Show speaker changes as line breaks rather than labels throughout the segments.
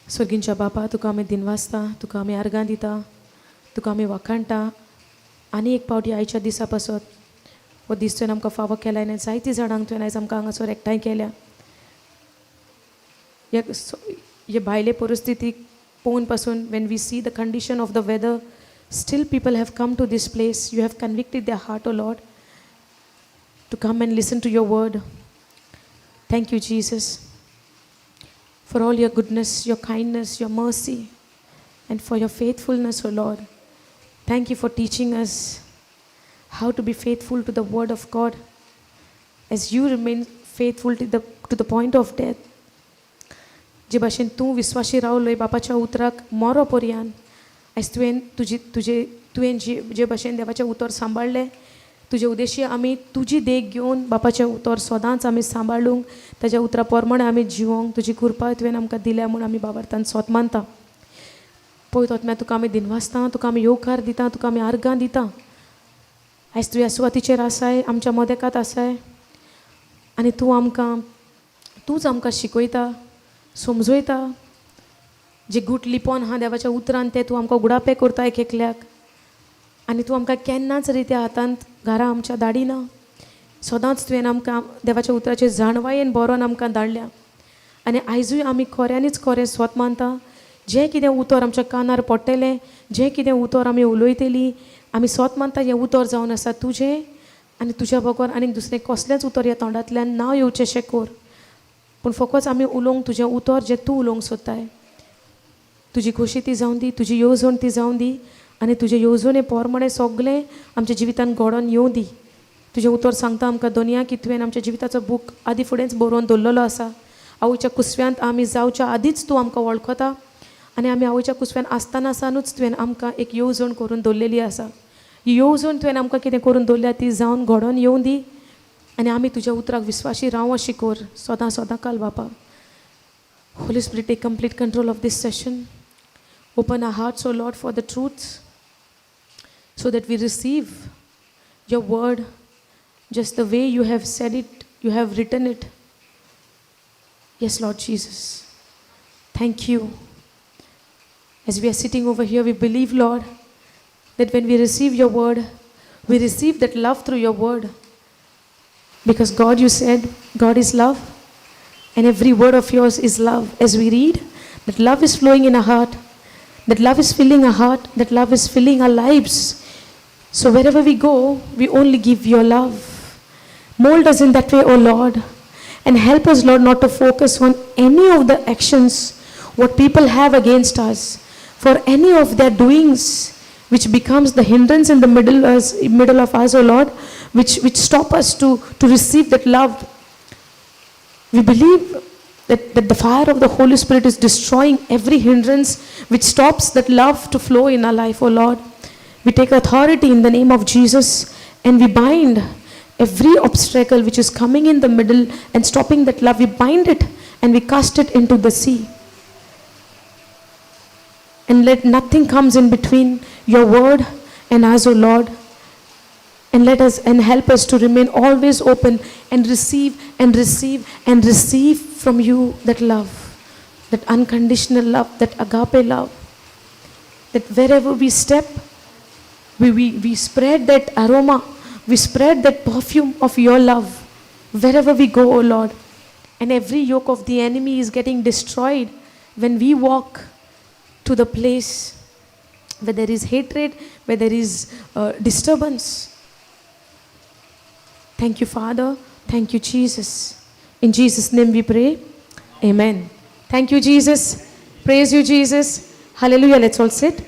सर्गींच्या बापा, तुका आमी दिनवासता, तुका आमी आर्गां दिता, तुका आमी वाखाणटा. आनी एक पावटी आयच्या दिसा पासत हो दीस तुवें आमकां फावो केला आनी जायतीं जाणांक तुवें आयज आमकां हांगासर एकठांय केल्या. हे भायले परिस्थितीक पळोवन पासून, when we see the condition of the weather, still people have come to this place. You have convicted their heart, O Lord, to come and listen to your word. Thank you, Jesus, for all your goodness, your kindness, your mercy, and for your faithfulness, O Lord. Thank you for teaching us how to be faithful to the word of God as you remain faithful to the point of death. जे भाशेन तूं विस्वाशी रावलोय बापाच्या उतराक मोरो पर्यान, आयज तुवें तुजी तुजे तुवें जे जे भाशेन देवाचें उतर सांबाळ्ळें, तुजे उद्देशी आमी तुजी देख घेवन बापाचें उतर सदांच आमी सांबाळूंक, ताज्या उतरा प्रमाणे आमी जिवोंक तुजी कृपा तुवें आमकां दिल्या म्हूण आमी बाबार्थान सोत मानता. पळय तोतम्या, तुका आमी दिनवासता, तुका आमी येवकार दिता, तुका आमी आर्गां दिता. आयज तूं ह्या सुवातीचेर आसाय, आमच्या मदेकात आसाय आनी तूं आमकां, तूंच आमकां शिकयता, समजयता. जे गूट लिपोन आहा देवाच्या उतरान तें तूं आमकां उगडापें करता एक एकल्याक आनी तूं आमकां केन्नाच रित्या हातांत घरा आमच्या धाडिना. सदांच तुवें आमकां देवाच्या उतराचे जाणवायेन बरोवन आमकां धाडल्या आनी आयजूय आमी खऱ्यांनीच खरें स्वत मानता, जें कितें उतर आमच्या कानार पडटलें, जें कितें उतर आमी उलयतलीं, आमी स्वत मानता हें उतर जावन आसा तुजें आनी तुज्या बगर आनीक दुसरें कसलेंच उतर ह्या तोंडांतल्यान ना येवचें कर, पूण फकत आमी उलोवंक तुजें उतर जें तूं उलोवंक सोदताय. तुजी खोशी ती जावन दी, तुजी येवजण ती जावन दी आनी तुजे येवजणे प्रमाणे सगळें आमच्या जिवितान घडोवन येवं दी. तुजें उतर सांगता आमकां दोनया की तुवें आमच्या जिविताचो बूक आदी फुडेंच बरोवन दवरलेलो आसा. आवयच्या कुसव्यांत आमी जावच्या आदींच तूं आमकां वळखता आनी आमी आवयच्या कुसव्यान आसतना सानूच तुवें आमकां एक येवजण करून दवरलेली आसा. ही येवजण तुवें आमकां कितें करून दवरल्या ती जावन घडोवन येवं दी आनी आमी तुज्या उतराक विस्वाशी रावं अशी कर सदां सदां काल बापा. Holy Spirit, take complete control of this session. Open our hearts, O Lord, for the truth, so that we receive your word just the way you have said it, you have written it. Yes, Lord Jesus. Thank you. As we are sitting over here, we believe, Lord, that when we receive your word, we receive that love through your word. Because God, you said, God is love, and every word of yours is love. As we read, that love is flowing in our heart, that love is filling our heart, that love is filling our lives. So wherever we go, we only give your love. Mold us in that way, O Lord, and help us, Lord, not to focus on any of the actions what people have against us, for any of their doings which becomes the hindrance in the middle of us, O Lord, which stop us to receive that love. We believe that the fire of the Holy Spirit is destroying every hindrance which stops that love to flow in our life, O Lord. We take authority in the name of Jesus and we bind every obstacle which is coming in the middle and stopping that love. We bind it and we cast it into the sea. And let nothing comes in between your word and us, O Lord. And let us and help us to remain always open and receive and receive and receive from you that love, that unconditional love, that agape love. That wherever we step, we spread that aroma, we spread that perfume of your love wherever we go, O Lord. And every yoke of the enemy is getting destroyed when we walk to the place where there is hatred, where there is disturbance. Thank you, Father. Thank you, Jesus. In Jesus' name we pray. Amen. Thank you, Jesus. Praise you, Jesus. Hallelujah. Let's all sit.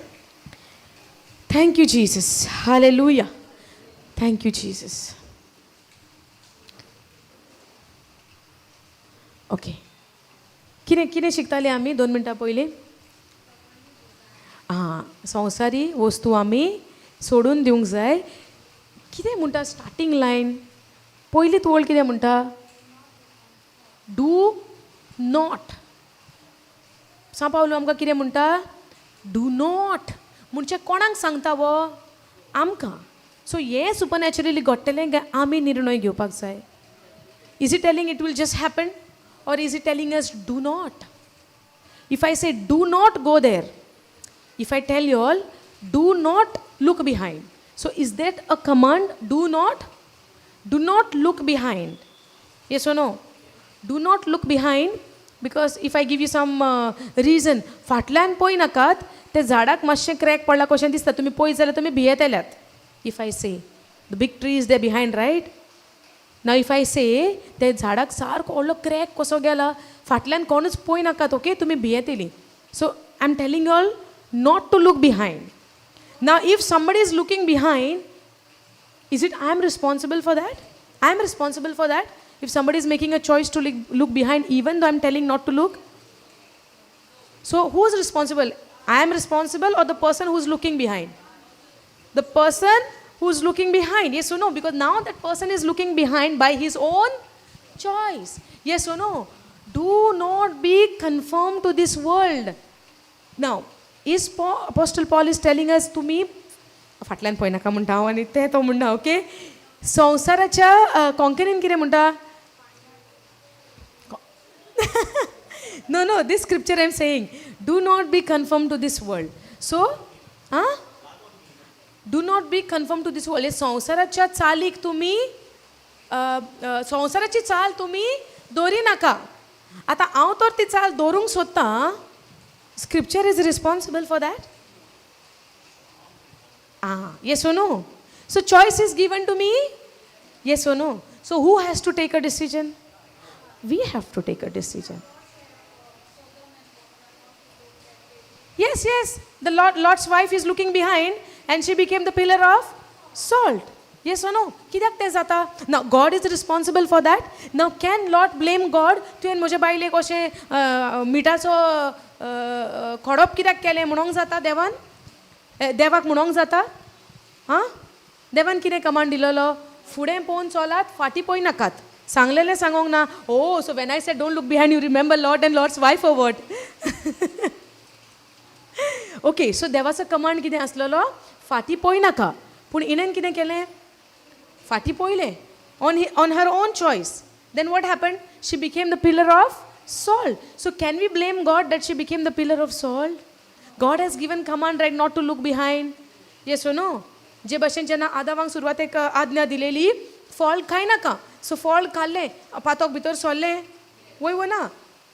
Thank you, Jesus. Hallelujah. Thank you, Jesus. Okay. कितें कितें शिकताले आमी 2 मिनटां पयलीं? आं, संवसारी वस्तू आमी सोडून दिवंक जाय. कितें म्हणटा स्टार्टींग लायन पयलीत वळ कितें म्हणटा? Do not. सांव पावलू आमकां कितें म्हणटा? Do not. म्हणजे कोणाक सांगता वो? आमकां. सो हें सुपरनॅचरली घडटलें काय आमी निर्णय घेवपाक जाय? Is it telling it will just happen or is it telling us do not? If I say do not go there, if I tell you all do not look behind, so is that a command? Do not, do not look behind. Yes or no? Do not look behind, because if I give you some reason, फाटल्यान पळय नाकात, ते झाडाक मातशें crack पडला कशें दिसता, तुमी पळयत जाल्यार तुमी भियेतल्यात. If I say the big tree is there behind, right? Now if I say ते झाडाक सारको व्हडलो क्रॅक कसो गेला, फाटल्यान कोणूच पळय नाकात, ओके, तुमी भियेतली. So I am telling all not to look behind. Now if somebody is looking behind, is it I am responsible for that? I am responsible for that? If somebody is making a choice to look behind, even though I am telling not to look? So who is responsible? I am responsible or the person who is looking behind? The person who is looking behind. Yes or no? Because now that person is looking behind by his own choice. Yes or no? Do not be conformed to this world. Now, is Apostle Paul is telling us तुमी फाटल्यान पळय नाका म्हणटा हांव आनी तें तो म्हणटा, ओके? संवसाराच्या कोंकणीन कितें म्हणटा? No, no, this scripture I am saying, do not be conformed to this world. So, do not be conformed to this world. हे संवसाराच्या चालीक तुमी, संवसाराची चाल तुमी दवरी नाका. आतां हांव तर ती चाल दवरूंक सोदतां. Scripture is responsible for that? Yes or no? So choice is given to me? Yes or no? So who has to take a decision? We have to take a decision. Yes, yes. The Lot's wife is looking behind and she became the pillar of salt. Yes or no? कित्याक तें जाता? Now God is responsible for that. Now can Lot blame God? तुवें म्हज्या बायलेक अशें मिठाचो खोडप कित्याक केलें म्हणोंक जाता देवान? देवाक म्हणोंक जाता? आं, देवान कितें कमांड दिलेलो? फुडें पळोवन चलात, फाटीं पळय नाकात. सांगलेलें सांगोंक ना. Oh, so when I said don't look behind, you remember Lot and Lot's wife or what? Okay, so देवाचो कमांड कितें आसलेलो? फाटीं पळय नाका. पूण हिणेन कितें केलें? फाटीं पळयलें on her own choice. Then what happen? She became the pillar of salt. So can we blame God that she became the pillar of salt? God has given command, right, not to look behind. Yes or no? जे भशेन जेन्ना आदावांक सुरवातेक आज्ञा दिलेली, फळ खाय नाका. So फळ खाल्लें, पातोक भितर सरलें, वय वो ना?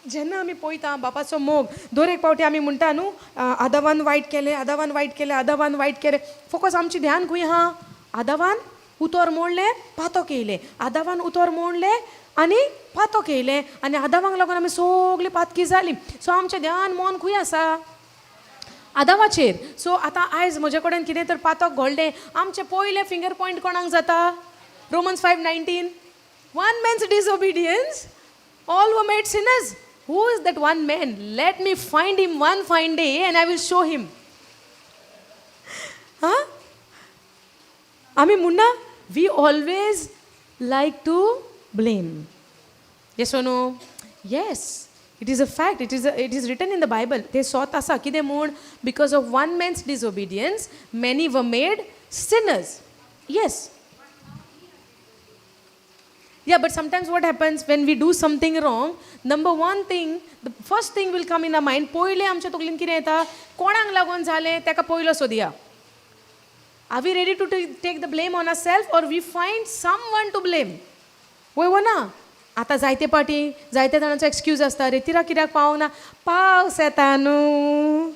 जेन्ना आमी पळयता बापाचो मोग, दर एक पावटी आमी म्हणटा न्हू, आदावान वायट केलें, आदावान वायट केलें, आदावान वायट केलें. फोकस आमचें ध्यान खंय आहा? आदावान उतर मोडलें, पातोक येयलें. आदावान उतर मोडलें आनी पातोक येयलें, आनी आदावांक लागून आमी सगळीं पातकी जालीं. सो आमचें ध्यान मन खंय आसा? आदावाचेर. सो आतां आयज म्हजे कडेन कितें तर पातक घडलें, आमचें पयलें फिंगर पॉयंट कोणाक जाता? Romans 5:19, one man's disobedience, all were made sinners. Who is that one man? Let me find him one fine day and I will show him. हां, आमी म्हणना, we always like to blame. Yes or no? Yes, it is a fact. It is written in the Bible. ते सोत आसा कितें म्हूण? Because of one man's disobedience, many were made sinners. Yes. Yeah, but sometimes what happens when we do something wrong, number one thing, the first thing will come in our mind, पयलें आमच्या तकलेन कितें येता? कोणाक लागून जालें तेका पयलो सोदया. Are we ready to take the blame on ourselves or we find someone to blame? वय वो ना? आतां जायते पाटी जायते जाणांचो एक्सक्यूज आसता, रेतिरा कित्याक पावना? पावस येता न्हू.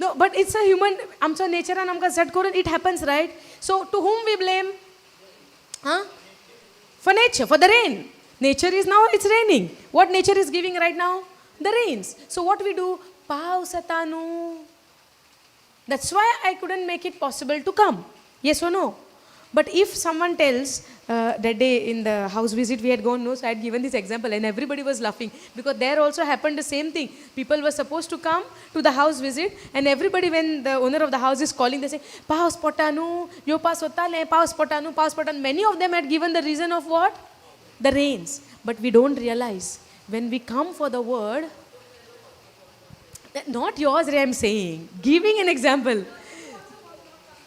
No, but it's a human, आमचो नेचरान आमकां सेट करून it happens, right? So to whom we blame? हां, for nature, for the rain. Nature is now, it's raining. What nature is giving right now? The rains. So what we do? पावस येता न्हू. That's why I couldn't make it possible to come. Yes or no? But if someone tells, that day in the house visit we had gone, no, so I had given this example and everybody was laughing because there also happened the same thing. People were supposed to come to the house visit and everybody, when the owner of the house is calling, they say, Paus pota nu, yo paus otale, paus pota nu, paus pota nu. Many of them had given the reason of what? The rains. But we don't realize when we come for the word, not yours, I am saying, giving an example.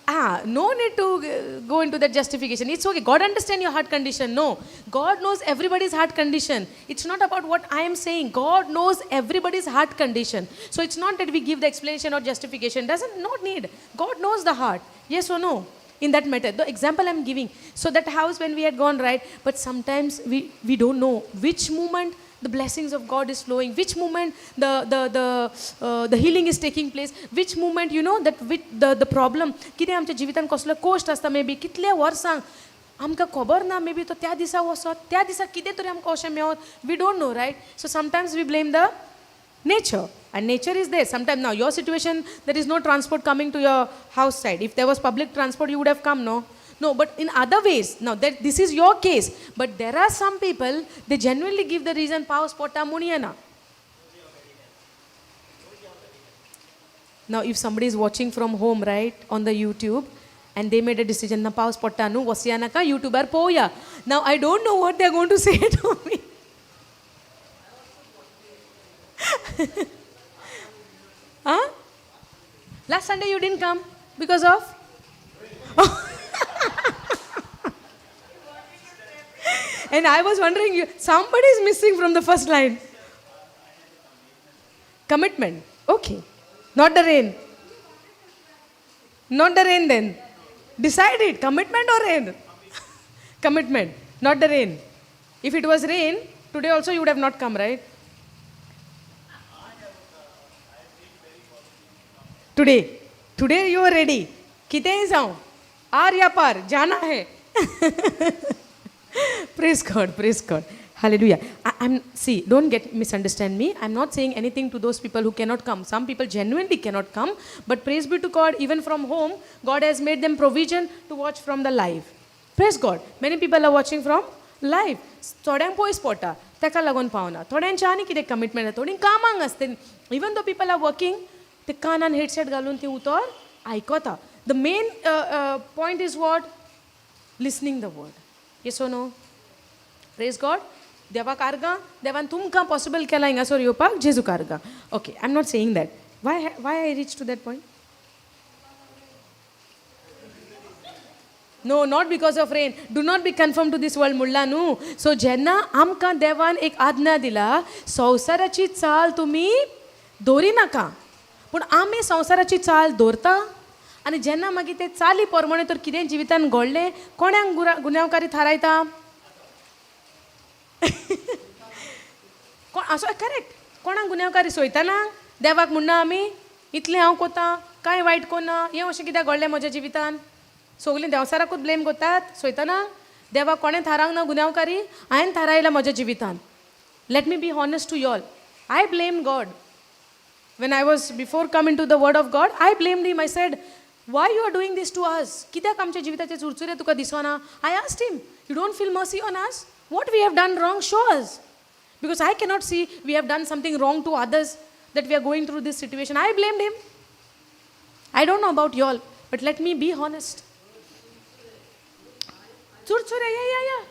Ah, no need to go into that justification. It's okay. God understand your heart condition. No. God knows everybody's heart condition. It's not about what I am saying. God knows everybody's heart condition. So it's not that we give the explanation or justification. Doesn't not need. God knows the heart. Yes or no? In that matter. The example I'm giving. So that house when we had gone, right? But sometimes we don't know which moment the blessings of God is flowing, which moment the healing is taking place, which moment you know that with the problem, कितें आमच्या जिवितान कसलो cost आसता may be कितल्या वर्सांक आमकां खबर ना, मे बी तो त्या दिसा वचत, त्या दिसा कितें तरी आमकां अशें मेळत, we don't know, right? So sometimes we blame the nature, and nature is there. Sometimes now your situation, there is no transport coming to your house side. If there was public transport, you would have come, no? No, but in other ways, now that this is your case, but there are some people, they genuinely give the reason, पावस पडटा म्हूण येना. Now if somebody is watching from home, right, on the YouTube, and they made a decision, na पावस पडटा न्हू, वसया नाका, YouTubeर पळोवया. Now I don't know what they are going to say to me. Huh? Last Sunday you didn't come because of? And I was wondering, somebody is missing from the first line. Commitment. Okay. Not the rain. Not the rain then. Decide it. Commitment or rain? Commitment. Not the rain. If it was rain, today also you would have not come, right? Today. Today you are ready. कितेंय जावं, are या पार जाना है. Praise God, praise God. Hallelujah. See, don't get misunderstand me. I'm not saying anything to those people who cannot come. Some people genuinely cannot come. But praise be to God, even from home, God has made them provision to watch from the live. Praise God. Many people are watching from live. थोड्यांक पयस पडटा, ताका लागून पावना. थोड्यांचें आनी कितें commitment आसा, थोडीं कामांक आसता. Even though people are working, ते कानान हेडसेट घालून ती उतर आयकता. The main point is what? Listening the word. Yes or no? Praise God. देवाक आर्गां, देवान तुमकां पॉसिबल केलां हिंगासर येवपाक, जेजूक आर्गां. Okay, I am not saying that. Why I reach to that point? No, not because of rain. Do not be conform to this world म्हणला न्हू. So जेन्ना आमकां देवान एक आज्ञा दिला, संवसाराची चाल तुमी दवरी नाका, पूण आमी संवसाराची चाल दवरता. आनी जेन्ना मागीर ते चाली प्रमाणे तर कितें जिवितान घडलें, कोणाक गुन्यांवकारी थारायता? कोण असो करेक्ट, कोणाक गुन्यांवकारी सोयतना देवाक म्हणना आमी इतलें हांव कोता, कांय वायट कोन्ना, हें अशें कित्याक घडलें म्हज्या जिवितान? सगलीं देंवचाराकूच ब्लेम करतात सोयतना. देवाक कोणें थारावंक ना गुन्यांवकारी, हांवें थारायलां म्हज्या जिवितान. Let me be honest to y'all. I blame God. When I was before coming to the word of God, I blamed him. I said, why you are doing this to us? कित्याक आमच्या जिविताचे चुरचुरे तुका दिसना? I asked him, you don't feel mercy on us? What we have done wrong, show us. Because I cannot see we have done something wrong to others, that we are going through this situation. I blamed him. I don't know about y'all, but let me be honest. Churchure, yeah, yeah, yeah.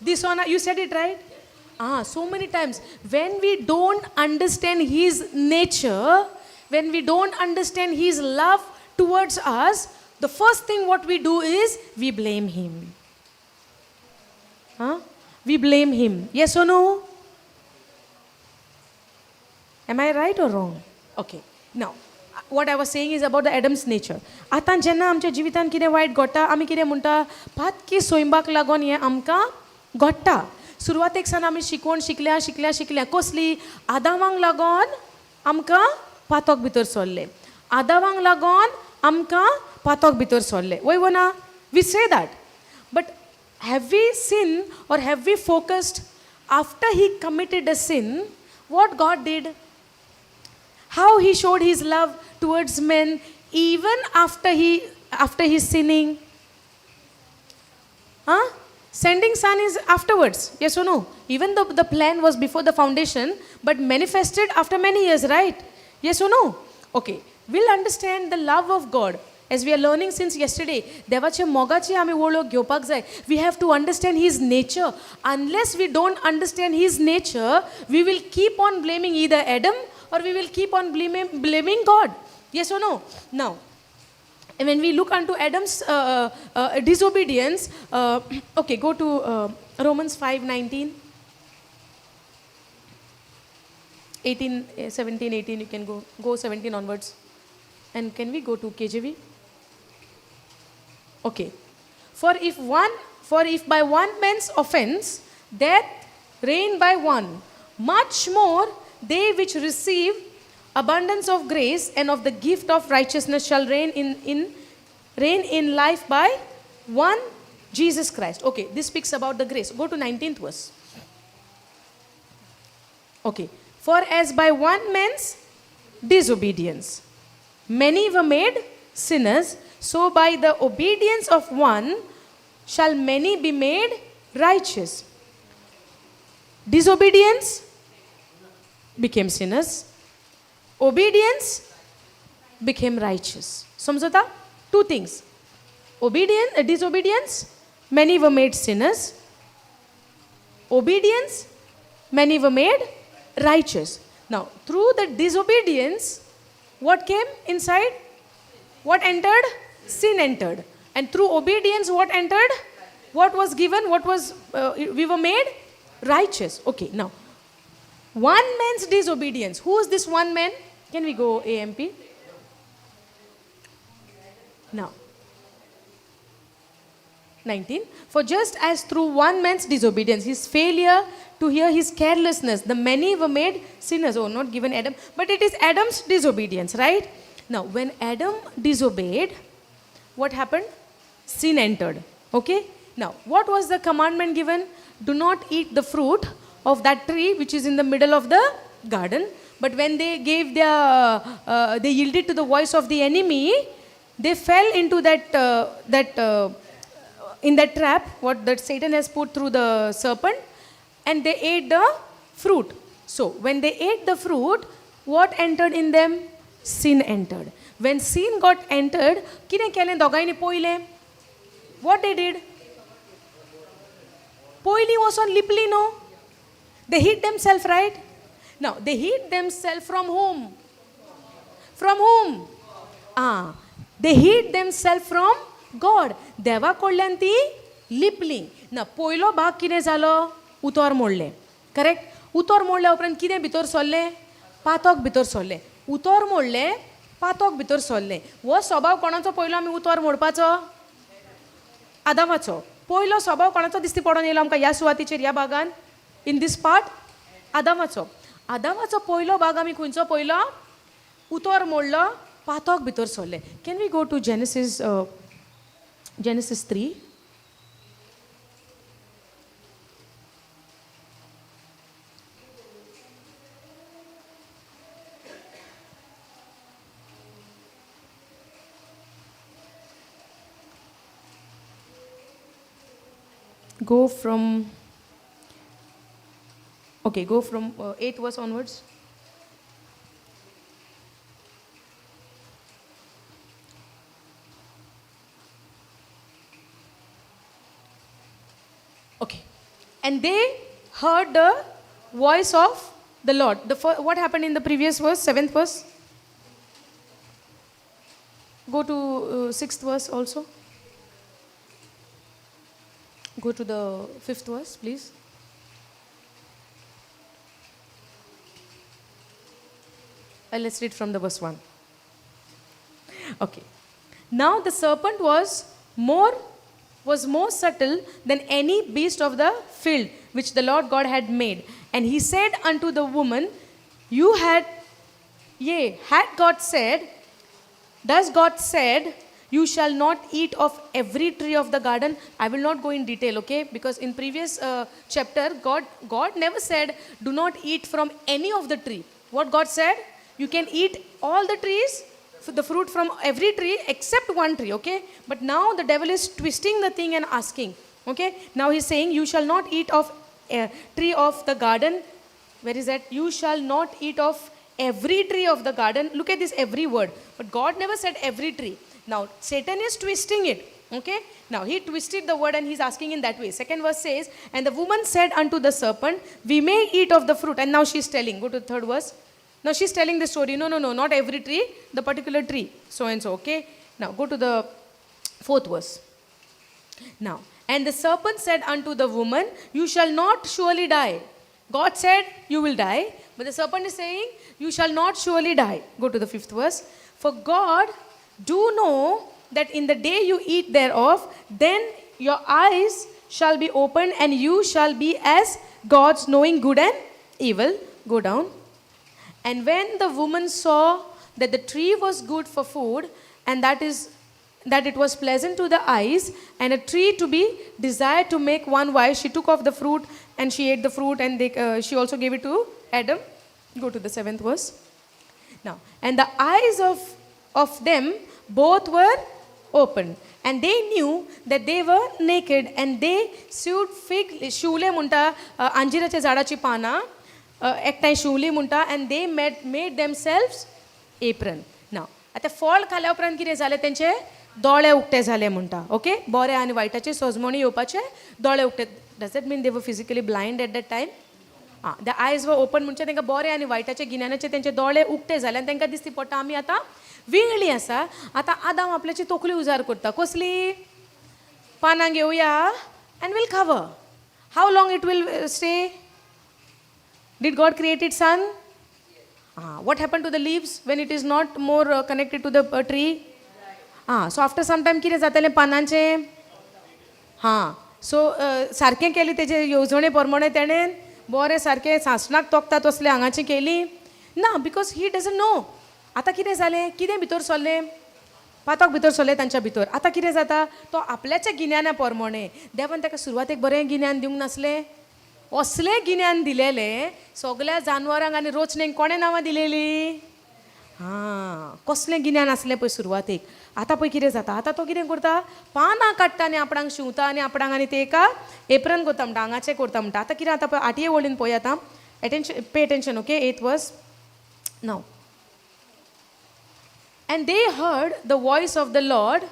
This one, you said it right? Ah, so many times. When we don't understand his nature, when we don't understand his love towards us, the first thing what we do is we blame him. Huh? We blame him. Yes or no? Am I right or wrong? Okay. Now, what I was saying is about the Adam's nature. आतां जेन्ना आमच्या जिवितान कितें वायट घडटा, आमी कितें म्हणटा, पातकी सोयंबाक लागून हें आमकां घडटा. सुरवातेक सावन आमी शिकवण शिकल्या शिकल्या शिकल्या. कसली? आदावांक लागून आमकां पातक भितर सरलें. आदावांक लागून आमकां पातक भितर सरलें. वय वो ना? We say that. But have we sin or have we focused after he committed a sin, what God did? How he showed his love towards men even after his sinning? Huh? Sending son is afterwards, yes or no? Even though the plan was before the foundation, but manifested after many years, right? Yes or no? Okay, we'll understand the love of God. As we are learning since yesterday, देवाचे मोगाची आमी वळख घेवपाक जाय. We have to understand his nature. Unless we don't understand his nature, we will keep on blaming either Adam or we will keep on blaming God. Yes or no? Now, And when we look unto Adam's disobedience, okay, go to Romans 5:19. 18, 17, 18, you can go 17 onwards. And can we go to KJV? Okay. For if by one man's offense death reigned by one, much more they which receive abundance of grace and of the gift of righteousness shall reign in life by one Jesus Christ. Okay, this speaks about the grace. Go to 19th verse. Okay. For as by one man's disobedience many were made sinners, so by the obedience of one shall many be made righteous. Disobedience became sinners. Obedience became righteous. Samjata? Two things. Obedience, disobedience, many were made sinners. Obedience, many were made righteous. Now, through the disobedience, what came inside? What entered? Sin entered. And through obedience, what entered? What was given? What was, we were made righteous. Okay, now, one man's disobedience. Who is this one man? Can we go AMP? Now, 19. For just as through one man's disobedience, his failure to hear, his carelessness, the many were made sinners. Oh, not given Adam, but it is Adam's disobedience, right? Now, when Adam disobeyed, what happened? Sin entered. Okay? Now, what was the commandment given? Do not eat the fruit of that tree which is in the middle of the garden. But when they gave their, they yielded to the voice of the enemy, they fell into that in that trap, what that Satan has put through the serpent, and they ate the fruit. So, when they ate the fruit, what entered in them? Sin entered. When sin got entered, kine kele dogaini poile? What they did? Poili was on lipli, no? They hid themselves, right? Now, they hid themselves from whom? From whom? Ah, they hid themselves from God. देवा कडल्यान ती लिपली ना. पयलो भाग कितें जालो? उतर मोडलें. करेक्ट? उतर मोडल्या उपरांत कितें भितर सरलें? पातक भितर सरलें. उतर मोडलें, पातक भितर सरलें. हो स्वभाव कोणाचो पयलो आमी उतर मोडपाचो? आदामाचो. पयलो स्वभाव कोणाचो दिसती पडोन येयलो आमकां ह्या सुवातीचेर, ह्या भागान, इन these part? आदामाचो. आदामाचो पयलो भाग आमी खंयचो पयलो? उतर मोडलो, पातक भितर सरलें. Can we go to Genesis Genesis 3? Go from 8th verse onwards. Okay. And they heard the voice of the Lord. What happened in the previous verse, 7th verse? Go to 6th verse also. Go to the 5th verse, please. Let's read from the verse 1. Okay. Now the serpent was more subtle than any beast of the field which the Lord God had made. And he said unto the woman, had God said, thus God said, you shall not eat of every tree of the garden. I will not go in detail, okay? Because in previous chapter, God never said, do not eat from any of the tree. What God said? You can eat all the trees, the fruit from every tree except one tree, okay? But now the devil is twisting the thing and asking, okay? Now he's saying, you shall not eat of a tree of the garden. Where is that? You shall not eat of every tree of the garden. Look at this every word. But God never said every tree. Now Satan is twisting it, okay? Now he twisted the word and he's asking in that way. Second verse says, and the woman said unto the serpent, we may eat of the fruit. And now she's telling, go to the third verse. Now she's telling the story, no, not every tree, the particular tree, so and so, okay? Now go to the fourth verse. Now, and the serpent said unto the woman, "You shall not surely die." God said, "You will die." But the serpent is saying, "You shall not surely die." Go to the fifth verse. "For God do know that in the day you eat thereof, then your eyes shall be opened, and you shall be as gods, knowing good and evil." Go down. "And when the woman saw that the tree was good for food, and that it was pleasant to the eyes, and a tree to be desired to make one wise, she took of the fruit and she ate the fruit, and she also gave it to Adam." Go to the seventh verse. Now, "And the eyes of them both were opened, and they knew that they were naked, and they sewed fig," शिवले म्हणटा, अंजिराच्या झाडाची पानां एकठांय शिवली म्हणटा, "and they made themselves apron." Now, आतां फळ खाल्या उपरांत कितें जालें? तेंचे दोळे उक्ते जाले म्हणटा, ओके? बरें आनी वायटाचे सोजमणी येवपाचे दोळे उक्ते. Does that mean they were physically blind at that time? आं, the eyes were open म्हणजे तांकां बरें आनी वायटाचे गिन्यानाचे तेंचे दोळे उक्ते जाले आनी तांकां दिसती पडटा आमी आतां विंगळी आसा. आतां आदाम आपल्याची तकली उजार करता. कसली पानां घेवया and we'll cover. How long it will stay? Did God created sun? Ah, what happened to the leaves when it is not more connected to the tree? Ah, so after some time कितें जातलें पानांचें? हां, so सारकें केलें तेजे येवजणे प्रमाणे तेणें, बरें सारकें सासणाक तोखता तसलें हांगाचें केली ना, because he doesn't know. आतां कितें जालें? कितें भितर सरलें? पातक भितर सरलें तांच्या भितर. आतां कितें जाता? तो आपल्याच्या गिन्याना प्रमाणे, देवान ताका सुरवातेक बरें गिन्यान दिवंक नासलें? असलें गिन्यान दिलेलें, सगल्या जानवरांक आनी रोचणेक कोणें नांवां दिलेलीं? हां, कसलें गिन्यान आसलें पळय सुरवातेक. आतां पळय कितें जाता. आतां तो कितें करता? पानां काडटा आनी आपणाक शिंवता आनी आपणाक आनी ते एका एप्रन करता म्हणटा, आंगाचें करता म्हणटा. आतां कितें जाता पळय, आठये वळीन पळय आतां. Attention, pay attention, okay? Eighth verse now. "And they heard the voice of the Lord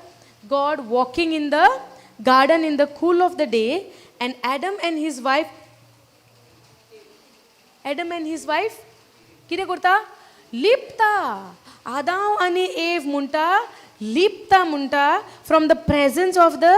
God walking in the garden in the cool of the day, and Adam and his wife, Adam and his wife, कितें करता? लिपता. आदाव आनी एव म्हणटा, लिपता म्हणटा, from the presence of the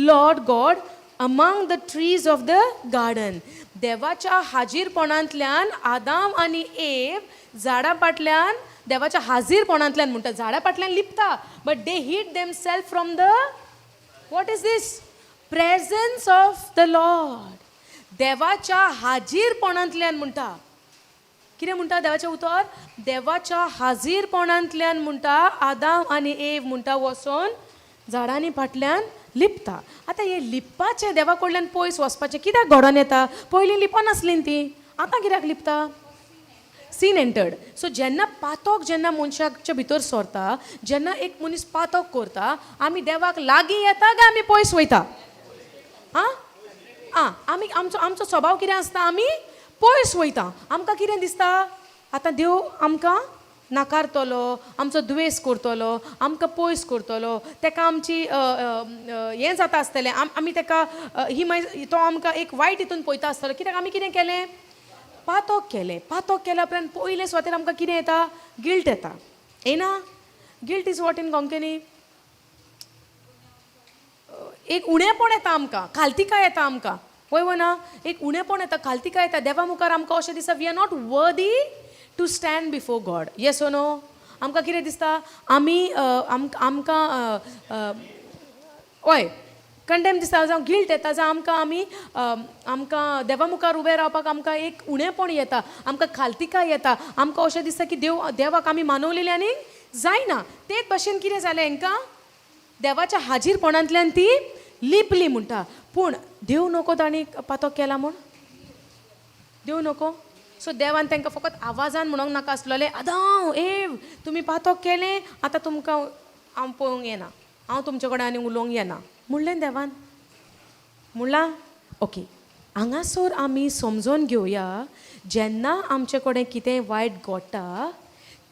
Lord God among the trees of the garden. देवाच्या हाजीरपणांतल्यान आदाम आनी एव झाडां फाटल्यान, देवाच्या हाजीरपणांतल्यान म्हणटा, झाडां फाटल्यान लिपता, but they hid themself from the, what is this, presence of the Lord. देवाच्या हाजीरपणांतल्यान म्हणटा. कितें म्हणटा देवाचें उतर? देवाच्या हाजीरपणांतल्यान म्हणटा, आदाम आनी एव म्हणटा वचोन झाडांनी फाटल्यान लिपता. आतां हें लिपपाचें, देवा कडल्यान पयस वचपाचें कित्याक घडोन येता? पयलीं लिपनासलीं ती, आतां कित्याक लिपता? Sin entered. सो जेन्ना पातक जेन्ना मनशाच्या भितर सरता, जेन्ना एक मनीस पातक करता, आमी देवाक लागीं येता काय आमी पयस वयता? आं आं, आमी आमचो स्वभाव कितें आसता? आमी पयस वयता. आमकां कितें दिसता? आतां देव आमकां नाकारतलो, आमचो द्वेस करतलो, आमकां पयस करतलो, तेका आमची हें जाता आसतलें, आमी तेका ही मागीर तो आमकां एक वायट हितून पळयता आसतलो. कित्याक? आमी कितें केलें? पातक केलें. पातक केल्या उपरांत पयले सुवातेर आमकां कितें येता? गिल्ट येता. येना? Guilt is what in Konkani? एक उणेपण येता आमकां, खालतिकाय येता आमकां. वय वो ना? एक उणेपण येता, खालतिकाय येता. देवा मुखार आमकां अशें दिसता, we are not worthy to stand before God. Yes or no? आमकां कितें दिसता? आमी आमकां हय, कंडेम दिसता, जावं गिल्ट येता, जावं आमकां आमी आमकां देवा मुखार उबें रावपाक आमकां एक उणेपण येता, आमकां खालतिकाय येता. आमकां अशें दिसता की देवाक आमी मानवलेली आनी जायना. तेच भशेन कितें जालें हांकां? देवाच्या हाजीरपणांतल्यान ती लिपली म्हणटा. पूण देव नको तांणी पातक केला म्हूण? देव नको? सो देवान तांकां फकत आवाजान म्हणूंक नाका आसलेलें, "आदांव, एव, तुमी पातक केलें, आतां तुमकां हांव पळोवंक येना, हांव तुमचे कडेन आनी उलोवंक येना," म्हणलें देवान? म्हणलां? ओके, हांगासर आमी समजोन घेवया, जेन्ना आमचे कडेन कितेंय वायट घडटा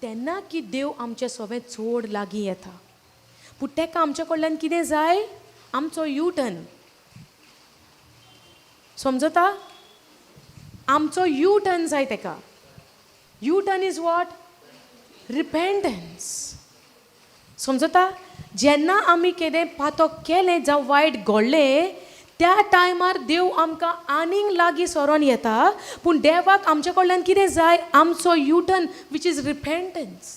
तेन्ना की देव आमचे सगळें चड लागीं येता. पूण ताका आमचे कडल्यान कितें जाय? आमचो यू टर्न. समजता? आमचो यू टर्न जाय ताका. U turn is what? Repentance. समजता? जेन्ना आमी कितें पातक केलें जावं वायट घडलें त्या टायमार देव आमकां आनीक लागीं सरोन येता. पूण देवाक आमचे कडल्यान कितें जाय? आमचो युटर्न which is repentance.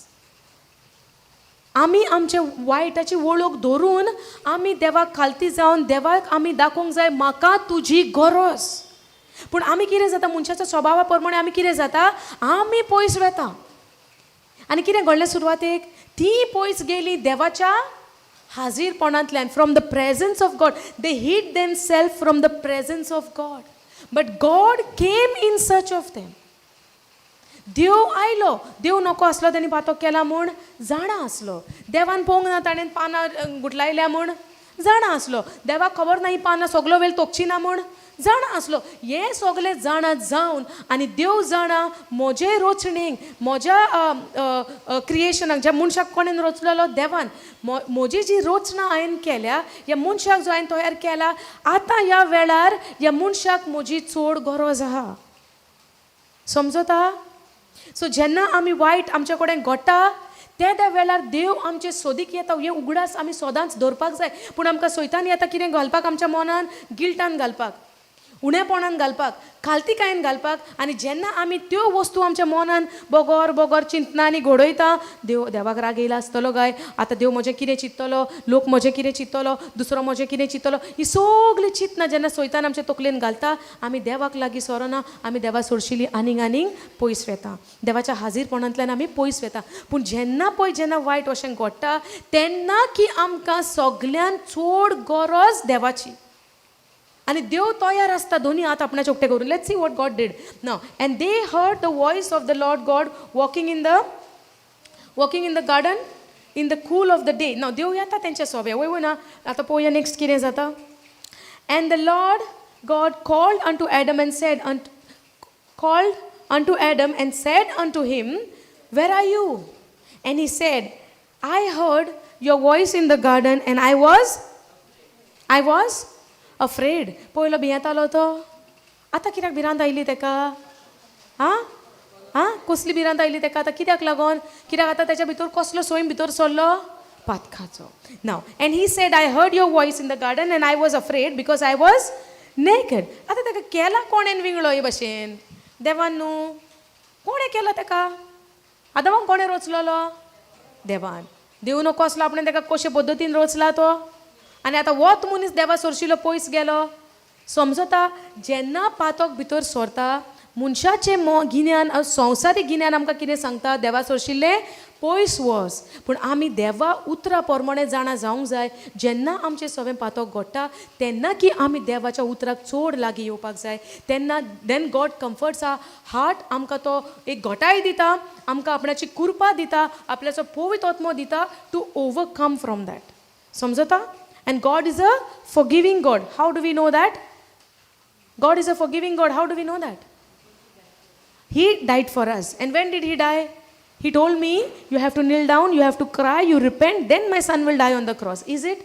आमी आमचे वायटाची वळख धरून आमी देवाक खालती जावन देवाक आमी दाखोवंक जाय म्हाका तुजी गरज. पूण आमी कितें जाता, मनशाच्या स्वभावा प्रमाणे आमी कितें जाता, आमी पयस वेता. आनी कितें घडलें सुरवातेक, ती पयस गेली देवाच्या हाजीरपणांतल्यान. From the presence of God they hid themselves from the presence of God, but God came in search of them. देव आयलो. देव नको आसलो तेणी पातक केला म्हूण जाणा आसलो. देवान पळोवंक ना ताणें पानां गुटलायल्या म्हूण जाणा आसलो. देवाक खबर ना ही पानां सगलो वेळ तोखची ना म्हूण जाणा आसलो. हें सगलें जाणा जावन आनी देव जाणा म्हजे रचणेक, म्हज्या क्रिएशनाक, ज्या मनशाक कोणेन रचलेलो देवान, म्हजी जी रचना हांवें केल्या, ह्या मनशाक जो हांवें तयार केला, आतां ह्या वेळार ह्या मनशाक म्हजी चड गरज आहा. समजता? सो जेन्ना आमी वायट आमच्या कडेन घडटा त्या त्या वेळार देव आमचे सोदीक येता. हे उगडास आमी सदांच दवरपाक जाय. पूण आमकां सैतान येता कितें घालपाक आमच्या मनान, गिल्टान घालपाक, उणेपणान घालपाक, खालतीकायेन घालपाक. आनी जेन्ना आमी त्यो वस्तू आमच्या मनान बगर बगर चिंतनांनी घडयता, देव देवाक राग येयला आसतलो काय, आतां देव म्हजें कितें चिंततलो, लोक म्हजें कितें चिंततलो, दुसरो म्हजें कितें चिंततलो, ही सगळीं चिंतना जेन्ना सैतान आमच्या तकलेन घालता, आमी देवाक लागीं सरना, आमी देवा सोडशिली आनीक आनीक पयस वेता, देवाच्या हाजीरपणांतल्यान आमी पयस वेता. पूण जेन्ना पळय जेन्ना वायट अशें घडटा तेन्ना की आमकां सगळ्यान चड गरज देवाची. आनी देव तयार आसता दोनी हात आपणाचे उक्ते करून. Let's see what God did now. And they heard the voice of the Lord God walking in the garden in the cool of the day. Now देव येता तेंच्या सोब्या, वय वय ना. आतां पळोवया नेक्स्ट कितें जाता. And the Lord God called unto Adam and said called unto Adam and said unto him, where are you? And he said, I heard your voice in the garden and I was afraid. पयलो भियेतालो तो, आतां कित्याक भिरांत आयली तेका? आं आं कसली भिरांत आयली तेका आतां? कित्याक लागोन? कित्याक आतां तेच्या भितर कसलो स्वयं भितर सरलो? पातकाचो. Now and he said, I heard your voice in the garden and I was afraid because I was naked. आतां तेका केला कोणेन विंगळो हे भशेन? देवान न्हू. कोणें केला तेका? आदामाक कोणें रचलोलो? देवान. देव नको आसलो आपणें तेका कशे पद्दतीन रचला तो. आनी आतां वत मनीस देवा सोरशिलो पयस गेलो. समजता? जेन्ना पातक भितर सरता मनशाचें गिन्यान, संवसारीक गिन्यान आमकां कितें सांगता? देवा सोरशिल्लें पयस वच. पूण आमी देवा उतरा प्रमाणे जाणा जावंक जाय. जेन्ना आमचें सगळें पातक घडटा तेन्ना की आमी देवाच्या उतराक चड लागीं येवपाक जाय. तेन्ना then God comforts our heart. आमकां तो एक घटाय दिता, आमकां आपणाची कृपा दिता, आपल्याचो पवित्र आत्मो दिता टू ओवरकम फ्रॉम that. समजता? And God is a forgiving God. How do we know that? God is a forgiving God. How do we know that? He died for us. And when did he die? He told me, you have to kneel down, you have to cry, you repent, then my son will die on the cross. Is it?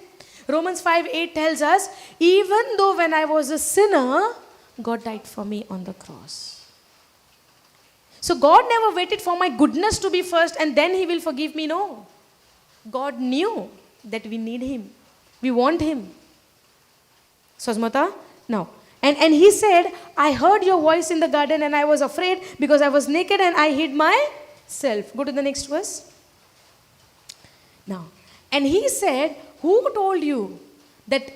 Romans 5:8 tells us, even though when I was a sinner, God died for me on the cross. So God never waited for my goodness to be first and then he will forgive me. No. God knew that we need him. We want him. Sazmata? No. And he said, I heard your voice in the garden and I was afraid because I was naked and I hid myself. Go to the next verse. Now, and he said, who told you that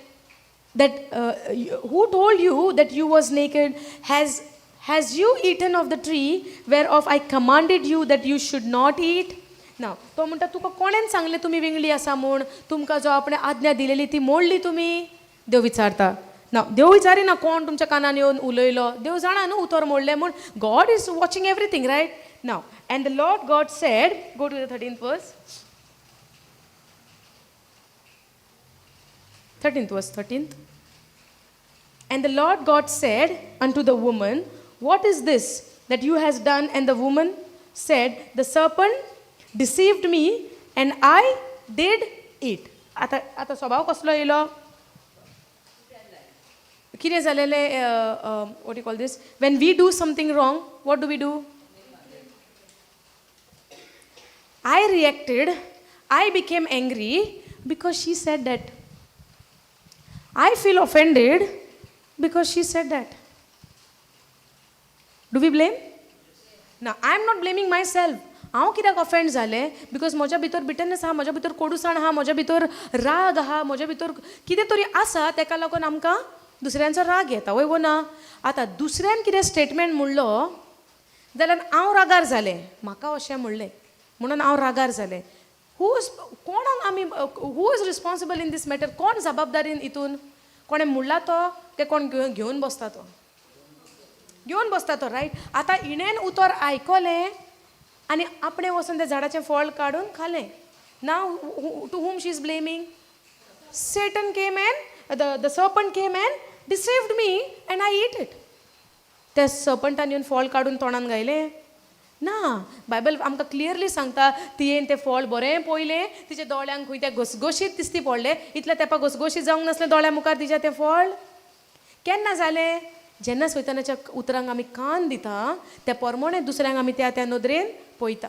who told you that you was naked? Has you eaten of the tree whereof I commanded you that you should not eat? Now, तो म्हणटा तुका कोणेन सांगलें तुमी विंगळी आसा म्हूण? तुमकां जो आपणें आज्ञा दिलेली ती मोडली तुमी? देव विचारता. ना, देव विचारिना कोण तुमच्या कानान येवन उलयलो. देव जाणा न्हू उतर मोडलें म्हूण. God is watching everything, right? Now, and the Lord God said, go to the 13th verse. 13th verse, 13th. And the Lord God said unto the woman, what is this that you has done? And the woman said, the serpent deceived me and I did eat. आतां आतां स्वभाव कसलो येयलो? कितें जालेलें? What you call this? When we do something wrong, what do we do? I reacted, I became angry Because she said that. I feel offended because she said that. Do we blame? ना, I am not blaming myself. हांव कित्याक offend जालें? Because म्हज्या भितर बिटरनस आहा, म्हज्या भितर कोडूसाण आहा, म्हज्या भितर राग आहा, म्हज्या भितर कितें तरी आसा, तेका लागून आमकां दुसऱ्यांचो राग येता, वय वो ना? आतां दुसऱ्यान कितें स्टेटमेंट म्हणलो जाल्यार हांव रागार जालें, म्हाका अशें म्हणलें म्हणून हांव रागार जालें. हू is, कोणाक आमी, who is responsible in this matter? कोण जबाबदारीन हितून? कोणें म्हणला तो ते कोण घेवन बसता तो, घेवन बसता तो, रायट? आतां हिणेन उतर आयकलें आनी आपणें वचून त्या झाडाचें फळ काडून खालें. Now to whom she is blaming? Satan came and the serpent came and deceived me and I eat it. त्या सर्पंटान येवन फळ काडून तोंडान घायलें ना. बायबल आमकां क्लियरली सांगता, तियेन तें फळ बरें पळयलें, तिच्या दोळ्यांक खंय तें घसघशीत दिसती पडलें. इतल्या तेंपा घसघशीत जावंक नासलें दोळ्या मुखार तिच्या तें फळ. केन्ना जालें? जेन्ना सैतानाच्या उतरांक आमी कान दिता, त्या प्रमाणे दुसऱ्यांक आमी त्या त्या नदरेन पळयता.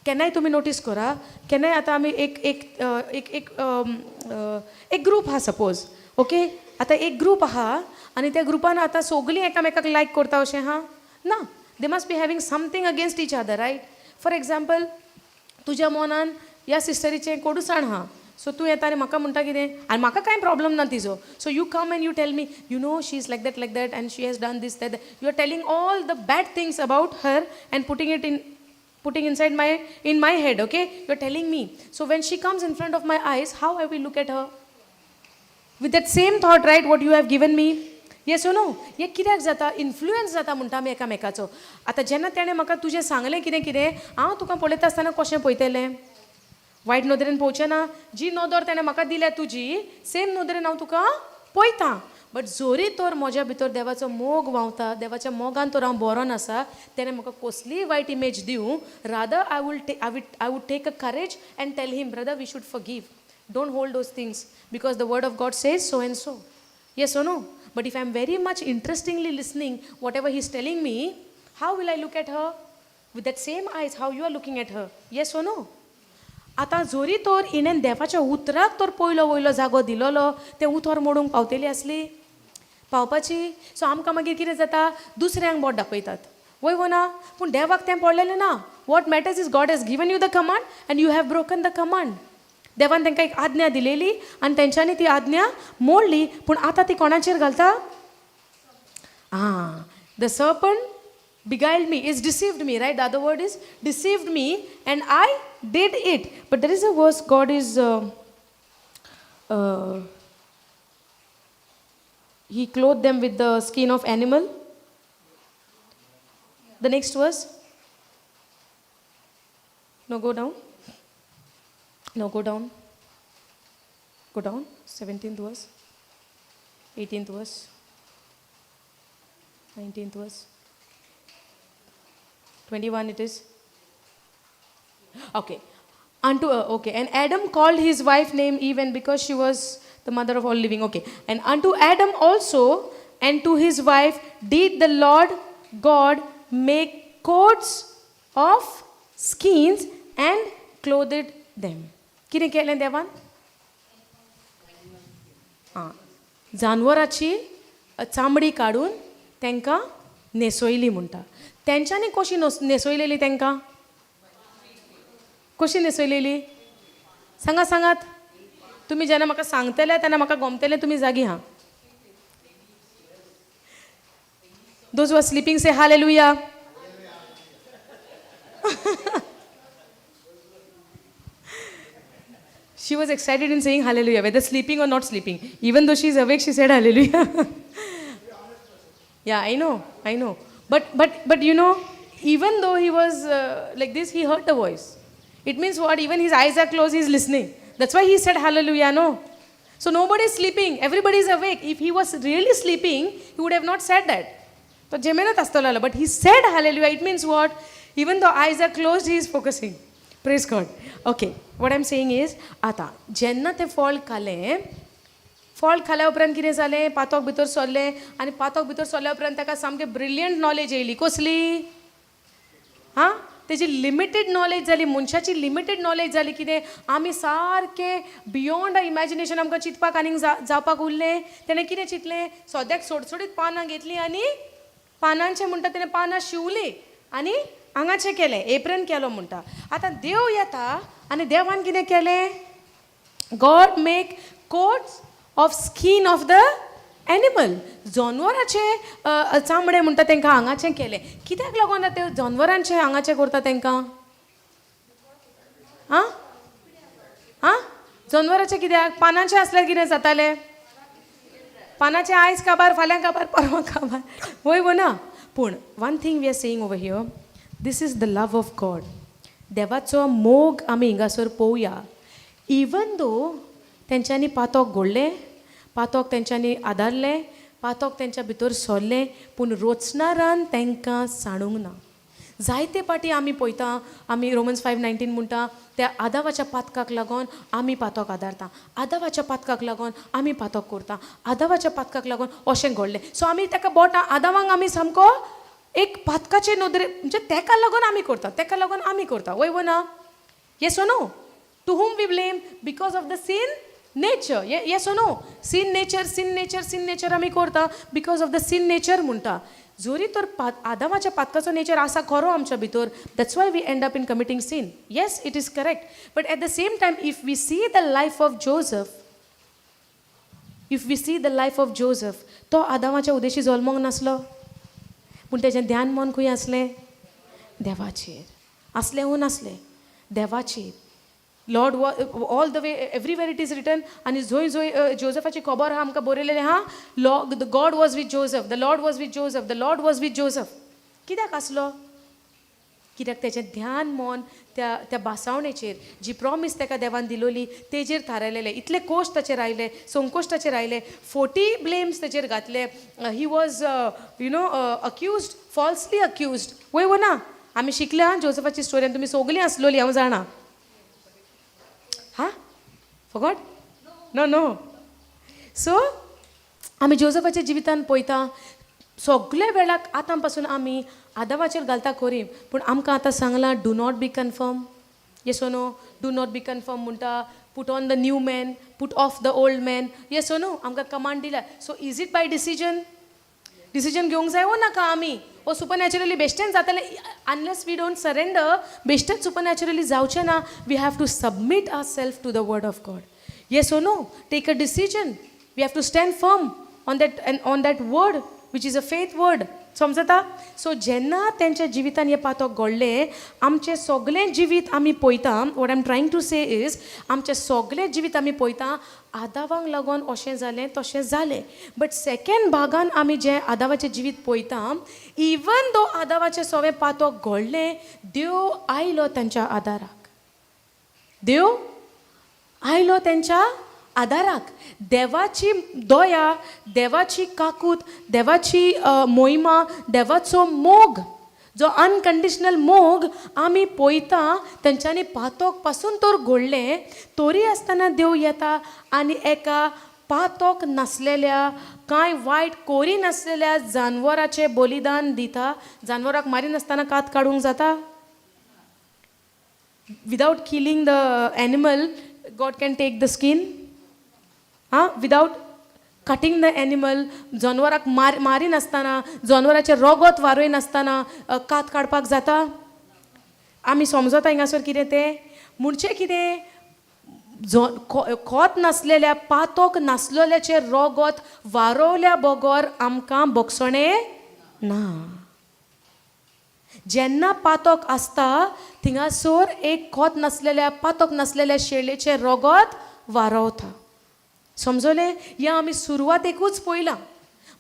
केन्नाय तुमी नोटीस करा, केन्नाय आतां आमी एक एक एक एक एक ग्रूप आहा सपोज, ओके? आतां एक ग्रूप आहा आनी त्या ग्रुपान आतां सगळीं एकामेकाक लायक करता अशें आहा ना. They must be having something against each other, right? For example, तुज्या मनान ह्या सिस्टरीचें कोडूसाण आहा, सो तूं येता आनी म्हाका म्हणटा कितें, आनी म्हाका कांय प्रॉब्लम ना तिजो. So you come and you tell me, you know, she is like that, like that, and she has done this, that. You are telling all the bad things about her and putting it in putting inside my in my head, okay? You're telling me. So when she comes in front of my eyes, how I will look at her? With that same thought, right? What you have given me. Yes or no? हें कित्याक जाता? Influence जाता म्हणटा आमी एकामेकाचो. आतां जेन्ना तेणें म्हाका तुजें सांगलें कितें कितें, हांव तुका पळयता आसतना कशें पळयतलें? वायट नदरेन पळोवचें ना. जी नदर तेणें म्हाका दिल्या तुजी, सेम नदरेन हांव तुका पळयतां. बट जरी तर म्हज्या भितर देवाचो मोग व्हांवता, देवाच्या मोगान तर हांव बरोन आसा, तेणें म्हाका कसलीय वायट इमेज दिवं, rather I would take a courage and tell him, "Brother, we should forgive. Don't hold those things because the word of God says so and so." Yes or no? But if I am very much interestingly listening whatever he is telling me, how will I look at her? With that same eyes how you are looking at her. Yes or no? आतां जरी तर हिणेन देवाच्या उतराक तर पयलो वयलो जागो दिलोलो, तें उतर मोडूंक पावतली आसली पावपाची? सो आमकां मागीर कितें जाता? दुसऱ्यांक बोट दाखयतात, वय वो ना? पूण देवाक तें पडलेलें ना. What matters is God has given you the command and you have broken the command. देवान तांकां एक आज्ञा दिलेली आनी तेंच्यांनी ती आज्ञा मोडली. पूण आतां ती कोणाचेर घालता? आं, the serpent beguiled me, is deceived me, right? The other word is deceived me and I did it. But there is a verse God is, he clothed them with the skin of animal. The next verse. No, go down. No, go down. Go down. 17th verse. 18th verse. 19th verse. 21 it is. Okay. Okay. And Adam called his wife name Eve, and because she was the mother of all living. Okay. And unto Adam also and to his wife did the Lord God make coats of skins and clothed them. कितें केलें देवान? आं, जानवराची चामडी काडून तांकां न्हेसयली म्हणटा. तेंच्यांनी कशी न्हेसयलेली तांकां? कशी न्हेसयलेली? सांगा, सांगात तुमी. जेन्ना म्हाका सांगतले तेन्ना म्हाका गोमतलें तुमी जागी. हा, those who are sleeping, say hallelujah. She was excited in saying hallelujah, whether sleeping or not sleeping. Even though she is awake, she said hallelujah. Yeah, I know, I know. But even though he was like this, he heard the voice. It means what? Even his eyes are closed, he's listening. That's why he said hallelujah, no? So nobody is sleeping, everybody is awake. If he was really sleeping, he would have not said that. तो जेमेनच आसतलो. But he said hallelujah. It means what? Even though eyes are closed, he is focusing. Praise God. Okay, what I'm saying is, आतां जेन्ना तें फळ खालें, फळ खाल्या उपरांत कितें जालें? पातोक भितर सरलें आनी पातोक भितर सरल्या उपरांत ताका सामकें ब्रिलियंट नॉलेज येयली. कसली? हां. तेजी लिमिटेड नॉलेज जाली, मनशाची लिमिटेड नॉलेज जाली. कितें आमी सारकें बियोंड इमॅजिनेशन आमकां चिंतपाक आनीक जावपाक उरलें. तेणें कितें चिंतलें? सद्याक सोडसोडीत पानां घेतलीं आनी पानांचें म्हणटा तेणें पानां शिंवलीं आनी हांगाचें केलें, एप्रन केलो म्हणटा. आतां देव येता आनी देवान कितें केलें? God make coats of skin of the animal. जनवराचें चामडें म्हणटा तांकां हांगाचें केलें. कित्याक लागून ते जनवरांचें हांगाचें करता तांकां? आं आं, जनवराचें कित्याक? पानांचें आसल्यार कितें जातालें? पानाचें आयज काबार, फाल्यां काबार, परवां काबार, वय वो ना? पूण one thing we are saying over here, this is the love of God. देवाचो मोग आमी हिंगासर पळोवया. इवन दो तेंच्यांनी पातोक घडलें, पातोक तेंच्यांनी आदारलें, पातोक तेंच्या भितर सरलें, पूण रोचणारान तांकां सांडूंक ना. जायते पाटी आमी पळयता, आमी रोमन्स 5:19 म्हणटा, त्या आदावाच्या पातकाक लागून आमी पातक आदारता, आदावाच्या पातकाक लागून आमी पातक करता, आदावाच्या पातकाक लागून अशें घडलें. सो आमी ताका बोटां आदावांक आमी सामको एक पातकाचे नदरे, म्हणजे तेका लागून आमी करता, तेका लागून आमी करता, वय वो ना? Yes or no? To whom we blame? Because of the sin nature. Yes or no? Sin nature, sin nature, sin nature आमी करता because of the sin nature म्हणटा. जरी तर आदामाच्या पातकाचो नेचर आसा खरो आमच्या भितर, that's why we end up in committing sin. Yes, it is correct, but at the same time, if we see the life of Joseph, if we see the life of Joseph, तो आदामाच्या उदेशी जल्मोंक नासलो, पूण तेजें ध्यान मन खंय आसलें? देवाचेर आसलें वो नासलें? देवाचेर. Lord, all the way, everywhere it is written. आनी जंय जंय जोजफाची खबर आहा आमकां बरयलेलें आहा, the God was with Joseph, the Lord was with Joseph, the Lord was with Joseph. कित्याक आसलो? कित्याक तेजें ध्यान मन त्या त्या बासावणेचेर, जी प्रॉमीस ताका देवान दिलोली तेजेर थारायलेलें. इतले कोश ताचेर आयले, संकोश ताचेर आयले, 40 ब्लेम्स ताचेर घातले. He was accused, falsely accused, वय वो ना? आमी शिकल्या जोजफाची स्टोरी आनी तुमी सगलीं आसलोली हांव जाणा. हा, फॉगॉट? No no. सो आमी जोजफाच्या जिवितान पळयता, सगल्या वेळाक आतां पासून आमी आदावाचेर घालता खरी, पूण आमकां आतां सांगलां, do not be conform. Yes or no? Do not be conform म्हणटा, put on the new man, put off the old man. Yes or no? आमकां कमांड दिल्या. So is it by decision? Decision घेवंक जाय वो नाका आमी? वो super बेश्टेन जातलें? Unless we don't surrender, बेश्टेच सुपर नॅचरली जावचें ना. We have to submit our self to the word of God. Yes or no? Take a decision. We have to stand firm on that and on that word, which is a faith word. समजता? So जेन्ना तेंच्या जिवितान हें पातक घडलें, आमचें सगळें जिवीत आमी पळयता, what I'm trying to say is, आमचें सगळें जिवीत आमी पळयता, आदावांक लागून अशें जालें, तशें जालें. बट सेकेंड भागान आमी जें आदावाचें जिवीत पळयता, इवन दो आदावाचें सगळें पातक घडलें, देव आयलो तांच्या आदाराक. देव आयलो तेंच्या आदाराक. देवाची दया, देवाची काकूत, देवाची मोहिमा, देवाचो मोग, जो अनकंडिशनल मोग आमी पळयता, तेंच्यांनी पातोक पासून तर घडलें, तरी आसतना देव येता आनी एका पातोक नासलेल्या, कांय वायट करिनासलेल्या जानवराचें बलिदान दिता. जानवराक मारिनासतना कात काडूंक जाता? Without killing the animal, God can take the skin? Ah, without cutting the animal, जनवराक मारिनासतना, जनवराचें रगत वारयनासतना कात काडपाक जाता? आमी समजता हिंगासर कितें तें? म्हणजे कितें, खोत नासलेल्या, पातोक नासलेल्याचें रगत वारोवल्या बगर आमकां बगसणें ना. जेन्ना पातक आसता, थिंगासर एक खोत नासलेल्या, पातक नासलेल्या शेळेचें रगत वारवता. समजलें? हें आमी सुरवातेकूच पळयलां.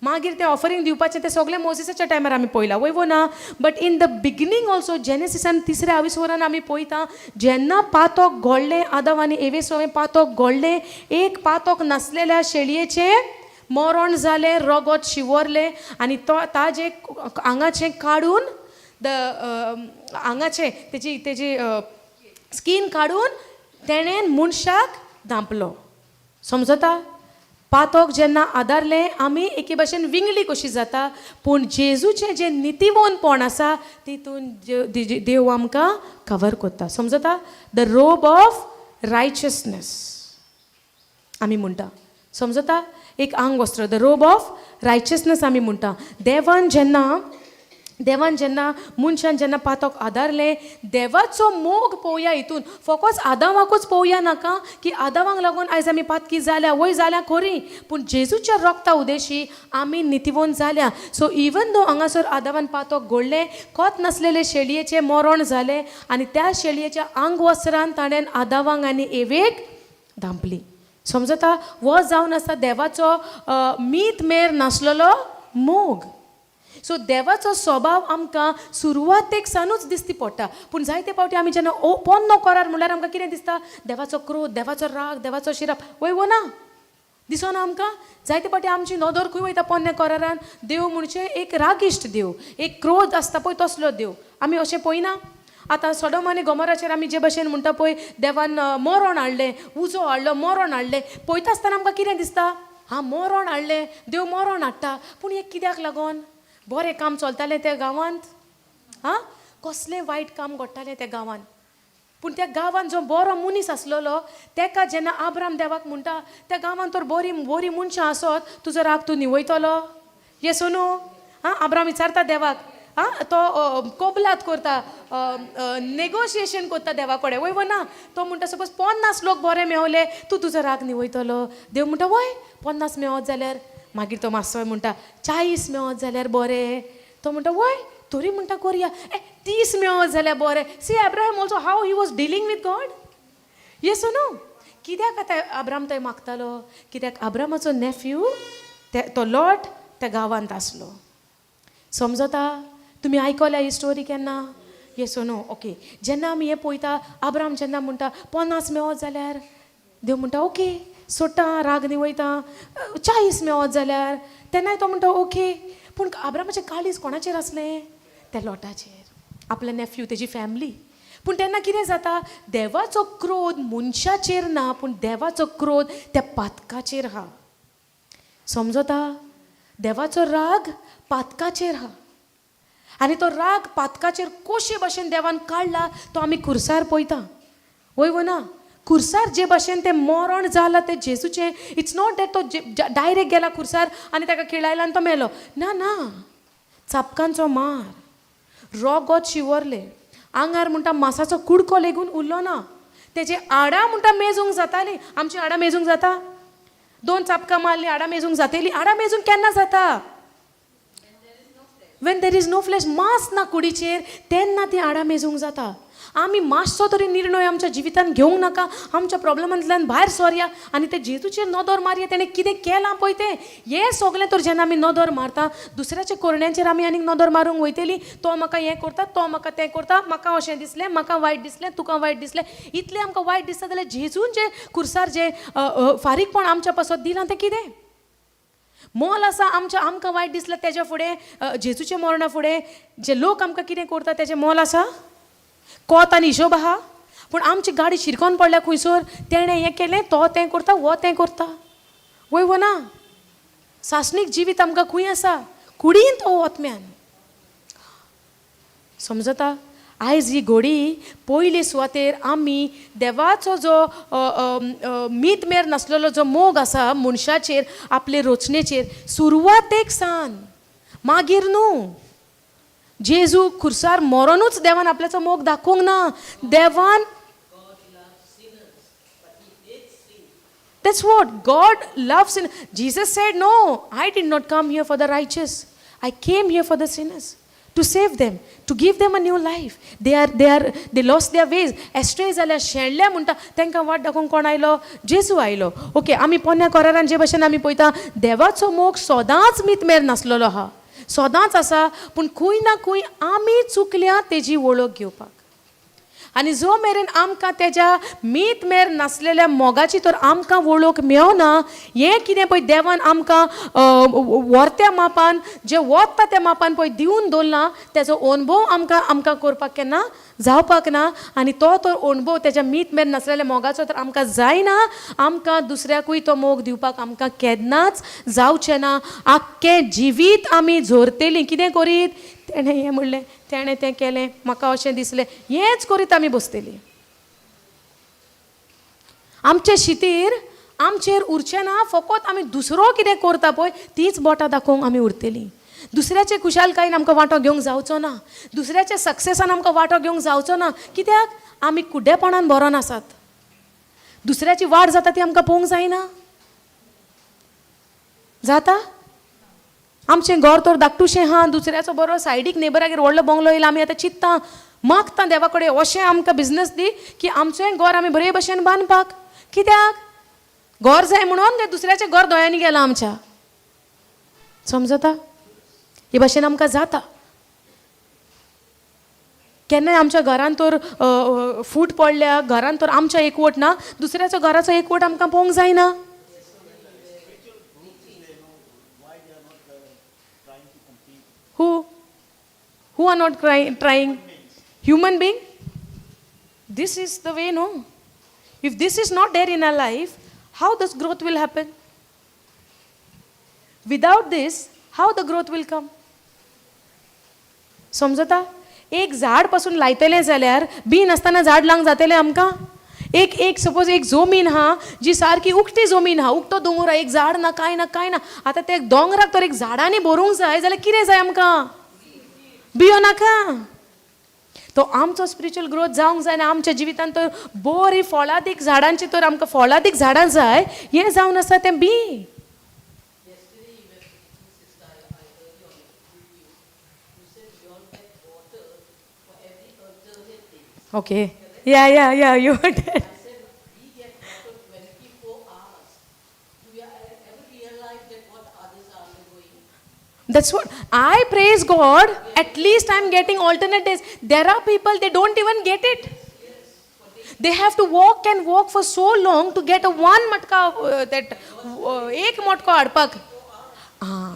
मागीर तें ऑफरींग दिवपाचें तें सगळें मोजिसाच्या टायमार आमी पळयलां, वय वो ना? But in the beginning also, जेनेसिसान तिसऱ्या आविस्वरान आमी पळयता, जेन्ना पातक घडलें, आदाव आनी एवे सवें पातक घडलें, एक पातक नासलेल्या शेळयेचें मरण जालें, रगत शिंवरलें आनी तो ताजें आंगाचें काडून, the आंगाचें तेजी स्कीन काडून तेणेन मनशाक धांपलो. समजता? पातोक जेन्ना आदारलें आमी एके भाशेन विंगडी कशी जाता, पूण जेजूचें जें नितीवोनपण आसा तितून देव आमकां कवर करता. समजता? The Rob of righteousness आमी म्हणटा. समजता? एक आंगवस्त्र, the Rob of righteousness आमी म्हणटा. देवान जेन्ना मनशान जेन्ना पातोक आदारलें, देवाचो मोग पळोवया हितून. फोकोस आदावाकूच पळोवया नाका की आदावांक लागून आयज आमी पातकी जाल्या. वय, जाल्या खरी, पूण जेजूच्या रोगता उदेशी आमी नितीवोन जाल्या. सो इवन दो हांगासर आदावान पातोक घडलें, कोत नासलेले शेळयेचें मरण जालें आनी त्या शेळयेच्या आंगवस्त्रान ताणें आदावांक आनी एवेक धांपली. समजता? हो जावन आसा देवाचो मीत मेर नासलेलो मोग. सो देवाचो स्वभाव आमकां सुरवातेक सानूच दिसती पडटा. पूण जायते फावटी आमी जेन्ना ओ पोन्नो करार म्हणल्यार आमकां कितें दिसता? देवाचो क्रोध, देवाचो राग, देवाचो शिराप. वय वो ना? दिसना आमकां? जायते फावटी आमची नदर खंय वयता? पोन्न्या करारान देव म्हणजे एक रागिश्ट देव, एक क्रोध आसता पळय तसलो देव. आमी अशें पळयना? आतां सोडोम आनी गोमोराचेर आमी जे भशेन म्हणटा पळय, देवान मरण हाडलें, उजो हाडलो, मरण हाडलें. पळयता आसतना आमकां कितें दिसता? हां, मरण हाडलें, देव मरण हाडटा. पूण हें कित्याक लागून? बरें काम चलतालें त्या गांवांत? आं, कसलें वायट काम घडटालें त्या गांवांत? पूण त्या गांवांत जो बरो मनीस आसलेलो, तेका जेन्ना आब्राम देवाक म्हणटा, त्या गांवांत तर बरीं बरीं मनशां आसत, तुजो राग तूं निवयतलो? येस नो? आं, आब्राम विचारता देवाक. आं, तो कोबलात करता, नेगोशिएशन करता देवा कडेन. वय वो ना? तो म्हणटा, सपोज 50 लोक बरे मेवले, तूं तुजो राग निवयतलो? देव म्हणटा, वय, 50 मेवत जाल्यार. मागीर तो मातसो म्हणटा, 40 मेवत जाल्यार बरें. तो म्हणटा, वय, तरी म्हणटा करया. ए, 30 मेवत जाल्यार बरें. See Abraham also, how he was dealing with God. Yes, no? कित्याक आतां आब्राम थंय मागतालो? कित्याक आब्रामाचो नेफ्यू ते तो लॉट त्या गांवांत आसलो. समजता? तुमी आयकल्या ही स्टोरी केन्ना? येस नो? ओके. जेन्ना आमी हें पळयता, आब्राम जेन्ना म्हणटा 50 मेवत जाल्यार, देव म्हणटा, ओके, सोडटा, राग निवयता. 40 मेवत जाल्यार, तेन्नाय तो म्हणटा ओके. पूण आब्रामाचें काळीज कोणाचेर आसलें? त्या लोटाचेर, आपल्या नेफ्यू, तेजी फॅमिली. पूण तेन्ना कितें जाता? देवाचो क्रोध मनशाचेर ना, पूण देवाचो क्रोध त्या पातकाचेर आहा. समजता? देवाचो राग पातकाचेर आहा आनी तो राग पातकाचेर कशे भशेन देवान काडला तो आमी खुर्सार पळयता. वय वो ना? खुर्सार जे भशेन तें मरण जालां तें जेजूचें, it's not that तो डायरेक्ट गेला खुर्सार आनी ताका खिळायला आनी तो मेलो. ना ना, चापकांचो मार, रोगोत शिंवरलें आंगार, म्हणटा मासाचो कुडको लेगून उरलो ना. तेजे हाडां म्हणटा मेजूंक जातालीं. आमची हाडां मेजूंक जाता? दोन चापकां मारलीं, हाडां मेजूंक जातली? हाडां मेजूंक केन्ना जाता? When there is no flesh. मांस ना कुडीचेर, तेन्ना ती हाडां मेजूंक जाता. आमी मातसो तरी निर्णय आमच्या जिवितान घेवंक नाका? आमच्या प्रॉब्लमांतल्यान भायर सरया आनी ते जेजूचेर नदर मारया. तेणें कितें केलां पळय तें. हें सगलें तर जेन्ना आमी नदर मारता, दुसऱ्याच्या करण्यांचेर आमी आनीक नदर मारूंक वयतली. तो म्हाका हें करता, तो म्हाका तें करता, म्हाका अशें दिसलें, म्हाका वायट दिसलें, तुका वायट दिसलें. इतलें आमकां वायट दिसता जाल्यार जेजून जें खुर्सार जें फारीकपण आमच्या पासत दिलां तें कितें मोल आसा आमच्या? आमकां वायट दिसलें तेज्या फुडें, जेजूच्या मरणा फुडें जे लोक आमकां कितें करता तेजें मोल आसा? कोत आनी हिशोब आहा. पूण आमची गाडी शिरकोन पडल्या खंयसर, तेणें हें केलें, तो तें करता, हो तें करता. वय वो ना? सासणीक जिवीत आमकां खंय आसा? कुडीन तो आत्म्यान. समजता? आयज ही घोडी पयले सुवातेर आमी देवाचो जो मीत मेर नासलेलो जो मोग आसा मनशाचेर, आपले रचनेचेर, सुरवातेक सान, मागीर न्हू. जेजू खुर्सार मरोनूच देवान आपल्याचो मोग दाखोवंक ना. देवान. That's what God loves. In Jesus said, "No, I did not come here for the righteous. I came here for the sinners, to save them, to give them a new life. They lost their ways. Astray जाल्या, शेणल्या म्हणटा, तांकां वाट दाखोवंक कोण आयलो? जेजू आयलो. ओके, आमी पोन्न्या करारान जे भशेन आमी पळयता, देवाचो मोग सदांच मीत मेर नासलेलो आहा, सदांच आसा. पूण खंय ना खंय आमी चुकल्या तेजी वळख घेवपाक. आनी जो मेरेन आमकां तेज्या मीत मेर नासलेल्या मोगाची तर आमकां वळख मेवना, हें कितें पळय देवान आमकां व्हरत्या मापान जें वता त्या मापान पळय दिवन दवरलां, तेजो अणभव आमकां आमकां करपाक केन्ना जावपाक ना. आनी तो तर अणभव तेज्या मीत मेर नासलेल्या मोगाचो तर आमकां जायना, आमकां दुसऱ्याकूय तो मोग दिवपाक आमकां केन्नाच जावचें ना. आख्खें जिवीत आमी झरतेलीं कितें करीत, तेणें हें म्हणलें, तेणें तें केलें, म्हाका अशें दिसलें, हेंच करीत आमी बसतलीं. आमचे शितीर आमचेर उरचें ना, फकत आमी दुसरो कितें करता पळय तीच बोटां दाखोवंक आमी उरतलीं. दुसऱ्याचे खुशालकायेन आमकां वांटो घेवंक जावचो ना, दुसऱ्याच्या सक्सेसान आमकां वांटो घेवंक जावचो ना. कित्याक? आमी कुड्डेपणान बरो नासात. दुसऱ्याची वाड जाता ती आमकां पळोवंक जायना. जाता आमचें घर तर धाकटुशें आहा, दुसऱ्याचो बरो सायडीक नेबरागेर व्हडलो बंगलो येयला, आमी आतां चिंत्ता मागता देवा कडेन अशें आमकां बिजनस दी की आमचें घर आमी बरे भशेन बांदपाक. कित्याक घर जाय म्हणून काय दुसऱ्याचें घर दोळ्यांनी गेलां आमच्या? समजता? हे भाशेन आमकां जाता. केन्नाय आमच्या घरान तर फूट पडल्या, घरान तर आमच्या एकवट ना, दुसऱ्याचो घराचो एकवट आमकां पळोवंक जायना. Who are not trying? Human being? This is the way, no? If this is not there in our life, how this growth will happen? Without this, how the growth will come? समजता? एक झाड पासून लायतलें जाल्यार बी नासतना झाड लावंक जातलें आमकां? एक एक सपोज एक जमीन आहा जी सारकी उक्ती जमीन आहा, उक्तो दोंगर आहा, एक झाड ना, कांय ना, कांय ना. आतां ते दोंगराक तर एक झाडांनी भरूंक जाय जाल्यार कितें जाय आमकां? बियो नाका. तो आमचो स्पिरिच्युअल ग्रोथ जावंक जाय आनी आमच्या जिवितांत तर बरी फळादीक झाडांची तर आमकां फळादीक झाडां जाय, हें जावन आसा तें बी. Okay. Yeah, yeah, yeah, you were there.
I said, we get water 24 hours. Do we ever realize that what others are undergoing?
That's what I praise God. At least I'm getting alternate days. There are people, they don't even get it. They have to walk and walk for so long to get a one matka, that ek matka adpak. Ah.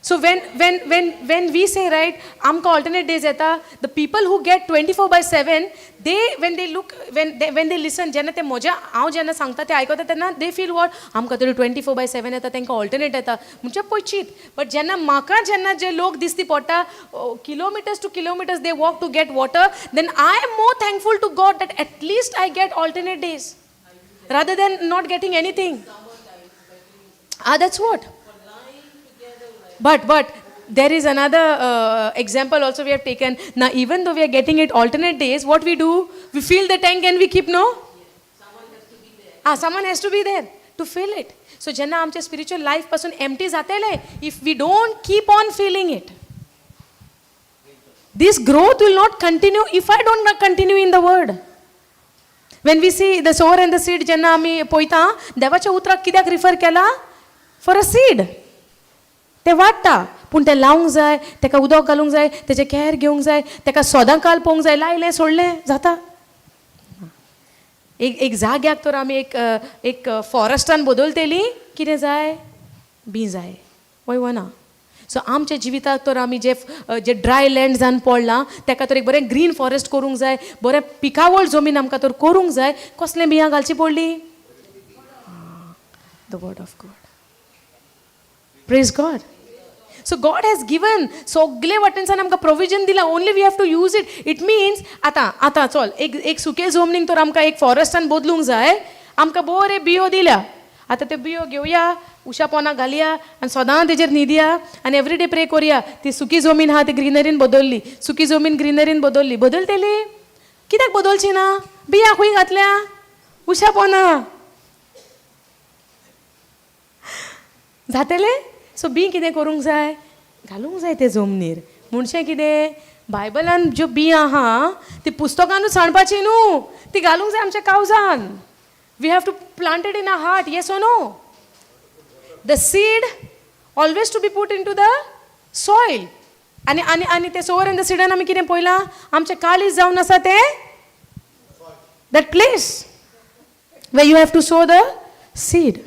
So when we say, right, amka alternate days yeta, the people who get 24/7, they when they look, when they listen, जेन्ना ते म्हज्या हांव जेन्ना सांगता ते आयकता तेन्ना they feel what, आमकां तरी 24/7 येता, तांकां alternate येता, म्हणजे पळय. बट जेन्ना म्हाका जेन्ना जे लोक दिसती पडटा, kilometers to kilometers they walk to get water, then I am more thankful to God that at least I get alternate days rather than not getting anything. Ah, that's what. But there is another example also we have taken. Now, even though we are getting it alternate days, what we do? We fill the tank and we keep, no?
Someone has to be there.
Ah, someone has to be there to fill it. So, jenna amche spiritual life pasun empty zatele, if we don't keep on filling it, this growth will not continue if I don't continue in the word. When we see the sower and the seed, jenna ami poita, devacha utrak kidyak refer kela? For a seed. ते वाडटा, पूण तें लावंक जाय, तेका उदक घालूंक जाय, तेजें कॅर घेवंक जाय, तेका सदां काल पळोवंक जाय. लायलें सोडलें जाता. एक एक जाग्याक तर आमी एक एक फॉरेस्टान बदलतली, कितें जाय? बी जाय, वय वना. सो आमच्या जिविताक तर आमी जे जे ड्राय लँड जावन पडलां तेका तर एक बरें ग्रीन फॉरेस्ट करूंक जाय, बरें पिकावळ जमीन आमकां तर करूंक जाय. कसलें बियां घालची पडली? The word of God. Praise God. So God has given सगळे वाटेनसान आमकां प्रोविजन दिलां, only we have to use it. It means आतां आतां चल एक एक सुके जमनीक तर आमकां एक फॉरेस्टान बदलूंक जाय, आमकां बरे बियो दिल्या, आतां त्यो बियो घेवया, उशा पोनाक घालया आनी सदां तेजेर न्हिदया आनी एवरीडे प्रे करुया, ती सुकी जमीन आहा ती ग्रिनरीन बदलली, सुकी जमीन ग्रिनरीन बदलली. बदलतली? कित्याक बदलची ना? बियां खंय घातल्या? उशा पोना जातलें. सो बी कितें करूंक जाय? घालूंक जाय तें जमनीर. म्हणचें कितें, बायबलान ज्यो बियां आहा ती पुस्तकानूच सांडपाची न्हू, ती घालूंक जाय आमच्या कावजान. We have to plant it in our heart. Yes or no? The seed always to be put into the soil. आनी आनी आनी ते सोवर एंड the सिडान आमी कितें पळयलां, आमचें काळीज जावन आसा तें that place where you have to sow the seed.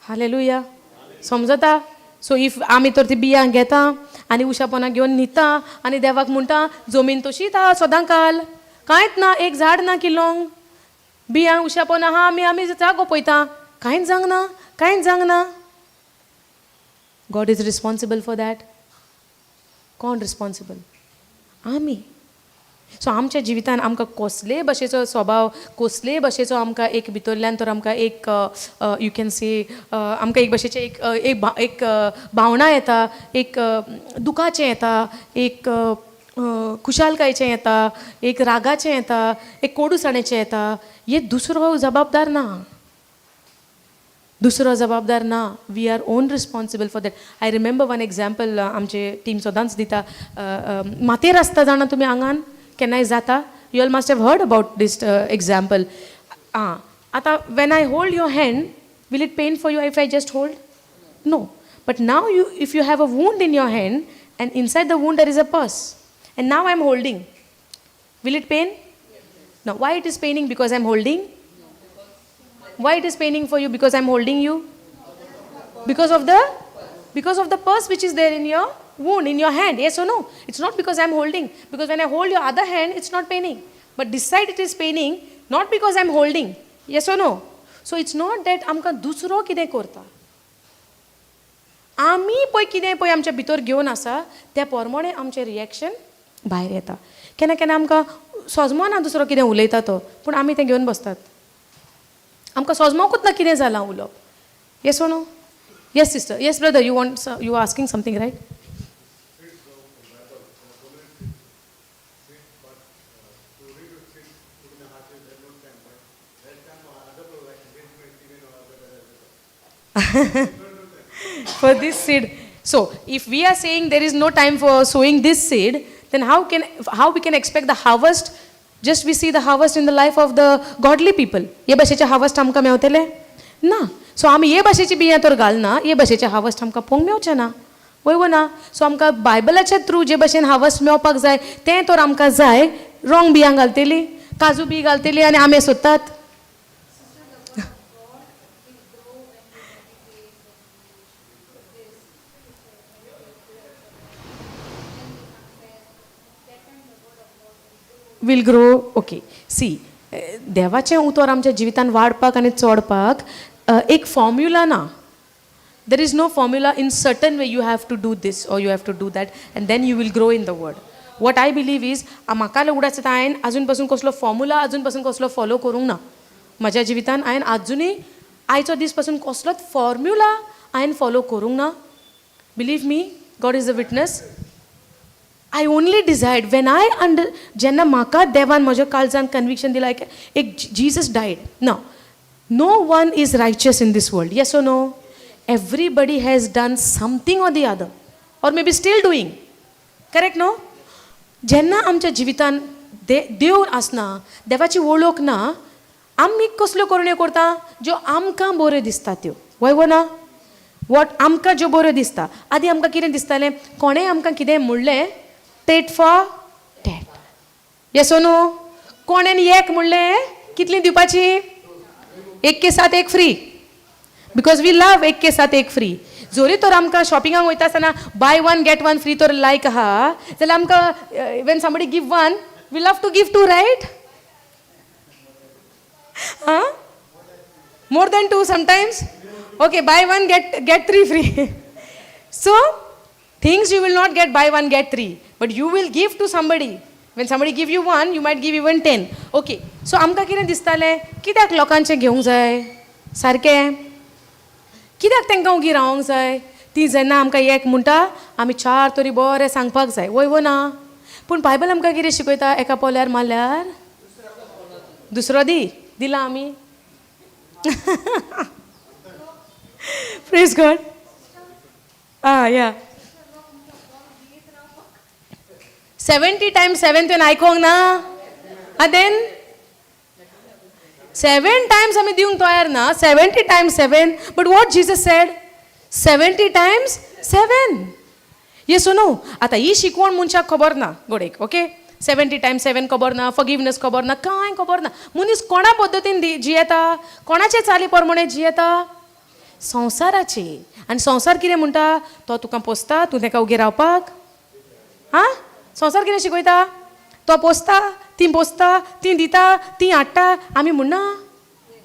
Hallelujah. समजता? सो if आमी तर ती बियां घेता आनी उशापणां घेवन न्हिता आनी देवाक म्हणटा जमीन तशीच आहा सदां काल, कांयच ना, एक झाड ना किल्लोंक, बियां उशापण आहा, आमी आमी जागो पळयता, कांयच जावंक ना, कांयच जावंक ना. God is responsible for that. कोण रिस्पॉन्सिबल? आमी. सो आमच्या जिवितान आमकां कसलेय भाशेचो स्वभाव, कसलेय भाशेचो आमकां एक भितरल्यान तर आमकां एक you can से आमकां एक भाशेचें एक एक एक भावना येता, एक दुखाचें येता, एक खुशालकायेचें येता, एक रागाचें येता, एक कोडूसाणेचें येता. हे दुसरो जबाबदार ना, दुसरो जबाबदार ना. We are own responsible for that. I remember one example आमचे टीम सदांच दिता. मातेर आसता जाणा तुमी, आंगान केन्नाय जाता. You all must have heard about this example. आं, आतां when I hold your hand, will it pain for you if I just hold? No. But now you if you have a wound in your hand and inside the wound there is a pus and now I am holding, will it pain? No. Why it is paining? Because I am holding. Why it is paining for you? Because I am holding you? Because of the pus which is there in your wound, in your hand. Yes or no? It's not because I am holding. Because when I hold your other hand, it's not paining. But this side it is paining, not because I am holding. Yes or no? So it's not that आमकां दुसरो कितें करता. आमी पळय कितें पळय आमच्या भितर घेवन आसा त्या प्रमाणे आमचें रिएक्शन भायर येता. केन्ना केन्ना आमकां सोजमना दुसरो कितें उलयता तो, पूण आमी तें घेवन बसतात. आमकां सोजमोकूच ना कितें जालां उलोवप. Yes or no? Yes sister, yes brother, you want, you are asking something, right?
Seeds go in Bible, so many seeds, seed, but to reap the seed, put in the heart, there no time. But that time other people like arrangement, even or other.
For this seed. So, if we are saying there is no time for sowing this seed, then how we can expect the harvest? Just we see the harvest in the life of the godly people. हे भाशेचे Harvest आमकां मेवतले ना. So आमी हे भाशेची बियां तर घालना, हे भाशेचे हार्वस्ट आमकां पळोवंक मेवचें ना, वय वो ना? सो आमकां बायबलाच्या थ्रू जे भाशेन हार्वस्ट मेवपाक जाय तें तर आमकां जाय. रॉंग बियां घालतली, काजू बी घालतली आनी आंबे सोदतात.
Sister, the word of God will grow when we meditate, when we put this, meditate, then we confess. That time the word of God will grow.
Will grow. Okay, see, देवाचें उतर आमच्या जिवितान वाडपाक आनी चोडपाक एक फॉर्म्युला ना. There is no formula in certain way you have to do this or you have to do that and then you will grow in the word. What I believe is, म्हाका उगडास येता, हांवें आजून पासून कसलो formula अजून पासून कसलो फॉलो करूंक ना म्हज्या जिवितान. हांवें आजुनूय आयचो दीस पासून कसलोच फॉर्म्युला हांवें फॉलो करूंक ना. Believe me, God is a witness. I only decide when I under जेन्ना म्हाका देवान म्हज्या काळजान कन्विक्शन दिला एक Jesus died. ना, no one is righteous in this world. Yes or no? Everybody has done something or the other or maybe still doing. Correct, no? जेन्ना आमच्या जिवितान दे देव आसना, देवाची वळख ना, आमी कसल्यो करण्यो करता ज्यो आमकां बऱ्यो दिसता त्यो. वय वो ना? वॉट आमकां ज्यो बऱ्यो दिसता. आदीं आमकां कितें दिसतालें, कोणेंय आमकां कितें म्हणलें, tit for tat. Yes or no? कोणेन एक म्हणलें, कितली दिवपाची? एक के साथ एक फ्री, because we love एक के साथ एक फ्री. जोरी तर आमकां शॉपिंगाक वयता आसतना buy one get one free तर लायक आहा जाल्यार आमकां when somebody give one, we love to give two, right? आं, more than two sometimes. Okay, buy one get three free. So things you will not get buy one get three, but you will give to somebody. When somebody give you one, you might give even 10. Okay, so आमकां कितें दिसतालें, कित्याक लोकांचें घेवंक जाय सारकें, कित्याक तांकां उगी रावंक जाय? ती जेन्ना आमकां एक म्हणटा, आमी चार तरी बरें सांगपाक जाय. वय वो ना? पूण बायबल आमकां कितें शिकयता? एका पोल्यार मारल्यार दुसरो दी. दिला आमी? Praise God. Ah, yeah, 70 times 7 तुवें आयकोंक ना? आं, then seven times आमी दिवंक तयार ना 70 times 7. But what Jesus said? 70 times 7. Yes or no? आतां ही शिकवण मनशाक खबर ना घोडेक, ओके? 70 times 7 खबर ना, फॉरगिवनेस खबर ना, कांय खबर ना. मनीस कोणा पद्दतीन जियेता, कोणाचे चाली प्रमाणे जियेता? संवसाराचे. आनी संवसार कितें म्हणटा? तो तुका पोसता, तूं ताका उगे रावपाक. आं, संवसार कितें शिकयता? तो पोसता, तीं पोसता, तीं दिता, तीं हाडटा. आमी म्हणना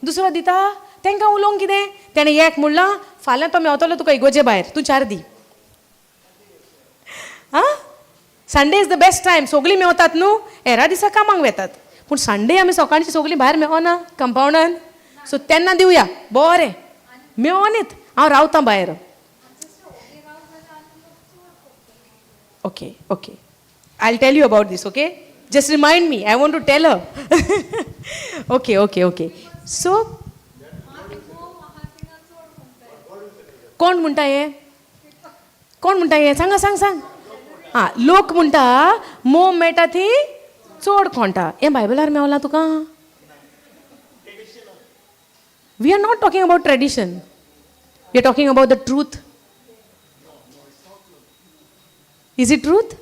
दुसरो दिता, तांकां उलोवंक कितें? तेणें एक म्हणलां, फाल्यां तो मेवतलो तुका इगोजे भायर, तूं चार दी. आं, Sunday is the best time, सगळीं मेवतात न्हू, हेरा दिसा कामाक वेतात, पूण संडे आमी सकाळची सगळीं भायर मेवना कंपावंडान, सो तेन्ना दिवया बरें मेवनीत, हांव रावतां भायर. Okay, okay, I tell you about this, okay? Just remind me, I want to tell her. Okay, okay, okay. So कोण म्हणटा हें? कोण म्हणटा हें? सांगा, सांग सांग. आं, लोक म्हणटा मोव मेळटा ती चड कोणटा. हें बायबलार मेवलां तुका? We are not talking about tradition, we are talking about the truth. Is it truth?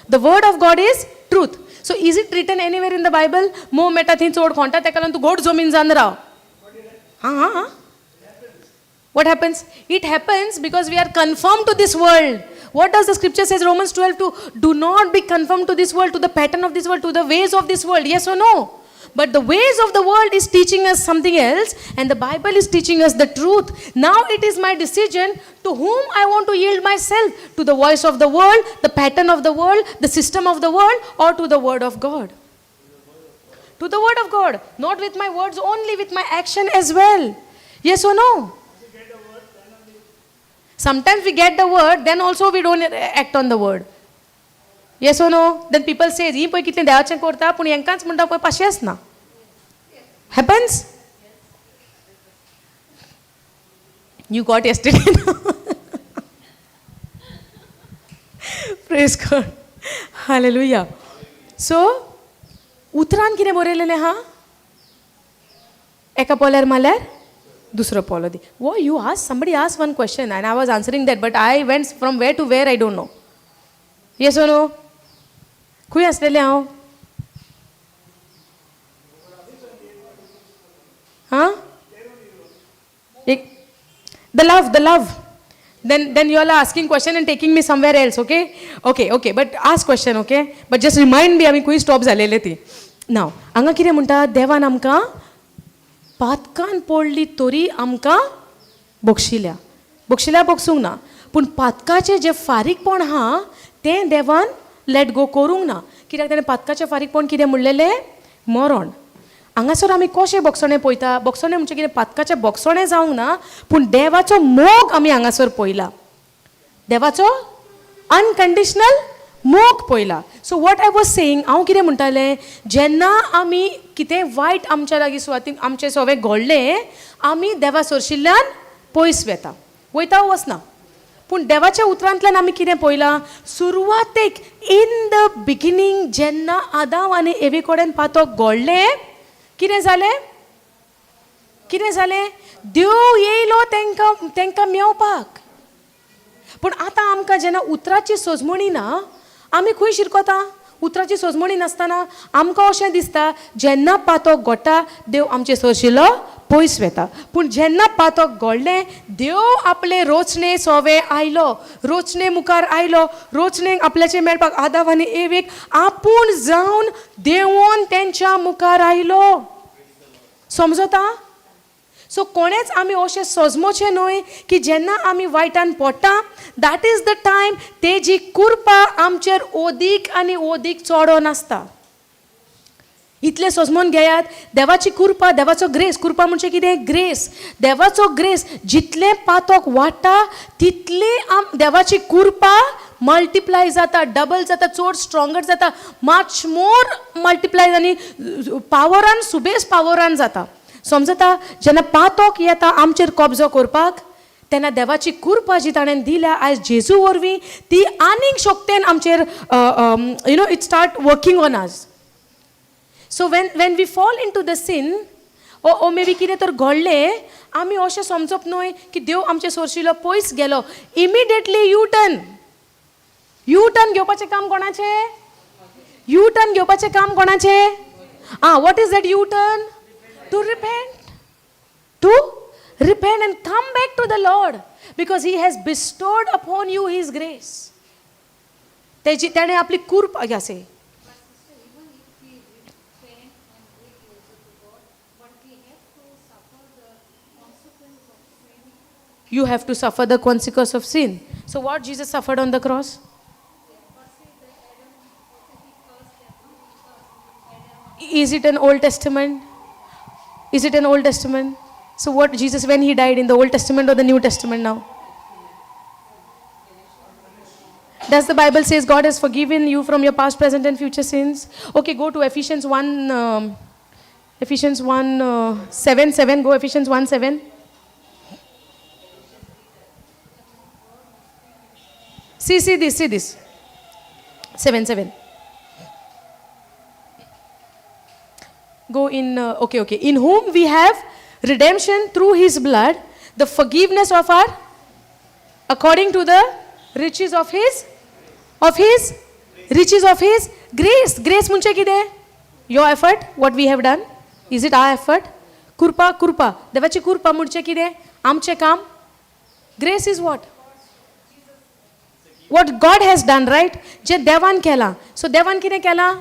The word of God is truth. So is it written anywhere in the Bible मोव मेळटा थंय चड कोणटा, तेका लागून तूं गोड जमीन जावन राव? आं आं आं. What happens? It happens because we are conformed to this world. What does the scripture says? Romans 12:2. Do not be conformed to this world, to the pattern of this world, to the ways of this world. Yes or no? But the ways of the world is teaching us something else, and the Bible is teaching us the truth. Now it is my decision to whom I want to yield myself, to the voice of the world, the pattern of the world, the system of the world, or to the word of God. To the word of God, not with my words only, with my action as well. Yes or no? Sometimes we get the word, then also we don't act on the word. Yes or no? Then people say, ही पळय कितलें देवाचें करता, पूण हेंकांच म्हणटा पळय पाशेंच ना. Happens? You got yesterday. Praise God. Hallelujah. So, उतरान कितें बरयलेलें आहा? एका पोल्यार मारल्यार दुसरो पोलो दी. वो you ask, somebody asked one question and I was answering that, but I went from where to where I don't know. Yes or no? खंय आसलेलें हांव? हां, एक the love, the love. Then you all are asking question and taking me somewhere else, okay? Okay, okay, but ask question, okay? But just remind me आमी खंय stop जालेले ती. नाव हांगा कितें म्हणटा? देवान आमकां पातकान पडली तरी आमकां बक्षिल्या, बक्षिल्या बक्षूंक ना, पूण पातकाचें जें फारीकपण आहा तें देवान let go करूंक ना. कित्याक ताणें पातकाचें फारीकपण कितें म्हणलेलें? मरण. हांगासर आमी कशें बक्षणें पळयता? बक्षणें म्हणजे कितें? पातकाचें बक्षणें जावंक ना, पूण देवाचो मोग आमी हांगासर पळयला, देवाचो अनकंडिशनल मोग पळयला. So what I was saying, हांव कितें म्हणटालें, जेन्ना आमी कितें वायट आमच्या लागीं सुवातीन आमचें सगळें घडलें, आमी देवा सरशिल्ल्यान पयस वेता, वयता वचना. पूण देवाच्या उतरांतल्यान आमी कितें पळयलां? सुरवातेक इन the beginning जेन्ना आदाव आनी एवे कडेन पातक घडलें, कितें जालें? कितें जालें? देव येयलो तेंकां, तेंकां मेवपाक. पूण आतां आमकां जेन्ना उतराची सोजमणी ना, आमी खंय शिरकोता? उतराची सोजमणी नासतना आमकां अशें दिसता जेन्ना पातक घडटा देव आमचे सरशिल्लो पयस वेता. पूण जेन्ना पातक घडलें, देव आपले रोचणे सोवे आयलो, रोचणे मुखार आयलो, रोचणेक आपल्याचे मेळपाक आदाव आनी एवेक आपूण जावन देवोन तेंच्या मुखार आयलो. समजता? सो कोणेच आमी अशें सजमोचें न्हय की जेन्ना आमी वायटान पडटा, that is the time तेजी कृपा आमचेर ओदीक आनी ओदीक चडोन आसता. इतलें सजमोन घेयात, देवाची कृपा, देवाचो ग्रेस. कृपा म्हणजे कितें? ग्रेस. देवाचो ग्रेस जितलें पातक वाडटा तितलें आम देवाची कृपा मल्टिप्लाय जाता, डबल जाता, चड स्ट्रोंगर जाता, मच मोर मल्टिप्लाय आनी पावरान, सुबेज पावरान जाता. समजता? जेन्ना पातक येता आमचेर कब्जो करपाक, तेन्ना देवाची कृपा जी ताणें दिल्या आयज जेजू वरवीं, ती आनीक शक्तेन आमचेर, you know, it start working on us. So when we fall into the sin or maybe कितें तर घडलें, आमी अशें समजप न्हय की देव आमचे सोरशिलो पयस गेलो. Immediately you turn. U turn घेवपाचें काम कोणाचें? यू टर्न घेवपाचें काम कोणाचें? आं, what is that U turn? To repent, to repent and come back to the Lord, because he has bestowed upon you his grace. तेजी ताणें आपली कुर्प असे.
But sister, even if we repent and we closer to God, but we have to suffer the consequence of sin.
You have to suffer the consequence of sin. So what Jesus suffered on the cross?
But see, the Adam, also he cursed them, no? He cursed Adam.
Is it an Old Testament? Is it an Old Testament? So what Jesus, when he died, in the Old Testament or the New Testament now? Does the Bible says God has forgiven you from your past, present and future sins? Okay, go to Ephesians 1, Ephesians 1, 7, 7. Go Ephesians 1, 7. See, see this, see this. 7, 7. Go in, okay, okay. In whom we have redemption through his blood, the forgiveness of our, according to the riches of his, of his, riches of his grace. Grace म्हणजे कितें? Your effort, what we have done, is it our effort? कृपा, कृपा, देवाची कृपा म्हणजे कितें? आमचें काम. Grace is what? What God has done, right? जे देवान केलां. सो देवान कितें केलां?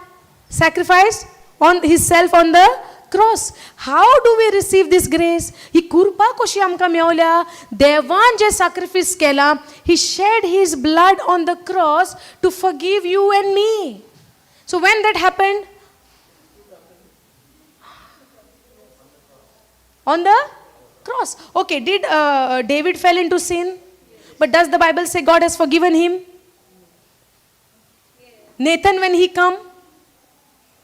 Sacrifice on his self on the cross. How do we receive this grace? ही कृपा कशी आमकां मेवल्या? देवान जें sacrifice केलां, he shed his blood on the cross to forgive you and me. So when that happened? On the cross. Okay, did David fell into sin? But does the Bible say God has forgiven him? Nathan, when he come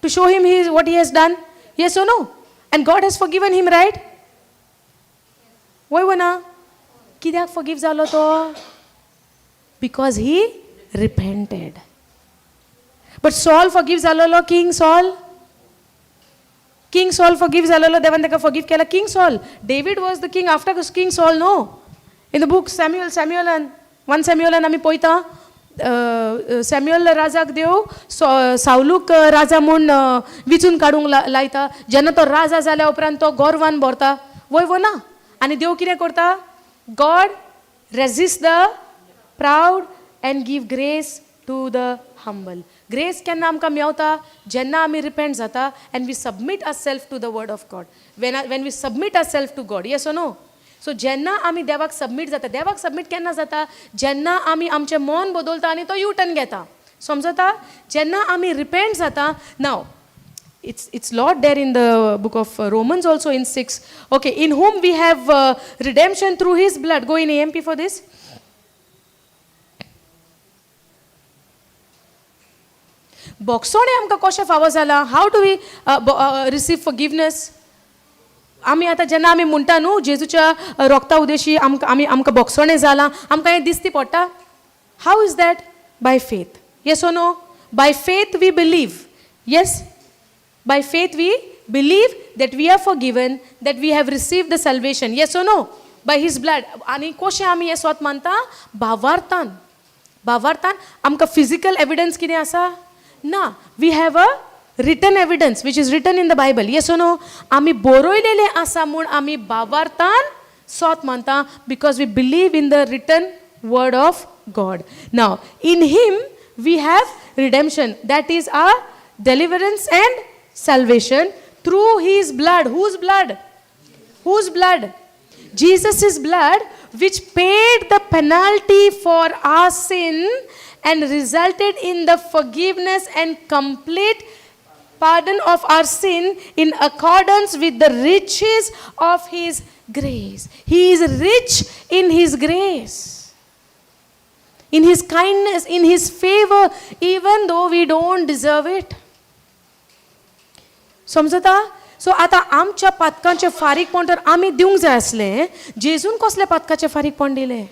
to show him what he has done, yes or no? And God has forgiven him, right? Why wana? कित्याक forgive जालो तो? Because he repented. But Saul forgive जालोलो, King Saul. King Saul forgive जालोलो, देवान ताका forgive केला. King Saul. David was the king after King Saul, no? In the book Samuel, Samuelan, 1 Samuelan आमी पळयता, Samuel राजाक देव सावलूक राजा म्हूण विचून काडूंक लायता. जेन्ना तो राजा जाल्या उपरांत तो गोरवान भरता, वय वो ना? आनी देव कितें करता? God resist the proud and give grace to the humble. Grace केन्ना आमकां मेवता? जेन्ना आमी रिपेंट जाता and we submit our self to the word of God. When we submit our self to God, yes or no? So जेन्ना आमी देवाक submit जाता, देवाक सबमीट केन्ना जाता? जेन्ना आमी आमचें मन बदलता आनी तो यू टर्न घेता. समजता? जेन्ना आमी रिपेंट जाता. Now it's lot there in the book of Romans also in 6. Okay, in whom we have redemption through his blood. Go in AMP for this. बोगसोणें आमकां कशें फावो जालां? How do we receive forgiveness? आमी आतां जेन्ना आमी म्हणटा न्हू जेजूच्या रोगता उदेशी आमकां आमी आमकां बोगसोणें जालां, आमकां हें दिसती पडटा. How is that? By faith. Yes or no? By faith we believe. Yes? By faith we believe that we are forgiven, that we have received the salvation. Yes or no? By his blood. आनी कशें आमी हें स्वत मानता? भावार्थान. भावार्थान आमकां physical evidence कितें आसा? ना. We have a written evidence which is written in the Bible. Yes or no? आमी बरयलेलें आसा म्हूण आमी भावार्थान स्वत मानता, because we believe in the written word of God. Now in him we have redemption, that is our deliverance and salvation through his blood. Whose blood? Whose blood? Jesus' blood, which paid the penalty for our sin and resulted in the forgiveness and complete pardon of our sin in accordance with the riches of his grace. He is rich in his grace, in his kindness, in his favor, even though we don't deserve it. समजता? So आतां आमच्या पातकांचें फारीकपण तर आमी दिवंक जाय आसलें, जेजून कसल्या पातकाचें फारीकपण दिलें?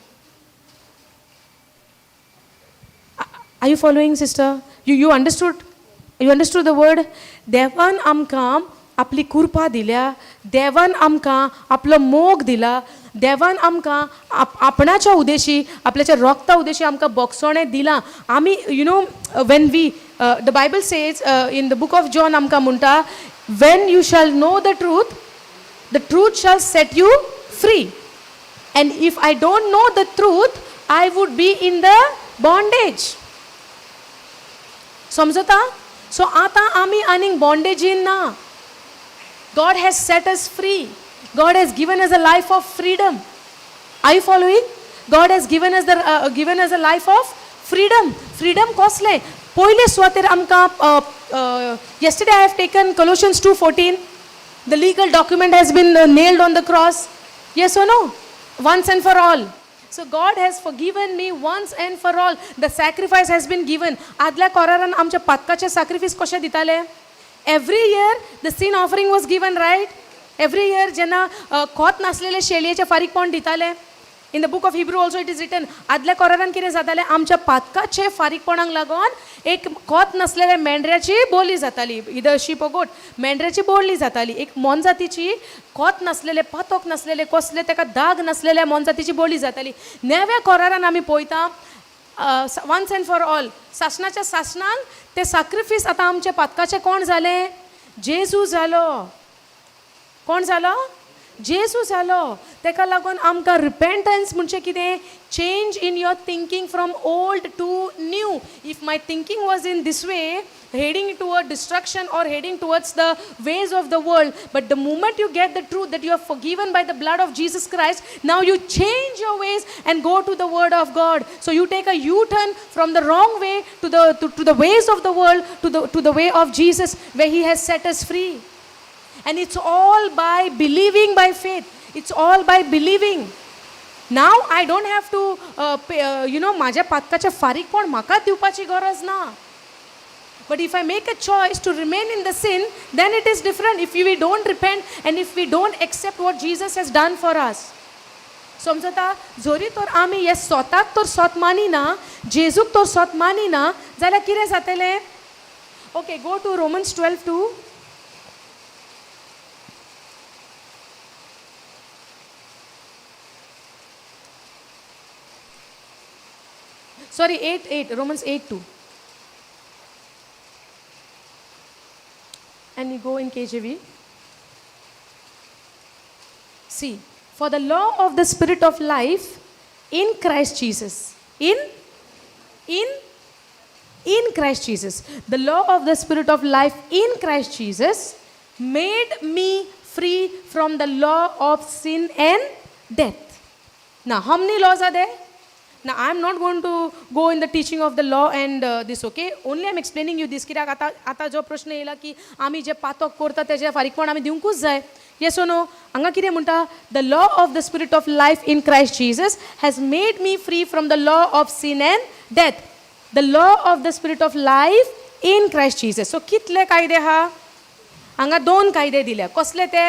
Are you following, sister? You understood? You understood the word? देवान आमकां आपली कृपा दिल्या, देवान आमकां आपलो मोग दिला. देवान आमकां आपणाच्या उदेशी, आपल्याच्या रोगता उदेशी आमकां बोगसोणें दिलां. आमी you know when we the Bible says in the book of John आमकां म्हणटा, when you shall know the truth, the truth shall set you free. And if I don't know the truth, I would be in the bondage. समजता? So आतां आमी आनीक बॉन्डेजीन ना. God has set us free. God has given us a life of freedom. Are you following? God has given us a life of freedom. Freedom कसलें? पयले सुवातेर आमकां yesterday I have taken Colossians 2:14. The legal document has been nailed on the cross. Yes or no? Once and for all. So God has forgiven me once and for all. The sacrifice has been given. आदल्या कोरारान आमच्या पातकाचे sacrifice कशें दिताले? Every year the sin offering was given, right? Every year जेन्ना खोत नासलेले शेळयेचें फारीकपण दिताले. In the book of Hebrew also it is written, आदल्या कोरारान कितें जातालें, आमच्या पातकाचे फारीकपणाक लागून एक खोत नासलेल्या मेंढऱ्याची बोली जाताली, इदर शीप गोट, मेंढऱ्याची बोली जाताली, एक मोनजातीची खोत नासलेले, पातोक नासलेले, कसले ताका दाग नासलेल्या मोनजातीची बोली जाताली. नव्या कोरारान आमी पळयता वन्स एंड फॉर ऑल, सासणाच्या सासणान ते साक्रिफीस आतां आमच्या पातकाचें कोण जालें? जेजू जालो. कोण जालो? जेजू जालो. तेका लागून आमकां रिपेंटन्स म्हणजे कितें? Change in your thinking from old to new. If my thinking was in this way, heading toward destruction or heading towards the ways of the world, but the moment you get the truth that you are forgiven by the blood of Jesus Christ, now you change your ways and go to the word of God. So you take a U-turn from the wrong way to the ways of the world to the way of Jesus, where he has set us free. And it's all by believing by faith. It's all by believing. Now I don't have to pay, you know, माझ्या पातकाच्या फारीकपण म्हाका दिवपाची गरज ना. But if I make a choice to remain in the sin, then it is different. If we don't repent and if we don't accept what Jesus has done for us. समजता? जरी तर आमी हे स्वताक तर स्वत मानिना, जेजूक तर स्वत मानिना, जाल्यार कितें जातलें? Okay, go to Romans 12:2. Sorry, 8:8, Romans 8:2. And you go in KJV. See, for the law of the Spirit of life in Christ Jesus. In Christ Jesus. The law of the Spirit of life in Christ Jesus made me free from the law of sin and death. Now, how many laws are there? Now, I am not going to go in the teaching of the law and this, okay? Only I am explaining you this. कित्याक आतां आतां जो प्रश्न येयला की आमी जे पातक करता तेजे फारीकपण आमी दिवंकूच जाय. Yes or no? हांगा कितें म्हणटा? The law of the Spirit of life in Christ Jesus has made me free from the law of sin and death. The law of the Spirit of life in Christ Jesus. So कितले कायदे आहा? हांगा दोन कायदे दिल्या. कसले ते?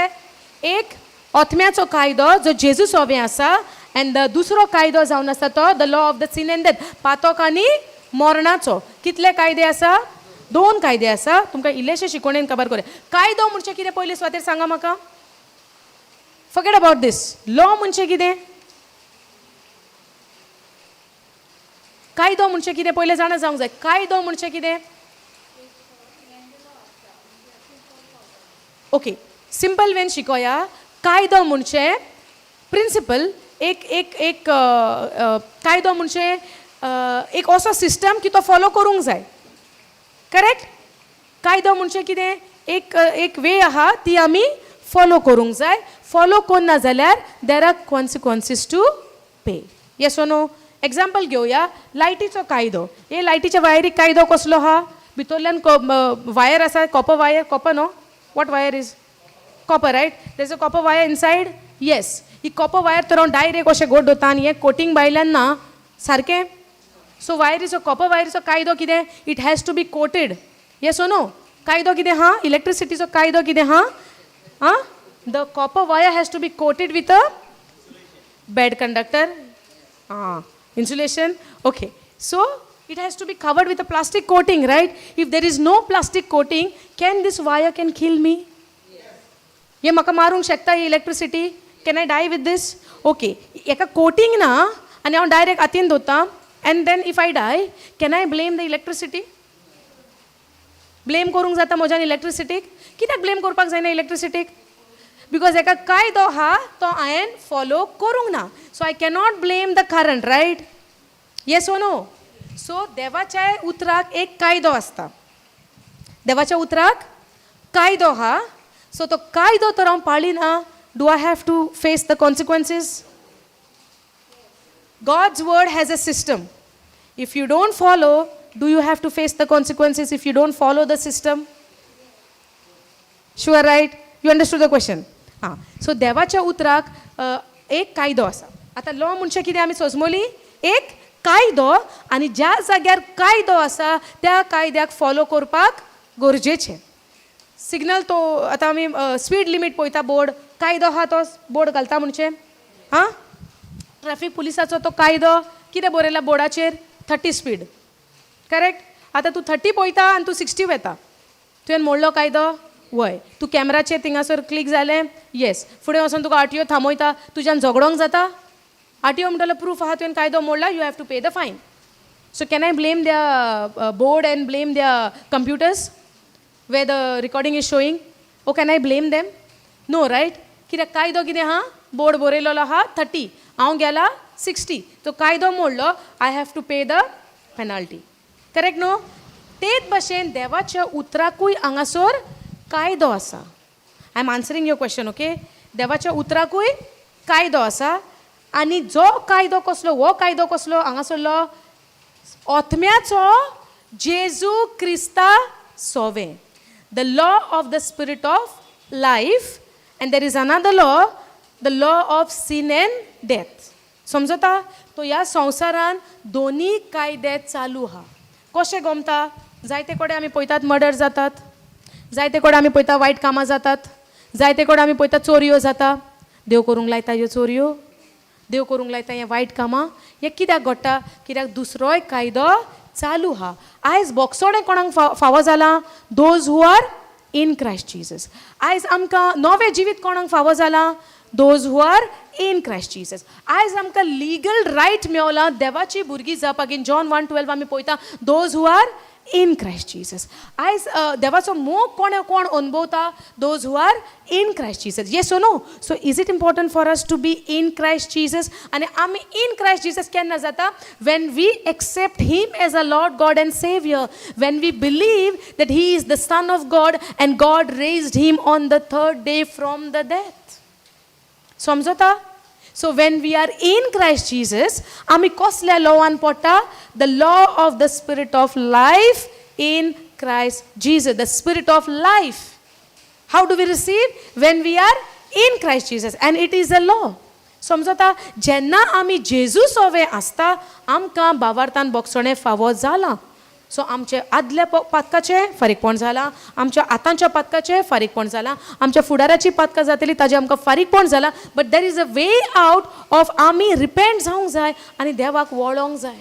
एक आत्म्याचो कायदो जो जेजू सोबे आसा, एंड दुसरो कायदो जावन आसा तो the law of the sin and death, पातक आनी मरणाचो. कितले कायदे आसा? दोन कायदे आसा. तुमकां इल्लेशे शिकोवणेन खबर करूया. कायदो म्हणजे कितें पयलीं सुवातेर सांगा म्हाका. Forget about this. Law म्हणजे कितें? कायदो म्हणजे कितें पयलें जाणा जावंक जाय. कायदो म्हणजे कितें? ओके, सिंपल वेन शिकोया. कायदो म्हणजे प्रिंसिपल, एक एक एक कायदो म्हणजे एक असो सिस्टम की तो फॉलो करूंक जाय. करेक्ट? कायदो म्हणजे कितें? एक एक वे आहा ती आमी फॉलो करूंक जाय. फॉलो करना जाल्यार there are consequences to pay. Yes or no? Example घेवया, लायटीचो कायदो. हे लायटीच्या वायरीक कायदो कसलो आहा? भितरल्यान वायर आसा, कॉपर वायर. कॉपर न्हू? What wire is? Copper, right? There is a copper wire inside. Yes. He copper wire तर हांव डायरेक्ट अशें गोड दवरता आनी हें कोटींग भायल्यान ना सारकें. सो वायरीचो, कॉपर वायरीचो कायदो कितें? It has to be coated. Yes or no? कायदो कितें आहा? इलेक्ट्रिसिटीचो कायदो कितें आहा? आं, the copper wire has to be coated with a bad conductor, insulation. Okay, so it has to be covered with a plastic coating, right? If there is no plastic coating, can this wire can kill me? हे म्हाका मारूंक शकता ही electricity? Can I die with this? Okay, एका coating ना आनी हांव direct हातीन दवरता, and then if I die, can I blame the electricity? Blame करूंक जाता म्हज्यान इलेक्ट्रिसिटीक? कित्याक ब्लेम करपाक जायना इलेक्ट्रिसिटीक? Because एका कायदो आहा, तो हांवें फॉलो करूंक ना. So I cannot blame the current, right? Yes oh no? So देवाच्या उतराक एक कायदो आसता. देवाच्या उतराक कायदो आहा. सो तो कायदो तर हांव पाळिना, do I have to face the consequences? God's word has a system. If you don't follow, do you have to face the consequences if you don't follow the system? Sure, right? You understood the question? हां, so देवाच्या उतराक एक कायदो आसा. आतां law म्हणजे कितें आमी सोजमोली? एक कायदो, आनी ज्या जाग्यार कायदो आसा त्या कायद्याक फॉलो करपाक गरजेचें. सिग्नल तो आतां आमी स्पीड लिमीट पळयता बोर्ड, कायदो आहा, तो बोर्ड घालता म्हणचे. हां, ट्रॅफीक पुलिसाचो तो कायदो कितें बरयला बोर्डाचेर? 30 स्पीड, करेक्ट? आतां तूं 30 पळयता आनी तूं 60 वता, तुवें मोडलो कायदो? वय. तूं कॅमेराचेर थिंगासर क्लिक जालें? येस. फुडें वचोन तुका आरटीओ थांबयता, तुज्यान झगडोंक जाता? आरटीओ म्हणटलो, प्रूफ आहा, तुवें कायदो मोडला, you have to pay the fine. So can I blame the board and blame the computers where the recording is showing? Oh, can I blame them? No, right? कित्याक? कायदो कितें आहा? बोर्ड बरयलेलो आहा 30, हांव गेला 60, तो कायदो मोडलो, I have to pay the penalty, correct न्हू? तेच भशेन देवाच्या उतराकूय हांगासर कायदो आसा. I am answering your question, okay? देवाच्या उतराकूय कायदो आसा. आनी जो कायदो कसलो? हो कायदो कसलो हांगासरलो? आत्म्याचो, जेजू क्रिस्ता सोवे. The law of the spirit of life, and there is another law, the law of sin and death. समजता? तो ह्या संवसारान दोनी कायदे चालू आहा. कशें गोमता? जायते कडेन आमी पळयतात मर्डर जातात, जायते कडेन आमी पळयता वायट कामां जातात, जायते कडेन आमी पळयता चोरयो जाता. देव करूंक लायता ह्यो चोरयो? देव करूंक लायता हें वायट कामां? हें कित्याक घडटा? कित्याक दुसरोय कायदो चालू आहा. आयज बोगसोणें कोणाक फावो जालां? Those who are in Christ Jesus. आयज आमकां नवें जिवीत कोणाक फावो जालां? Those who are in Christ Jesus. आयज आमकां लिगल रायट मेवला देवाची भुरगीं जावपाक. इन जॉन 1:12 आमी पळयता, those who are in Christ Jesus. आयज देवाचो मोग कोण कोण अनुभवता? Those who are in Christ Jesus. Yes, no? So is it important for us to be in Christ Jesus? आनी आमी इन क्रायस्ट जीसस केन्ना जाता? When we accept Him as a Lord God and Saviour, when we believe that He is the Son of God and God raised Him on the third day from the death. समजता? So when we are in Christ Jesus, आमी कसल्या लॉवान पडटा? The law of the spirit of life in Christ Jesus. The spirit of life, how do we receive? When we are in Christ Jesus, and it is a law. समजता? जेन्ना आमी जेजू सोवे आसता, आमकां बावार्थान बोगसणें फावो जालां. सो आमचे आदल्या पातकाचें फारीकपण जालां, आमच्या आतांच्या पातकाचें फारीकपण जालां, आमच्या फुडाराची पातकां जातली ताजें आमकां फारीकपण जालां. But there is a way out of. आमी रिपेंट जावंक जाय आनी देवाक वळोंक जाय.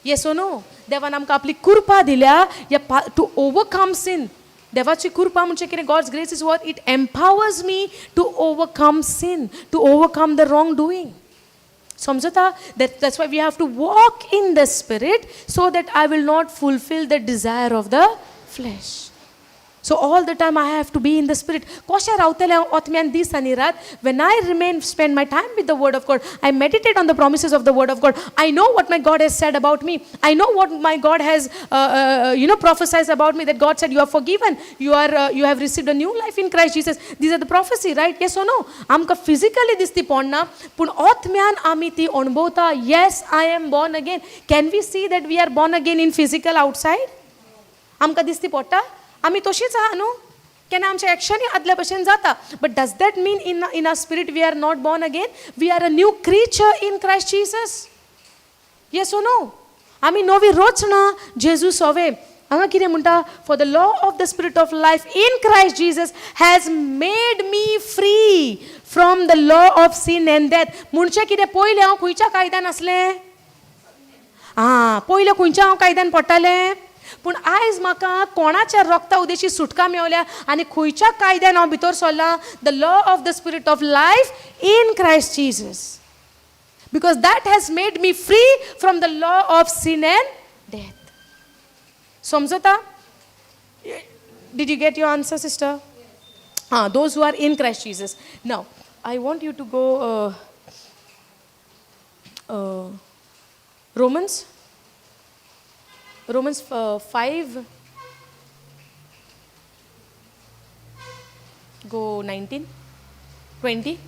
Yes, no? देवान आमकां आपली कृपा दिल्या या टू ओवरकम सिन. देवाची कृपा म्हणजे कितें? God's grace is what? It empowers me to overcome sin, to overcome the wrong doing. समजता? That's why we have to walk in the spirit, so that I will not fulfill the desire of the flesh. So all the time I have to be in the spirit. कशें रावतलें हांव आत्म्यान दीस आनी रात? When I remain, spend my time with the word of God, I meditate on the promises of the word of God. I know what my God has said about me. I know what my God has prophesied about me, that God said, "You are forgiven. You have received a new life in Christ Jesus." These are the prophecy, right? Yes or no? आमकां physically दिसती पडना, पूण आत्म्यान आमी ती अणभवता. Yes, I am born again. Can we see that we are born again in physical outside? आमकां दिसती पडटा? आमी तशीच आहा न्हू? केन्ना आमच्या एक्शनूय आदल्या भशेन जाता, but does that mean in our spirit we are not born again? We are a new creature in Christ Jesus. Yes or no? आमी नवी रचना जेजू सोवे. हांगा कितें म्हणटा? For the law of the spirit of life in Christ Jesus has made me free from the law of sin and death. म्हणचे कितें? पयलें हांव खंयच्या कायद्यान आसलें? आं, पयलें खंयच्या हांव कायद्यान पडटालें? पूण आयज म्हाका कोणाच्या रक्ता उदेशी सुटका मेवल्या आनी खंयच्या कायद्यान हांव भितर सरलां? The law of the spirit of life in Christ Jesus, because that has made me free from the law of sin and death. समजता? Did you get your answer, sister? Ah, those who are in Christ Jesus. Now, I want you to go Romans 5, go 19, 20.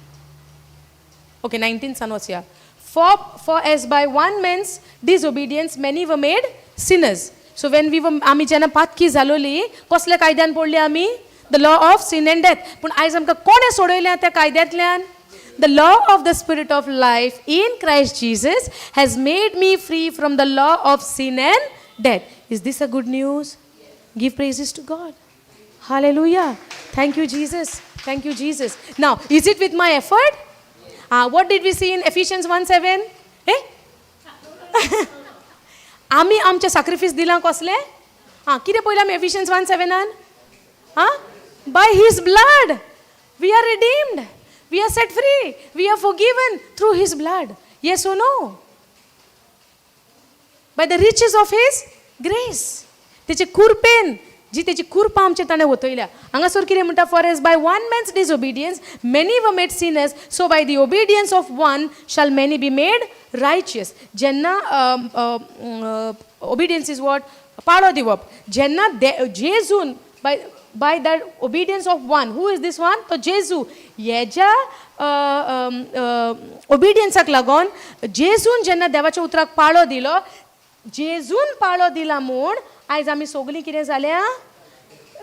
Okay, 19 son was here. For as by one man's disobedience many were made sinners. So when we were, आमी जेन्ना पातकी जालोली कसल्या कायद्यान पडली आमी? The law of sin and death. पूण आयज आमकां कोणें सोडयलें त्या कायद्यांतल्यान? The law of the spirit of life in Christ Jesus has made me free from the law of sin and death. Is this a good news? Give praises to God. Hallelujah. Thank you, Jesus. Thank you, Jesus. Now, is it with my effort? What did we see in Ephesians 1:7? Eh? आमी आमचे sacrifice दिलां कसलें? आं, कितें पळयलां आमी Ephesians 1:7? आं, by his blood we are redeemed, we are set free, we are forgiven through his blood. Yes or no? By the riches of his grace. तेचे कुरपेन, जी तेची कुरपा आमचे ताणें वतयल्या. हांगासर कितें म्हणटा? For as by one man's disobedience many were made sinners, so by the obedience of one shall many be made righteous. जेन्ना obedience is what? पाळो दिवप. जेन्ना जेजून by that obedience of one, who is this one? तो जेजू. हेज्या ओबिडियन्साक लागून जेजून जेन्ना देवाच्या उतराक पाळो दिलो, जेजून पाळो दिला म्हूण आयज आमी सगलीं कितें जाल्या?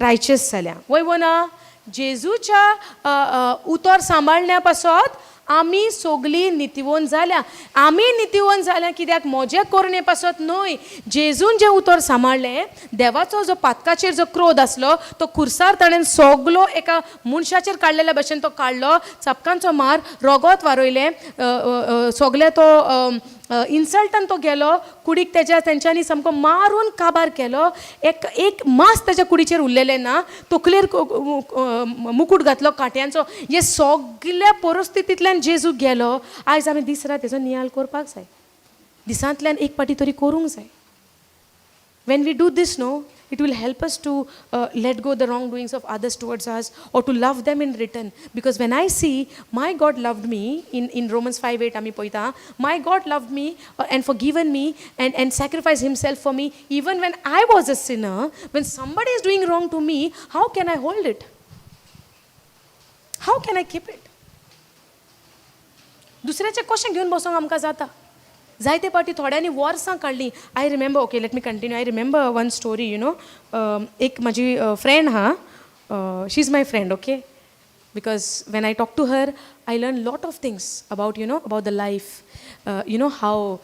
रायचस जाल्या. वय वो ना? जेजूच्या उतर सांबाळण्या पासत आमी सगलीं नितिवोन जाल्या. आमी नितिवोन जाल्या कित्याक? म्हजे करणे पासत न्हय, जेजून जें उतर सांबाळ्ळें, देवाचो जो पातकाचेर जो क्रोध आसलो तो खुर्सार ताणें सगलो एका मनशाचेर काडलेल्या भशेन तो काडलो. चापकांचो मार, रोगोत वारयलें, सगलें तो इन्सल्टान तो गेलो, कुडीक तेज्या तेंच्यांनी सामको मारून काबार केलो. एक एक मास तेज्या कुडीचेर उरलेलें ना, तकलेर मुकूट घातलो कांट्यांचो. हे सगल्या परिस्थितींतल्यान जेजू गेलो. आयज आमी दीस रात तेजो नियाळ करपाक जाय, दिसांतल्यान एक पाटी तरी करूंक जाय. When we do this, no, it will help us to let go the wrongdoings of others towards us or to love them in return. Because when I see my God loved me, in Romans 5:8, आमी पळयता, my God loved me and forgiven me and sacrificed himself for me, even when I was a sinner. When somebody is doing wrong to me, how can I hold it? How can I keep it? दुसऱ्याचें कशें घेवन बसोंक आमकां जाता? जायते फावटी थोड्यांनी वर्सां काडलीं. I remember, okay, let me continue. I remember one story. एक म्हाजी फ्रेंड आहा, she is my friend, okay, because when I talk to her I learn lot of things about you know about the life, how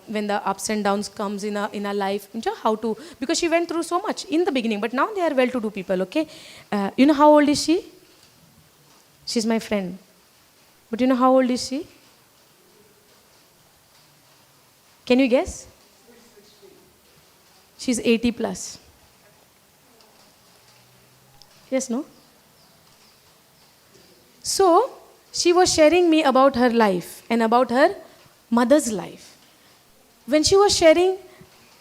when the ups and downs comes in a life, म्हणजे how to, because she went through so much in the beginning, but now they are well to do people, okay. You know how old is she? She is my friend, but you know how old is she? Can you guess? She's 80 plus. Yes, no? So, she was sharing me about her life and about her mother's life. When she was sharing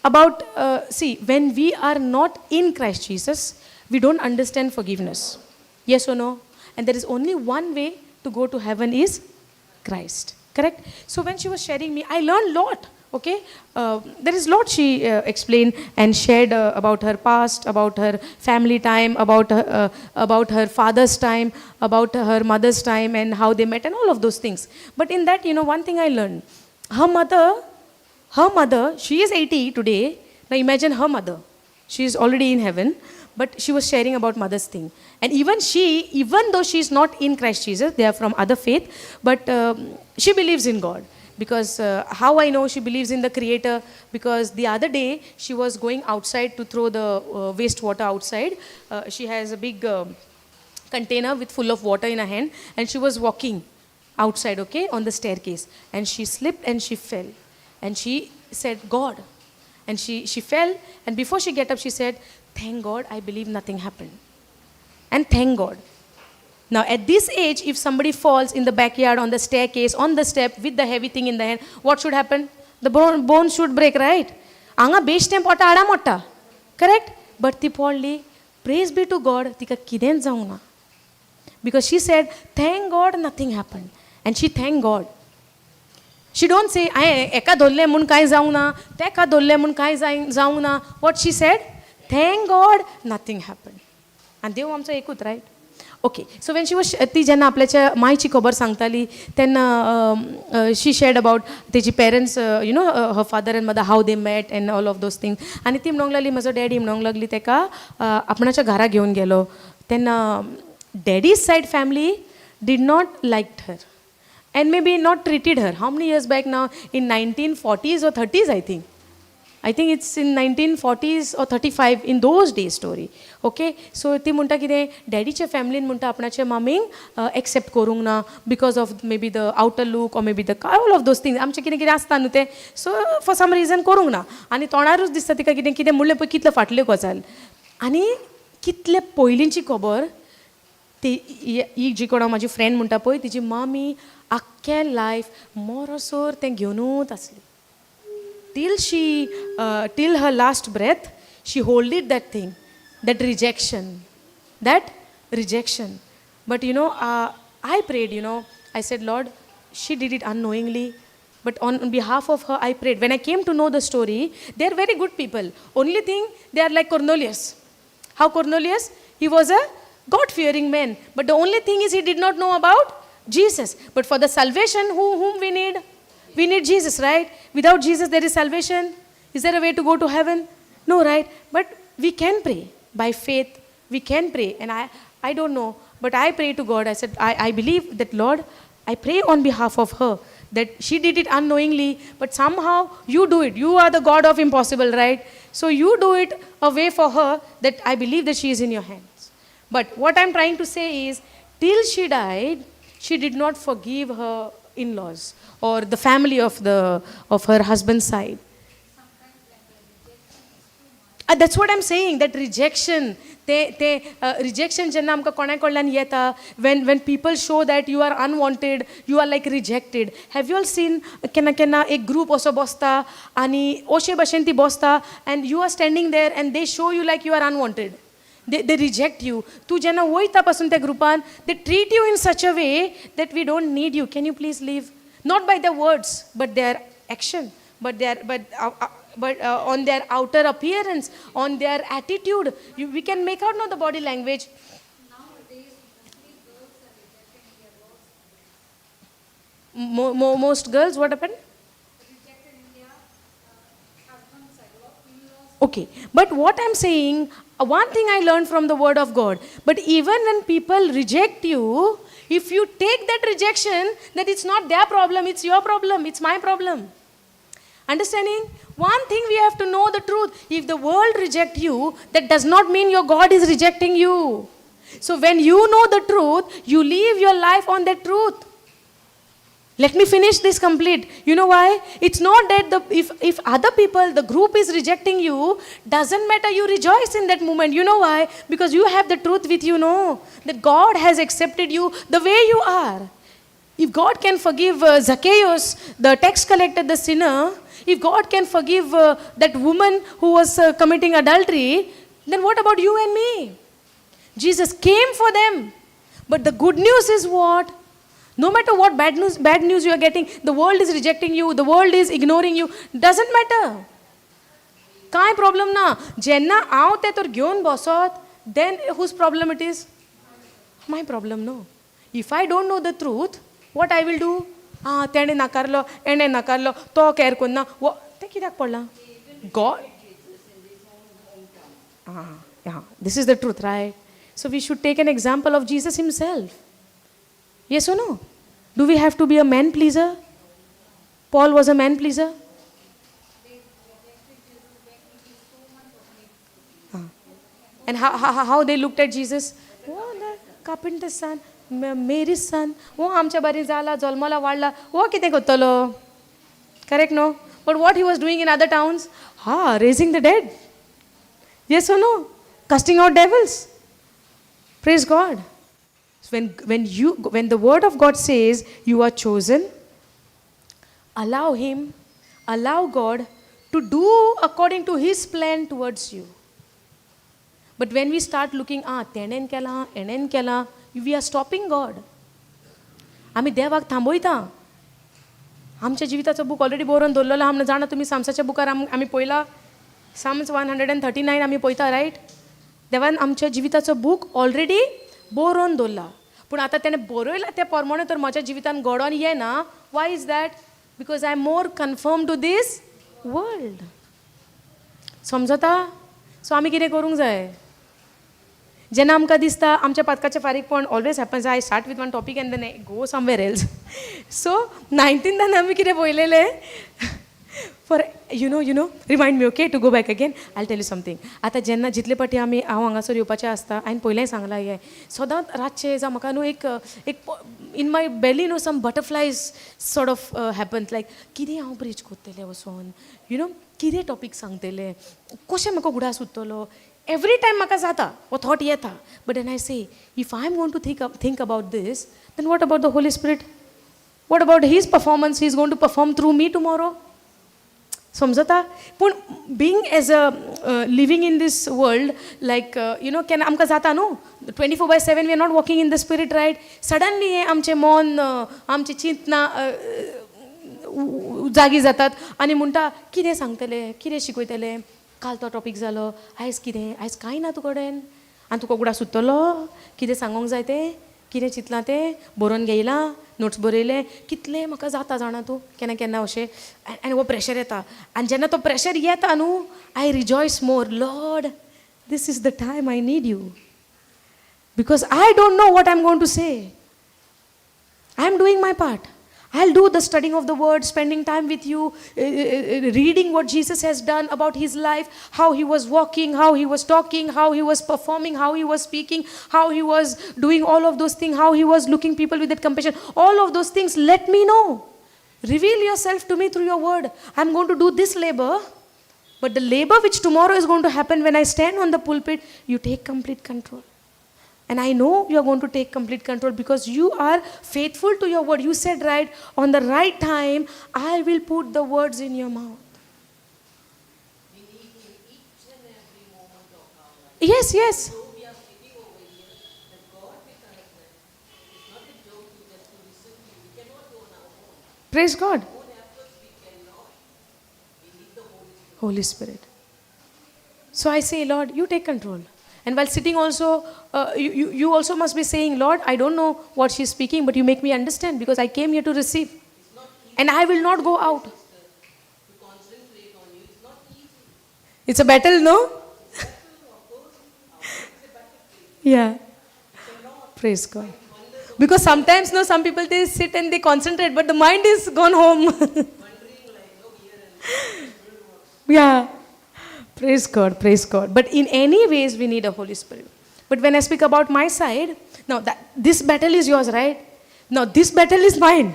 about, see, when we are not in Christ Jesus, we don't understand forgiveness. Yes or no? And there is only one way to go to heaven is Christ. Correct? So when she was sharing me, I learned a lot. Okay, there is lot she explained and shared about her past, about her family time, about her father's time, about her mother's time and how they met and all of those things. But in that, one thing I learned. Her mother, she is 80 today. Now imagine her mother. She is already in heaven, but she was sharing about mother's thing. And even she, even though she is not in Christ Jesus, they are from other faith, but she believes in God. Because how I know she believes in the Creator? Because the other day she was going outside to throw the wastewater outside. She has a big container with full of water in her hand, and she was walking outside, okay, on the staircase. And she slipped and she fell. And she said, God. And she fell, and before she get up she said, thank God, I believe nothing happen. And thank God. Now, at this age, if somebody falls in the backyard, on the staircase, on the step, with the heavy thing in the hand, what should happen? The bone should break, right? हांगा बेश्टें पोटा हाडां मोडटा, correct? But ती पडली, praise be two गॉड, तिका कितेंच जावंक ना. Because she said, thank God nothing happen. And she thank God. She don't say हांवें हेका धरलें म्हूण कांय जावंक ना, तेका धरलें म्हूण कांय जावंक ना. What she said? Thank God nothing happen. आनी देव आमचो एकूच, right? Okay, so when she was, ती जेन्ना आपल्याच्या मायची खबर सांगताली तेन्ना शी शेड अबावट तेजी parents, her father and mother, how they met and all of those things. आनी ती म्हणूंक लागली, म्हजो डॅडी म्हणूंक लागली तेका आपणाच्या घरा घेवन गेलो तेन्ना daddy's side family did not like her and maybe not treated her. How many years back now? In 1940s or 30s, I think. I think it's in 1940s or 35, in those days story. Okay, so ती म्हणटा कितें, डॅडीच्या फॅमिलीन म्हणटा आपणाच्या मामींक accept करूंक ना because of maybe the outer look or maybe the all of those things. आमचें कितें कितें आसता न्हू तें, सो फॉर सम रिजन करूंक ना. आनी तोंडारूच दिसता तिका कितें कितें म्हणलें पळय, कितलें फाटल्यो गजाल आनी कितले पयलींची खबर ती. ही जी कोण म्हाजी फ्रेंड म्हणटा पळय, तिजी मामी आख्खें लायफ मरोसर तें घेवनूच आसली. Till her last breath, she holded that thing, that rejection, that rejection. But I prayed. I said, "Lord, she did it unknowingly, but on behalf of her I prayed." When I came to know the story, they are very good people. Only thing, they are like Cornelius. How Cornelius? He was a God fearing man, but the only thing is he did not know about Jesus. But for the salvation, whom we need? We need Jesus, right? Without Jesus, there is salvation? Is there a way to go to heaven? No, right? But we can pray by faith. We can pray. And I don't know, but I pray to God. I said, I believe that, Lord, I pray on behalf of her that she did it unknowingly, but somehow you do it. You are the God of impossible, right? So you do it a way for her that I believe that she is in your hands. But what I'm trying to say is, till she died, she did not forgive her in-laws or the family of her husband's side. That's what I'm saying, that rejection, ते rejection जेन्ना आमकां कोणा कडल्यान येता, when people show that you are unwanted, you are like rejected. Have you all seen, केन्ना केन्ना एक group असो बसता आनी अशे भशेन ती बसता and you are standing there and they show you like you are unwanted. They reject you. तूं जेन्ना वयता पासून त्या ग्रुपान, they treat you in such a way that we don't need you, can you please leave? Not by the words, but their action, but on their outer appearance, on their attitude, we can make out now the body language.
Nowadays, mostly girls are rejected in their laws.
Most girls, what happened?
Rejected in their husband side or in-laws.
Okay, but what I'm saying, one thing I learned from the Word of God, but even when people reject you, if you take that rejection, that it's not their problem, it's your problem, it's my problem. Understanding? One thing we have to know the truth. If the world reject you, that does not mean your God is rejecting you. So when you know the truth, you live your life on that truth. Let me finish this complete. You know why? It's not that the if other people, the group is rejecting you, doesn't matter, you rejoice in that moment. You know why? Because you have the truth with you, know that God has accepted you the way you are. If God can forgive Zacchaeus, the tax collector, the sinner, if God can forgive that woman who was committing adultery, then what about you and me? Jesus came for them. But the good news is what? No matter what bad news you are getting, the world is rejecting you, the world is ignoring you, doesn't matter. कांय problem ना. जेन्ना हांव तें तर घेवन बसत, then whose problem it is? My problem, no? If I don't know the truth, what I will do? आं, तेणें नाकारलो, एणें नाकारलो, तो कॅर करना, वो तें कित्याक पडलां? God. Ah, this is the truth, right? So we should take an example of Jesus himself. Yes or no? Do we have to be a man pleaser? Paul was a man pleaser. Ah. And how they looked at Jesus? Oh, the carpenter's son, Mary's son. हो, आमच्या बारी जाला, जल्मला, वाडला, हो कितें करतलो? Correct न्हू? But what he was doing in other towns? Ha, raising the dead. Yes or no? Casting out devils. Praise God. So when the word of God says you are chosen, allow him, allow God to do according to his plan towards you. But when we start looking, ah, तेणेन केलां, एणेन केलां, we are stopping God. आमी देवाक थांबयता. आमच्या जिविताचो book already बरोवन दवरलेलो आहा म्हणून जाणा तुमी. साम्साच्या बुकार आमी पळयला, Psalms 139 आमी पळयता, रायट? देवान आमच्या जिविताचो बूक ऑलरेडी बरोवन दवरला. पूण आतां तेणें बरयला त्या प्रमाणे तर म्हज्या जिवितान घडोवन येना. Why is that? Because I am more conform to this world. समजता? सो आमी कितें करूंक जाय? जेन्ना आमकां दिसता आमच्या पातकाचें फारीकपण, always happens, I start with one topic and then go somewhere else. So नायन्टीनान आमी कितें पळयलेलें? For remind me, okay, to go back again. I tell you something. आतां जेन्ना जितले पाटी आमी हांव हांगासर येवपाचें आसता, हांवें पयलेंय सांगलां हें, सदांच रातचें जावं म्हाका न्हू एक एक in my belly न्हू some butterflies sort of happens, like कितें हांव प्रीच करतलें वचोन, you know कितें टॉपीक सांगतलें, कशें म्हाका उगडास उरतलो. एवरी टायम म्हाका जाता, हो थॉट येता. But then I say, if I am going to think about this, then what about the Holy Spirit? What about his performance? He is going to perform through me tomorrow. समजता? पूण being as a living in this world, like केन्ना आमकां जाता न्हू, 24/7 we are not walking in the spirit, right? Suddenly हें आमचें मन, आमचें चिंतना जागी जातात आनी म्हणटा, कितें सांगतले, कितें शिकयतले, काल तो टॉपीक जालो, आयज कितें, आयज कांय ना तुका कडेन आनी तुका उगडास उरतलो कितें सांगोंक जाय तें, कितें चिंतलां तें, बरोवन घेयलां, नोट्स बरयले? कितलें म्हाका जाता जाणा तूं, केन्ना केन्ना अशें. आनी हो प्रेशर येता आनी जेन्ना तो प्रेशर येता न्हू, I rejoice more, Lord, this is the time I need you, because I don't know what I am going to say. I am doing my part. I'll do the studying of the word, spending time with you, reading what Jesus has done about his life, how he was walking, how he was talking, how he was performing, how he was speaking, how he was doing all of those things, how he was looking people with that compassion. All of those things, let me know. Reveal yourself to me through your word. I'm going to do this labor, but the labor which tomorrow is going to happen when I stand on the pulpit, you take complete control. And I know you are going to take complete control because you are faithful to your word. You said, right, on the right time, I will put the words in your mouth.
We need in each and every moment of our life.
Yes.
Though we are sitting over here, the God with us, it's not a joke to just to listen to you. We cannot do on our own.
Praise God.
Own efforts we cannot. We need the Holy Spirit.
Holy Spirit. So I say, Lord, you take control. And while sitting also, you also must be saying, Lord, I don't know what she's speaking, but you make me understand because I came here to receive. And I will not go out.
To concentrate on you, it's not easy.
It's a battle, no? Yeah. Praise God. Because sometimes, no, some people, they sit and they concentrate, but the mind is gone home. Yeah. Praise God, praise God. But in any ways, we need a Holy Spirit. But when I speak about my side, now that this battle is yours, right? Now this battle is mine.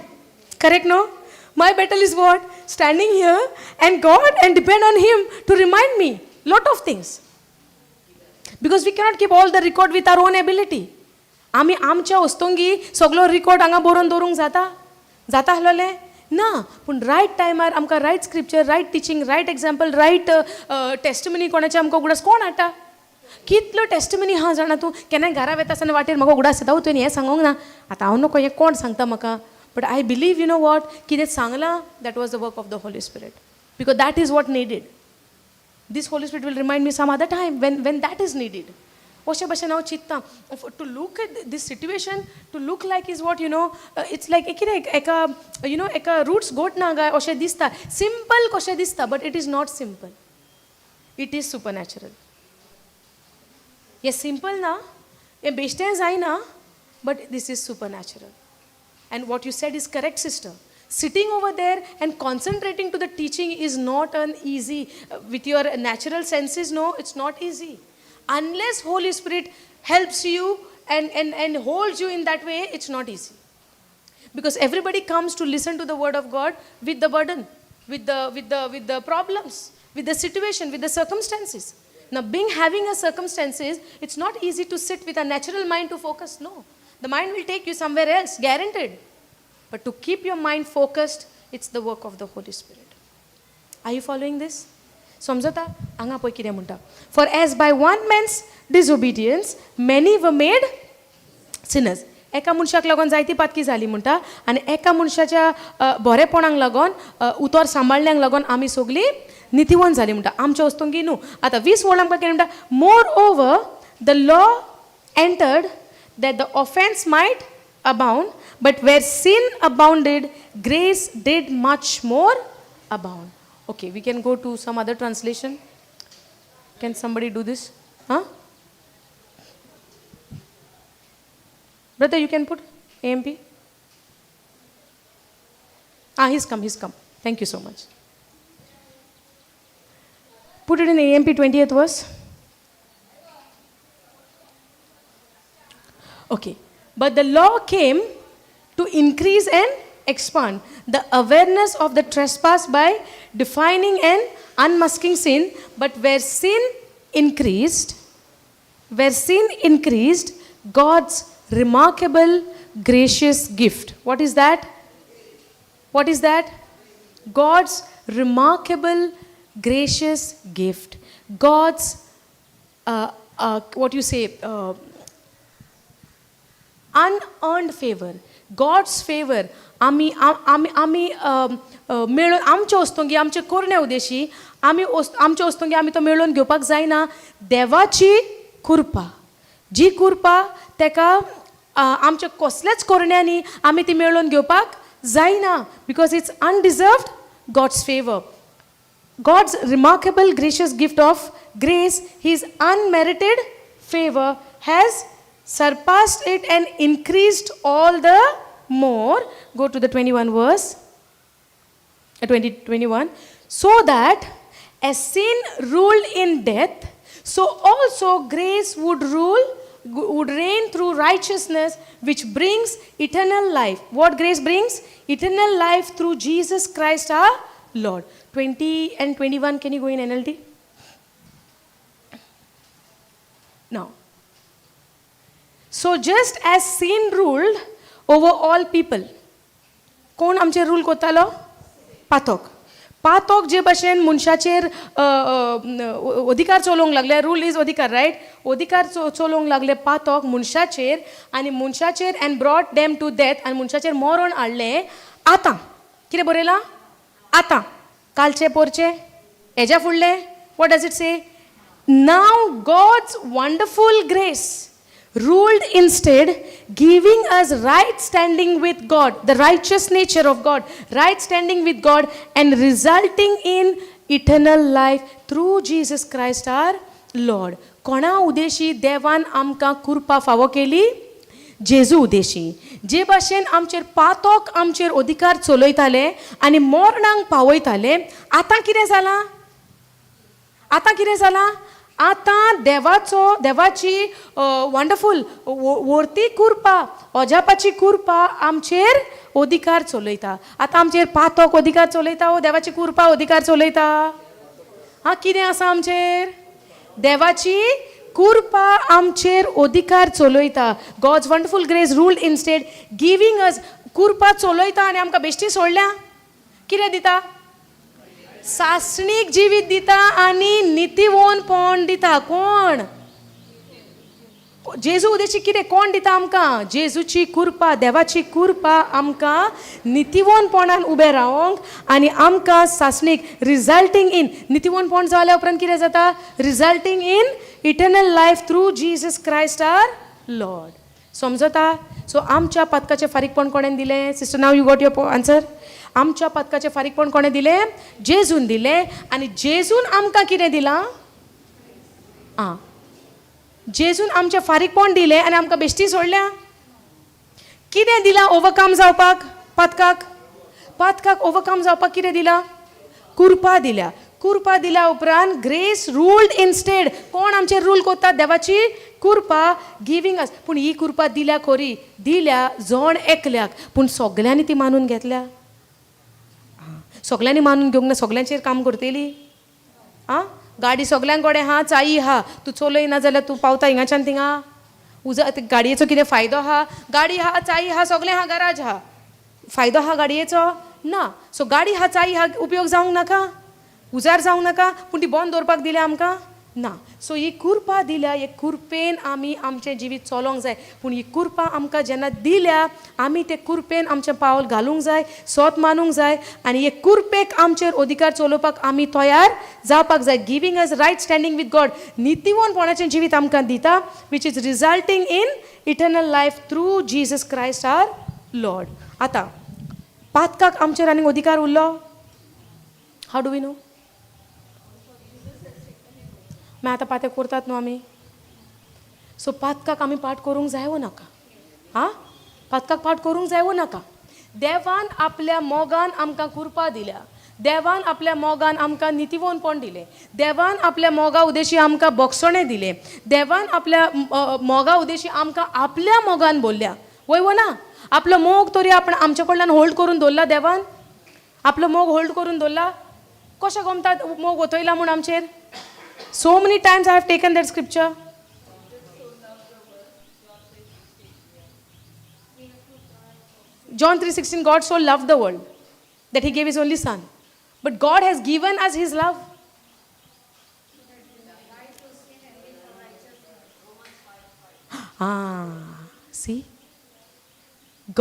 Correct, no? My battle is what? Standing here and God and depend on Him to remind me lot of things. Because we cannot keep all the record with our own ability. आमी आमच्या वस्तुंगी सगलो record हांगा बरोवन दवरूंक जाता? जाता आसलोलें ना. पूण रायट टायमार आमकां right scripture, right teaching, right example, right testimony कोणाचे आमकां उगडास कोण हाडटा? कितल्यो टेस्टिमनी आहा जाणा तूं. केन्नाय घरा वेता आसतना वाटेर म्हाका उगडास येता, तुवें हें सांगूंक ना, आतां हांव नको, हें कोण सांगता म्हाका? But I believe, you know what, कितें सांगलां, that was the work of the Holy Spirit, because that is what needed. This Holy Spirit will remind me some other time when that is needed. अशें भशेन हांव चिंत्ता. To look at this situation, to look like is what, it's like कितें एका you know एका roots गोट ना काय अशें दिसता, सिंपल कशें दिसता, but it is not simple, it is supernatural. हें सिंपल ना, हें बेश्टें जायना, but this is supernatural. And what you said is correct, sister. Sitting over there and concentrating to the teaching is not an easy, with your natural senses, no, it's not easy. Unless Holy Spirit helps you and holds you in that way, it's not easy. Because everybody comes to listen to the word of God with the burden, with the problems, with the situation, with the circumstances. Now, being having a circumstances, it's not easy to sit with a natural mind to focus. No. The mind will take you somewhere else, guaranteed. But to keep your mind focused, it's the work of the Holy Spirit. Are you following this? समजता हांगा पळय कितें म्हणटा. For as by one man's disobedience many were made sinners. एका मनशाक लागून जायती पातकी जाली म्हणटा आनी एका मनशाच्या बरेपणाक लागून, उतर सांबाळण्याक लागून आमी सगळीं नितीवंत जाली म्हणटा, आमच्या वस्तुंगी न्हू. आतां 20 वळ आमकां कितें म्हणटा? Moreover, the law entered that the offense might abound, but where sin abounded, grace did much more abound. Okay, we can go to some other translation. Can somebody do this? Huh? Brother, you can put AMP. Ah, he's come, he's come. Thank you so much. Put it in AMP, 20th verse. Okay. But the law came to increase and expand the awareness of the trespass by defining and unmasking sin. But where sin increased, where sin increased, God's remarkable gracious gift. What is that? What is that? God's remarkable gracious gift. God's, what you say, unearned favor, God's favor. आमी आमी आमी मेळोवन आमचे वस्तुंगी, आमचे कोरणे उदेशी आमी आमचे वस्तुंगी आमी तो मेळोवन घेवपाक जायना. देवाची कृपा, जी कृपा तेका आमच्या कसल्याच कोरण्यांनी आमी ती मेळोवन घेवपाक जायना, because it's undeserved God's favor. God's remarkable gracious gift of grace, His unmerited favor, has surpassed it and increased all the more. Go to the 21 verse, 20, 21. So that as sin ruled in death, so also grace would rule, would reign through righteousness, which brings eternal life. What grace brings? Eternal life through Jesus Christ our Lord. 20 and 21, can you go in NLT? Now, so just as sin ruled over all people, कोण आमचेर rule कोत्तालो? पातोक. पातोक जे भाशेन मनशाचेर अधिकार चलोवंक लागले, rule is अधिकार, right? अधिकार चलोवंक लागले पातोक मनशाचेर आनी मनशाचेर and brought them to death, आनी मनशाचेर मरण हाडलें. आतां कितें बरयलां? आतां, कालचें, पोरचें, हेज्या फुडलें? What does it say? Now God's wonderful grace ruled instead, giving us right standing with God, the righteous nature of God, right standing with God, and resulting in eternal life through Jesus Christ our Lord. कोणा उदेशी देवान आमकां कृपा फावो केली? जेजू उदेशी. जे भाशेन आमचेर पातोक आमचेर अधिकार चलयताले आनी मरणांक पावयताले, आतां कितें जालां? आतां कितें जालां? आतां देवाचो, देवाची वंडरफूल वर्ती कृपा, अजापाची कृपा आमचेर अधिकार चलयता. आतां आमचेर पातोक अधिकार चलयता वो देवाची कृपा अधिकार चलयता? आं, कितें आसा आमचेर? देवाची कृपा आमचेर अधिकार चलयता. God's wonderful grace rule instead, giving us. कृपा चलयता आनी आमकां बेश्टी सोडल्या. कितें दिता? सासणीक जिवीत दिता आनी नितीवोनपण दिता. कोण? जेजू उदेशी. कितें, कोण दिता आमकां? जेजूची कृपा, देवाची कृपा आमकां नितीवोनपणान उबें रावोंक आनी आमकां सासणीक, रिजल्टींग इन, नितीवोनपण जाल्या उपरांत कितें जाता? Resulting in eternal life through Jesus Christ our Lord. समजता? सो आमच्या पातकाचें फारीकपण कोणें दिलें? Sister, now you got your answer. आमच्या पातकाचें फारीकपण कोणें दिलें? जेजून दिलें. आनी जेजून आमकां कितें दिलां? आं, जेजून आमचें फारीकपण दिलें आनी आमकां बेश्टी सोडल्या. कितें दिलां ओवरकम जावपाक पातकाक? पातकाक ओवरकम जावपाक कितें दिलां? कुरपा दिल्या. कुरपा दिल्या उपरांत ग्रेस रुल्ड इन्स्टेड. कोण आमचेर रूल कोत्ता? देवाची कुरपा, गिवींग अस. पूण ही कुरपा दिल्या खरी, दिल्या जण एकल्याक, पूण सगल्यांनी ती मानून घेतल्या? सगल्यांनी मानून घेवंक ना, सगल्यांचेर काम करतली. आं, गाडी सगल्यांक कडेन आहा, चाई आहा, तूं चलयना जाल्यार तूं पावता हिंगाच्यान थिंगा. उजा गाडयेचो कितें फायदो आहा? गाडी आहा, चाई आहा, सगळें आहा, गराज आहा, फायदो आहा गाडयेचो? ना. सो गाडी आहा, चाई आहा, उपयोग जावंक नाका, उजार जावंक नाका, पूण ती बंद दवरपाक दिल्या आमकां ना. सो ही कृपा दिल्या, हे कृपेन आमी आमचें जिवीत चलोवंक जाय. पूण ही कृपा आमकां जेन्ना दिल्या, आमी ते कृपेन आमचें पावल घालूंक जाय, सोत मानूंक जाय आनी हे कृपेक आमचेर अधिकार चलोवपाक आमी तयार जावपाक जाय. Giving us right standing with God, नितीवनपणाचें जिवीत आमकां दिता, which is resulting in eternal life through Jesus Christ our Lord. आतां पातकाक आमचेर आनीक अधिकार उरलो? How do we know? मागीर आतां पातें करतात न्हू आमी. सो पातकाक आमी पाठ करूंक जाय वो नाका? आं, पातकाक पाठ करूंक जाय वो नाका? देवान आपल्या मोगान आमकां कृपा दिल्या, देवान आपल्या मोगान आमकां नितीवनपण दिलें, देवान आपल्या मोगा उदेशी आमकां बोगसणें दिलें, देवान आपल्या मोगा उदेशी आमकां आपल्या मोगान बोल्ल्या. वय वो ना? आपलो मोग तरी आपण आमच्या कडल्यान होल्ड करून दवरला. देवान आपलो मोग होल्ड करून दवरला. कशें गमता मोग वतयला म्हूण आमचेर? So many times I have taken that scripture. John 3:16, God so loved the world that he gave his only son. But God has given us his love. Ah, see?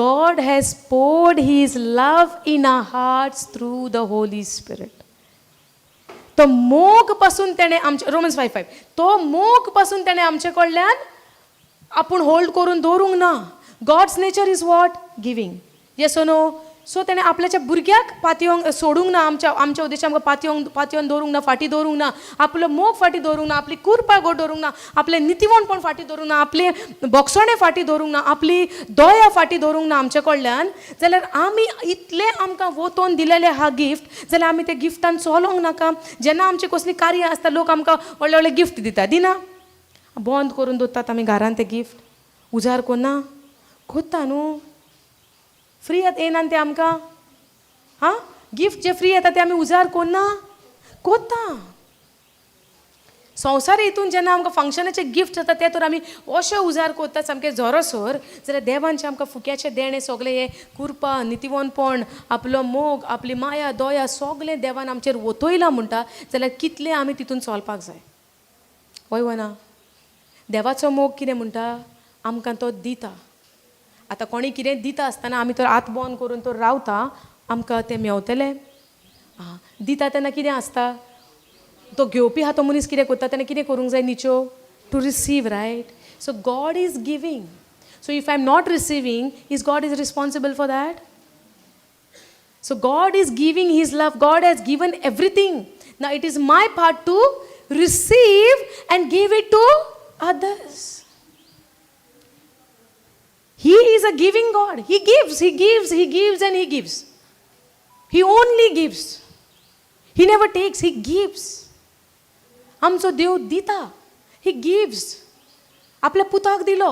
God has poured his love in our hearts through the Holy Spirit. तो मोग पासून तेणें आमचे, Romans 5:5, तो मोग पासून तेणें आमचे कडल्यान आपूण होल्ड करून दवरूंक ना. God's nature is what? Giving. Yes or no? So तेणें आपल्याच्या भुरग्याक पातयोंक सोडूंक ना, आमच्या आमच्या उद्देश आमकां पातयोंक पातयोन दवरूंक ना, फाटीं दवरूंक ना, आपलो मोग फाटीं दवरूंक ना, आपली कुरपा गोड दवरूंक ना, आपलें नितीवणपण फाटीं दवरूंक ना, आपलें बोगसणें फाटीं दवरूंक ना, आपली दया फाटीं दवरूंक ना आमचे कडल्यान. जाल्यार आमी इतलें आमकां वोतोन दिलेलें आहा गिफ्ट, जाल्यार आमी त्या गिफ्टान चलोंक नाका? जेन्ना आमचें कसलीं कार्यां आसता, लोक आमकां व्हडले व्हडले गिफ्ट दिता, दिना? बंद करून दवरतात आमी घरान ते गिफ्ट, उजार कोन्ना कोत्ता न्हू. फ्री येना ते आमकां. हां, गिफ्ट जे फ्री येता ते आमी उजार कोन्ना कोत्ता. संवसार हितून जेन्ना आमकां फंक्शनाचे गिफ्ट जाता ते तर आमी अशे उजार कोत्ता सामकें जोरोसर. जाल्यार देवान आमकां फुक्याचें देणें सगळें हें कृपा, नितीवनपण, आपलो मोग, आपली माया, दया सगळें देवान आमचेर वतयलां म्हणटा, जाल्यार कितलें आमी तितून चलपाक जाय. हय वो ना? देवाचो मोग कितें म्हणटा आमकां तो दिता. आतां कोणी कितें दिता आसतना आमी तर हात बंद करून तर रावता, आमकां तें मेवतलें? आं, दिता तेन्ना कितें आसता, तो घेवपी आहा तो मनीस कितें करता, तेणें कितें करूंक जाय निच्यो? To receive, right? So God is giving. So if I am not receiving, is God is responsible for that? So God is giving His love. God has given everything. Now it is my part to receive and give it to others. He is a giving God. He gives, He gives, He gives, and He gives. He only gives. He never takes, He gives. आमचो देव दिता. He gives. आपल्या पुताक दिलो,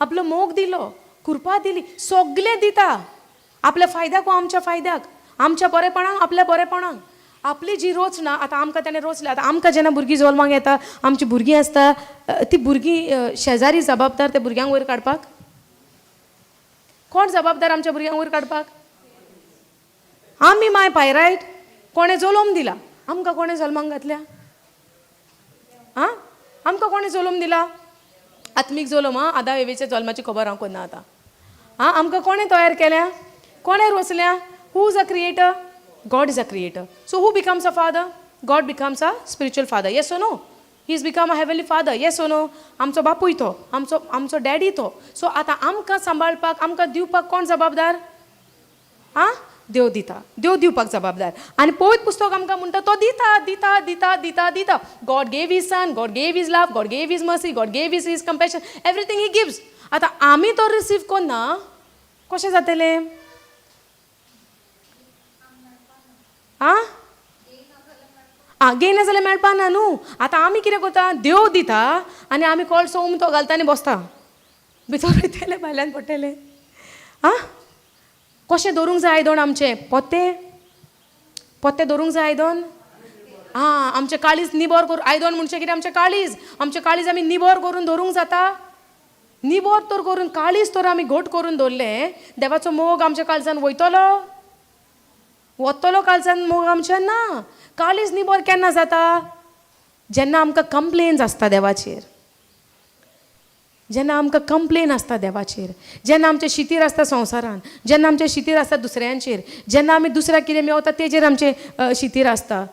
आपलो मोग दिलो, कृपा दिली, सगलें दिता आपल्या फायद्याक वा आमच्या फायद्याक, आमच्या बरेपणाक, आपल्या बरेपणाक. आपली जी रोचना आतां आमकां तेणें रोचल्या. आतां आमकां जेन्ना भुरगीं जल्माक येता, आमची भुरगीं आसता, ती भुरगीं शेजारी जबाबदार त्या भुरग्यांक वयर काडपाक? कोण जबाबदार आमच्या भुरग्यांक वयर काडपाक? आमी माय पाय, रायट? कोणें जल्म दिला आमकां? कोणें जल्माक घातल्या? आं, आमकां कोणें जल्म दिला? आत्मीक जल्म. आं, आदा एवेच्या जल्माची खबर हांव कोन्ना आतां. आं, आमकां कोणें तयार केल्या? कोणें रोचल्या? Who is a creator? God is a creator. So who becomes a father? God becomes a spiritual father. Yes or no? He is become a heavenly father. Yes or no? आमचो बापूय तो, आमचो आमचो डॅडी तो. So आतां आमकां सांबाळपाक, आमकां दिवपाक कोण जबाबदार? आं, देव दिता, देव दिवपाक जबाबदार. आनी पवित्र पुस्तक आमकां म्हणटा, तो दिता, दिता, दिता, दिता, दिता. God gave His son, God gave His love, God gave His mercy, God gave His compassion, everything He gives. आतां आमी तो रिसीव कोन्ना, कशें जातलें? आं आं, घेयना जाल्यार मेळपा ना न्हू. आतां आमी कितें करता? देव दिता आनी आमी कळसो उमथो घालता आनी बसता, भितर वयतले, भायल्यान पडटले. आं, कशें दवरूंक जाय आयदण आमचें? पोते पोत्तें दवरूंक जाय आयदन. आं, आमचें काळीज निबर करून आयदन म्हणचें कितें? आमचें काळीज, आमचें काळीज आमी निबर करून दवरूंक जाता? निबर तर करून काळीज तर आमी घट करून दवरलें, देवाचो मोग आमच्या काळजान वयतलो? वतलो काळजान मोग आमच्या ना. काळीज निबर केन्ना जाता? जेन्ना आमकां कंप्लेन्स आसता देवाचेर, जेन्ना आमकां कंप्लेन आसता देवाचेर, जेन्ना आमचें शितीर आसता संवसारान, जेन्ना आमचें शितीर आसता दुसऱ्यांचेर, जेन्ना आमी दुसऱ्याक कितें मेवता तेजेर आमचें शितीर आसता,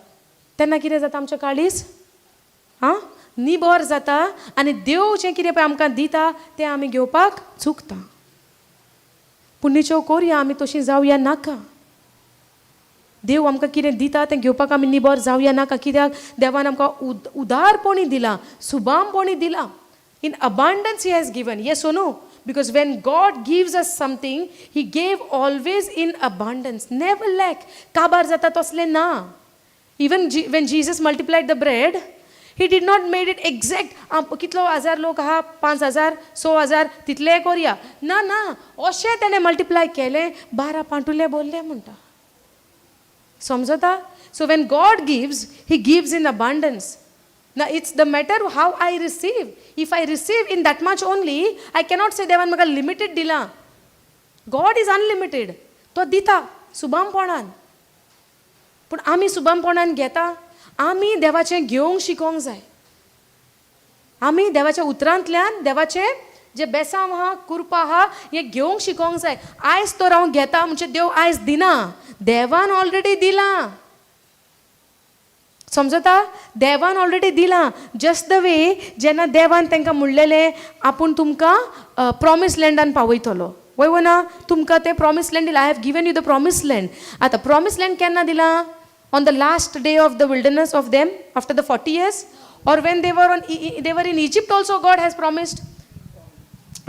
तेन्ना कितें जाता? आमचें काळीज आं निबर जाता आनी देव जें कितें पळय आमकां दिता तें आमी घेवपाक चुकता. पूण निचेव कोरया, आमी तशीं जावया नाका. देव आमकां कितें दिता तें घेवपाक आमी निबर जावया नाका. कित्याक? देवान आमकां उदारपणी दिलां, सुबामपणी दिलां. In abundance he has given. Yes or no? Because when God gives us something, he gave always in abundance, never lack. काबार जाता तसलें ना. Even when Jesus multiplied the bread, he did not made it exact. कितलो हजार लोक आहा, 5,000 6,000 तितले कोरया ना ना, अशें तेणें मल्टिप्लाय केलें, 12 पांटुले बोल्ले म्हणटा. समजता? So when God gives, he gives in abundance. Now it's the matter how I receive. If I receive in that much only, I cannot say देवान म्हाका limited दिलां. God is unlimited. तो दिता सुबामपणान, पूण आमी सुबामपणान घेता. आमी देवाचें घेवंक शिकोंक जाय. आमी देवाच्या उतरांतल्यान देवाचें जें बेसांव आहा, कुरपा आहा, हें घेवंक शिकोंक जाय. आयज तर हांव घेता म्हणजे देव आयज दिना, देवान ऑलरेडी दिलां. समजता? देवान ऑलरेडी दिलां. जस्ट the वे जेन्ना देवान तांकां म्हणलेलें आपूण तुमकां प्रॉमीस लँडान पावयतलो, वय वो ना? तुमकां तें प्रॉमीस लँड दिलां. I have given you the promise land. आतां प्रॉमीस लँड केन्ना दिलां? On the last day of the wilderness of them after the 40 years, or when they were on they were in Egypt also God has promised.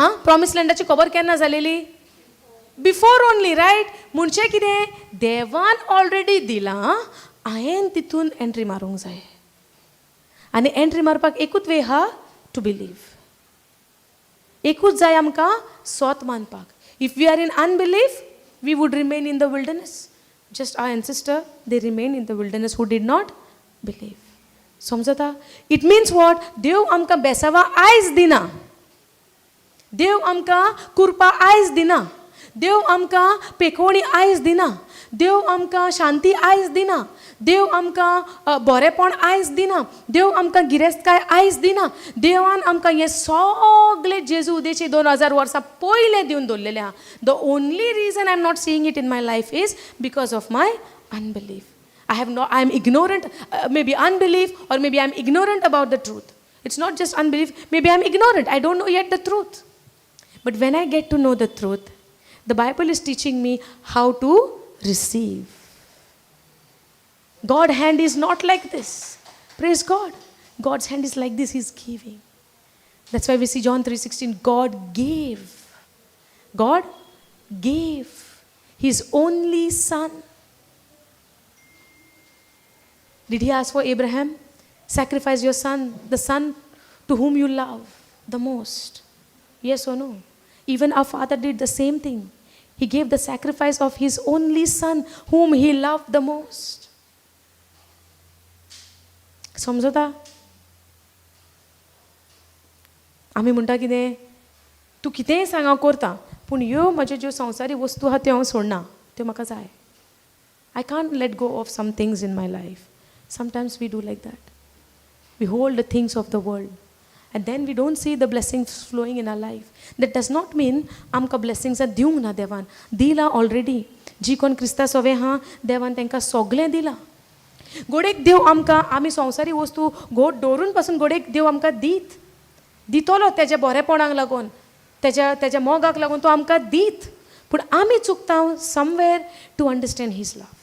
आं, promise लँडाची खबर केन्ना जालेली? Before only, right? म्हणजे कितें? देवान already दिलां, हांवें तितून एंट्री मारूंक जाय. आनी एंट्री मारपाक एकूच वे आहा, टू बिलीव. एकूच जाय आमकां सोत मानपाक. If we are in unbelief, we would remain in the wilderness. Just our ancestor, they remain in the wilderness who did not believe. समजता? It means what? देव आमकां बेसावा आयज दिना, देव आमकां कुरपा आयज दिना, देव आमकां पेकोवणी आयज दिना, देव आमकां शांती आयज दिना, देव आमकां बरेंपण आयज दिना, देव आमकां गिरेस्तकाय आयज दिना. देवान आमकां हें सगळें जेजू उदेची 2000 वर्सां पयलें दिवन दवरलेलें आहा. The only reason I am not seeing it in my life is because of my unbelief. I have no, I am ignorant, maybe unbelief, or maybe I am ignorant about the truth. It's not just unbelief, maybe I am ignorant, I don't know yet the truth. But when I get to know the truth, the Bible is teaching me how to receive. God's hand is not like this. Praise God. God's hand is like this, He's giving. That's why we see John 3:16, God gave. God gave His only son. Did He ask for Abraham? Sacrifice your son, the son to whom you love the most. Yes or no? Even our father did the same thing. He gave the sacrifice of his only son whom he loved the most. समजता? आमी म्हणटा कितें, तूं कितेंय सांग हांव करता, पूण ह्यो म्हज्यो ज्यो संवसारी वस्तू आहा त्यो हांव सोडना, त्यो म्हाका जाय. I can't let go of some things in my life. Sometimes we do like that. We hold the things of the world and then we don't see the blessings flowing in our life. That does not mean आमकां ब्लेसिंग्सां दिवंक ना देवान, दिलां already. जी कोण क्रिस्ता सोवे आहा देवान तांकां सगळें दिलां. गोडेक देव आमकां आमी संवसारी वस्तू गोड दवरून पासून गोडेक देव आमकां दीत दितलो, तेज्या बरेपणाक लागून, तेज्या मोगाक लागून तो आमकां दीत. पूण आमी चुकता somewhere to understand his love.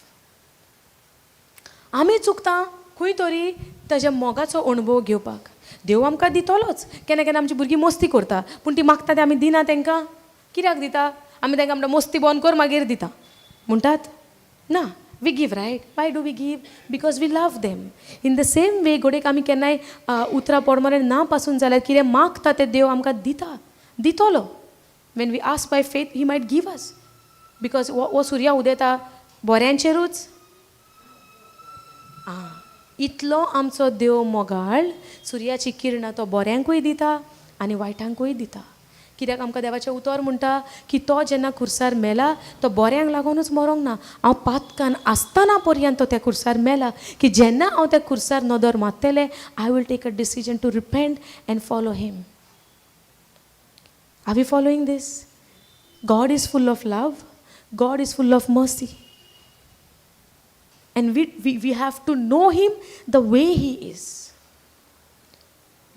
आमी चुकता खंय तरी तेज्या मोगाचो अणभव घेवपाक. देव आमकां दितलोच. केन्ना केन्ना आमची भुरगीं मस्ती करता, पूण ती मागता तें आमी दिना तांकां. कित्याक दिता? आमी तांकां म्हणटा मस्ती बंद कर मागीर दिता म्हणटात ना. We give, right? Why do we give? Because we love them. In the same way घडयेक आमी केन्नाय उतरां प्रमाणे ना पासून जाल्यार कितें मागता तें देव आमकां दिता, दितलो. When we ask by faith, he might give us. Because हो सुर्या उदेता बऱ्यांचेरूच आं, इतलो आमचो देव मोगाळ, सुर्याची किरणां तो बऱ्यांकूय दिता आनी वायटांकूय दिता. कित्याक आमकां देवाचें उतर म्हणटा की तो जेन्ना खुर्सार मेला तो बऱ्यांक लागूनच मरोंक ना, हांव पातकान आसतना पर्यंत तो त्या खुर्सार मेला की जेन्ना हांव त्या खुर्सार नदर मारतलें I will take a decision to repent and follow him. Are we following this? God is full of love, God is full of mercy, and we have to know him the way he is.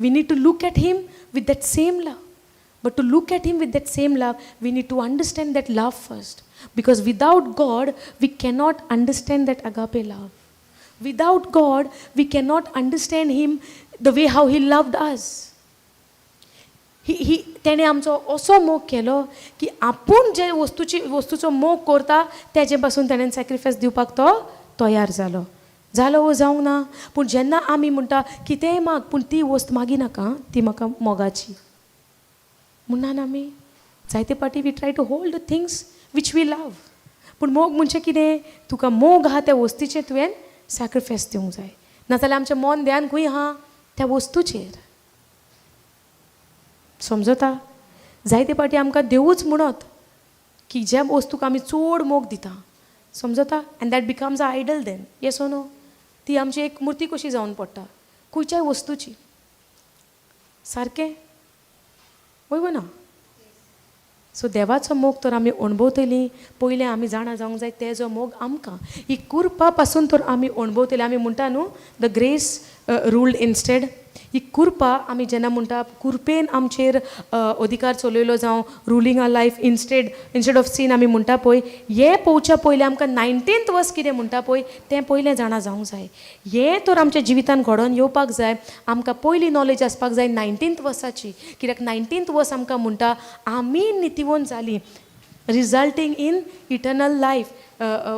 We need to look at him with that same love. But to look at him with that same love, we need to understand that love first. Because without God, we cannot understand that agape love. Without God, we cannot understand him the way how he loved us. ही तेणें आमचो असो मोग केलो की आपूण जे वस्तूचो मोग करता तेजे पासून तेणें सॅक्रिफायस दिवपाक तो तयार जालो. जालो वो जावंक ना? पूण जेन्ना आमी म्हणटा कितेंय माग पूण ती वस्त मागी नाका, ती म्हाका मोगाची म्हणना आमी. जायते फावटी we try to hold the things which we love. पूण मोग म्हणजे कितें? तुका मोग आहा त्या वस्तीचें तुवें सॅक्रिफायस दिवंक जाय, नाजाल्यार आमचें मन ध्यान खंय आहा त्या वस्तूचेर. समजता? जायते फावटी आमकां देवूच म्हणत की ज्या वस्तूक आमी चड मोग दिता, समजता, and that becomes a idol then. Yes or no? ती आमची एक मुर्ती कशी जावन पडटा खंयच्याय वस्तूची. सारकें वय वो ना? सो देवाचो मोग तर आमी अणभवतलीं पयलें आमी जाणा जावंक जाय तेजो मोग आमकां ही कुरपा पासून तर आमी अणभवतलीं. आमी म्हणटा न्हू the grace ruled instead. ही कुरपा आमी जेन्ना म्हणटा कुरपेन आमचेर अधिकार चलयलो जावं ruling our life instead of sin आमी म्हणटा पळय, हें पळोवच्या पयलें आमकां 19th वर्स कितें म्हणटा पळय तें पयलें जाणा जावंक जाय. हें तर आमच्या जिवितान घडोवन येवपाक जाय. आमकां पयली नॉलेज आसपाक जाय 19th वर्साची. कित्याक 19th वर्स आमकां म्हणटा आमी नितीवंत जालीं, resulting in eternal life.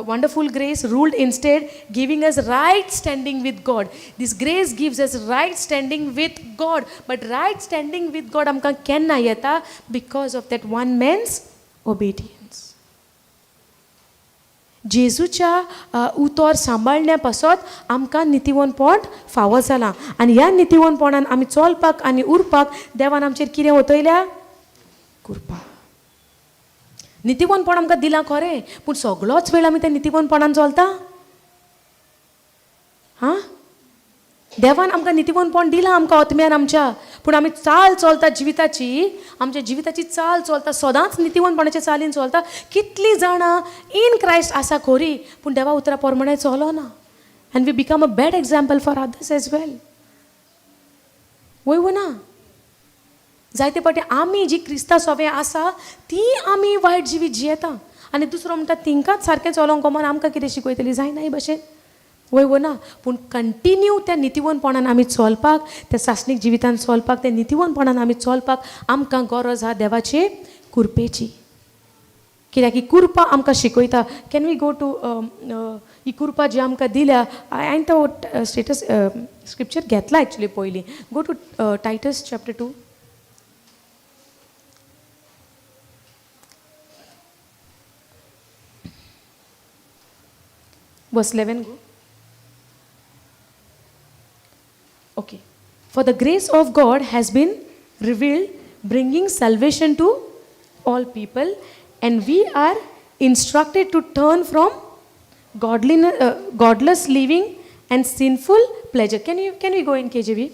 Wonderful grace ruled instead, giving us right standing with God. This grace gives us right standing with God. But right standing with God amka kenna yeta? Because of that one man's obedience. जेजूच्या उतर सांबाळण्या पासत आमकां नितीवंतपण फावो जालां आनी ह्या नितीवंतपणान आमी चलपाक आनी उरपाक देवान आमचेर कितें वतयल्या? कृपा. नितीवंतपण आमकां दिलां खरें, पूण सगळोच वेळ आमी त्या नितीवंतपणान चलता? हां, देवान आमकां नितीवंतपण दिलां आमकां आत्म्यान आमच्या, पूण आमी चाल चलता जिविताची, आमच्या जिविताची चाल चलता सदांच नितीवंतपणाच्या चालीन चलता. कितलीं जाणां इन क्रायस्ट आसा खरी, पूण देवा उतरा प्रमाणे चलना, and we become a bad example for others as well. वय वो ना? जायते फावटी आमी जी क्रिस्ता सोवे आसा ती आमी वायट जिवीत जियेता आनी दुसरो म्हणटा तिंकाच सारकें चलोंक कोमान आमकां कितें शिकयतली जायना हे भशेन. वय वो ना? पूण कंटिन्यू त्या नितीवंतपणान आमी चलपाक, त्या सासणीक जिवितान चलपाक, त्या नितीवंतपणान आमी चलपाक आमकां गरज आहा देवाचे कुरपेची. कित्याक ही कुरपा आमकां शिकयता. Can we go to ही कुरपा जी आमकां दिल्या, हांवें तो स्टेटस स्क्रिप्चर घेतला एक्चुली पयलीं. Go to Titus chapter 2. Verse 11 go. Okay. For the grace of God has been revealed, bringing salvation to all people, and we are instructed to turn from godless living and sinful pleasure. Can we go in KJV?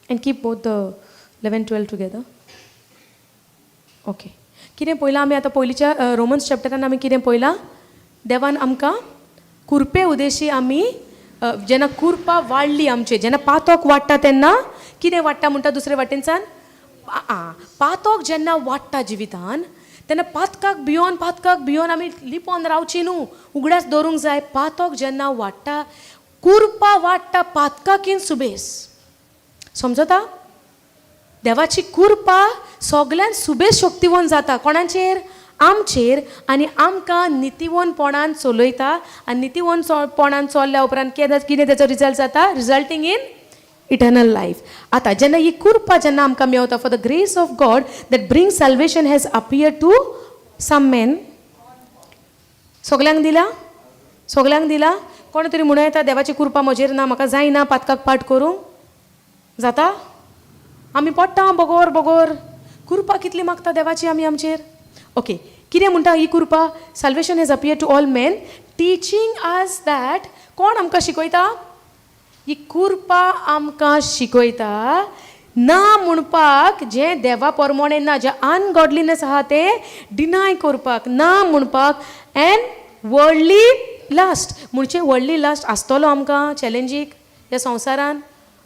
And keep both the 11, 12 together. Okay. कितें पळयलां आमी आतां पयलींच्या Romans चॅप्टरान आमी कितें पळयलां? देवान आमकां कुरपे उदेशी आमी जेन्ना कुरपा वाडली आमचे, जेन्ना पातोक वाडटा तेन्ना कितें वाडटा म्हणटा दुसरे वाटेनसान? पातोक जेन्ना वाडटा जिवितान तेन्ना पातकाक भियोन आमी लिपोन रावची न्हू, उगडास दवरूंक जाय. पातोक जेन्ना वाडटा, कुरपा वाडटा पातकाकीन सुबेस. समजता? देवाची कुरपा सगळ्यान सुबेस शक्तिवंत जाता. कोणाचेर? आमचेर. आनी आमकां नितीवंतपणान चलयता आनी नितीवंतपणान चल्ल्या उपरांत कितें तेचो रिजल्ट जाता? Resulting in Eternal life. आतां जेन्ना ही कुरपा जेन्ना आमकां मेवता, for the grace of God that bring salvation has appear to some men. सगल्यांक दिला? सगल्यांक दिला? कोण तरी म्हणूं येता देवाची कृपा म्हजेर ना, म्हाका जायना पातकाक पाठ करूंक जाता? आमी पडटा बगोर बगोर. कृपा कितली मागता देवाची आमी आमचेर. ओके, कितें म्हणटा ही कृपा? Salvation has appear to all men teaching us that. कोण आमकां शिकयता? ही कृपा आमकां शिकयता ना म्हणपाक जें देवा परमोणें ना, जें अनगॉडलीनेस आहा तें डिनाय करपाक, ना म्हणपाक. एंड वर्ल्डली लास्ट म्हणजे वर्ल्डली लास्ट आसतलो आमकां चॅलेंजीक ह्या संवसारान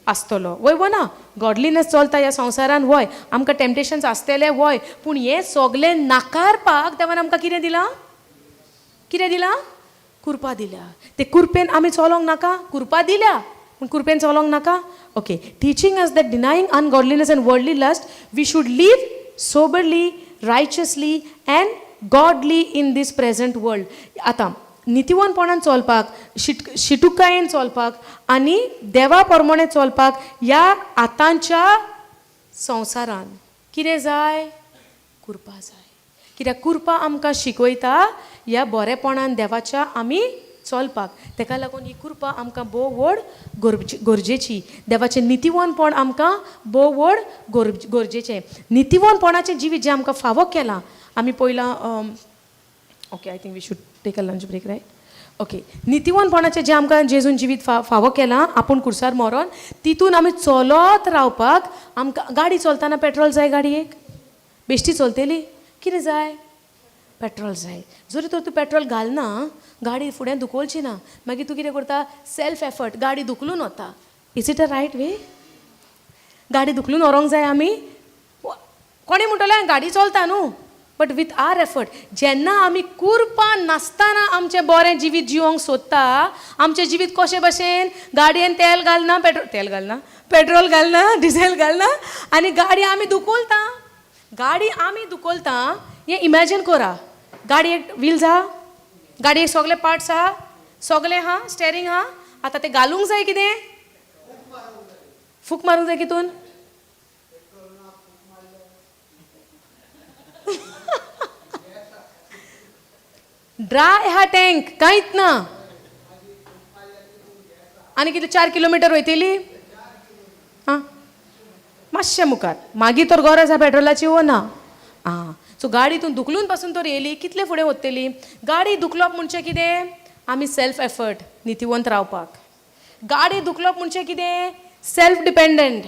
आसतलो, वय वो ना? गॉडलीनेस चलता ह्या संवसारान, वय आमकां टेम्पटेशन्स आसतले, वय, पूण हें सगलें नाकारपाक देवान आमकां कितें दिलां? कितें दिलां? कुरपा दिल्या. ते कुरपेन आमी चलोंक नाका? कुरपा दिल्या पूण कुरपेन चलोंक नाका? Okay, teaching us that denying ungodliness and worldly lust we should live soberly, righteously and godly in this present world. आतां नितीवनपणान चलपाक, शिटुकायेन चलपाक आनी देवा प्रमाणे चलपाक ह्या आतांच्या संवसारान कितें जाय? कुरपा जाय. कित्याक कुरपा आमकां शिकयता ह्या बरेपणान देवाच्या आमी चलपाक. तेका लागून ही कुरपा आमकां भोव व्हड गरजेची. देवाचें नितीवनपण आमकां भोव व्हड गरजेचें. नितीवनपणाचें जिवीत जें आमकां फावो केलां आमी पयलां. Okay, I think we should take a lunch break, right? Okay, नितीवनपणाचें जें आमकां जेजून जिवीत फावो केलां आपूण कुर्सार मरोन, तितून आमी चलत रावपाक आमकां गाडी चलतना पेट्रोल जाय. गाडयेक बेश्टी चलतली? कितें जाय? पेट्रोल जाय. जरी तर तूं पेट्रोल घालना, गाडी फुडें धुकोलची ना. मागीर तूं कितें करता? सेल्फ एफर्ट गाडी धुकलून वता. Is it a right way? गाडी धुकलून व्हरोंक जाय आमी? कोणी म्हणटलें गाडी चलता न्हू, बट विथ are effort. जेन्ना आमी कुरपा नासतना आमचें बरें जिवीत जिवोंक सोदता, आमचें जिवीत कशें भशेन? गाडयेन तेल घालना, पेट्रोल तेल घालना, पेट्रोल घालना, डिझेल घालना आनी गाडी आमी धुकोलता. गाडी आमी धुकोलता हें इमॅजीन करा. गाडयेक व्हील्स आहा, गाडयेक सगळे पार्ट्स आहा, सगळें आहा, स्टेरींग आहा. आतां तें घालूंक जाय कितें? फूक मारूंक जाय कितून? ड्राय आहा टँक, कांयच ना. आनी कितें 4 किलोमिटर वयतली? आं, मातशें मुखार मागीर तर गरज आहा पेट्रोलाची वो ना? आं, सो गाडी तूं धुकलून पासून तर येयली, कितले फुडें वतली? गाडी धुकलप म्हणजे कितें? आमी सेल्फ एफर्ट नितीवंत रावपाक. गाडी धुकलप म्हणजे कितें? Self dependent.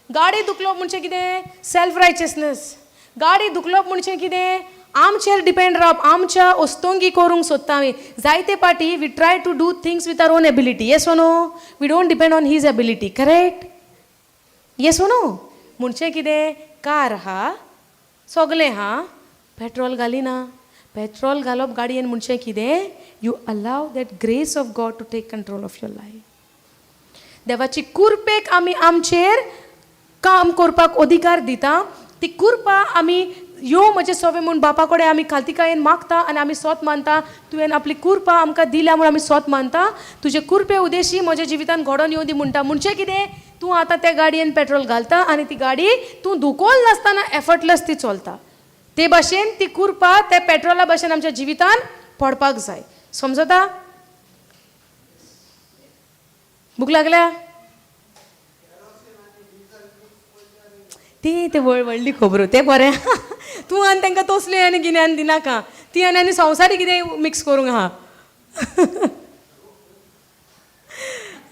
गाडी धुकलप म्हणजे कितें? सेल्फ रायचसनेस. गाडी धुकलप म्हणजे कितें? आमचेर डिपेंड रावप, आमच्या वस्तोंगी करूंक सोदता आमी. जायते पाटी we try to do things with our own ability. Yes or no? We don't depend on his ability, correct? Yes or no? म्हणजे कितें? कार आहा, सगलें आहा, पेट्रोल घालिना. पेट्रोल घालप गाडयेन म्हणजे कितें? You allow that grace of God to take control of your life. देवाची कुरपेक आमी आमचेर काम करपाक अधिकार दिता. ती कुरपा आमी यो म्हजें सोवे म्हूण बापा कडेन आमी खालतीकायेन मागता आनी आमी सोत मानता. तुवें आपली कुरपा आमकां दिल्या म्हूण आमी सोत मानता. तुजे कुरपे उदेशी म्हज्या जिवितान घडोवन येवं दी म्हणटा. म्हणजे कितें? तूं आतां त्या गाडयेन पेट्रोल घालता आनी ती गाडी तूं धुकोल नासतना एफर्टलेस ती चलता. ते भाशेन ती कुरपा त्या पेट्रोला भाशेन आमच्या जिवितान पडपाक जाय. समजता? भूक लागल्या? ती ते व्हडली खबरो तें बरें. तूं आनी तांकां तसलें आनी गिन्यान दिनाका. ती आनी आनी संवसारी कितें मिक्स करूंक आहा.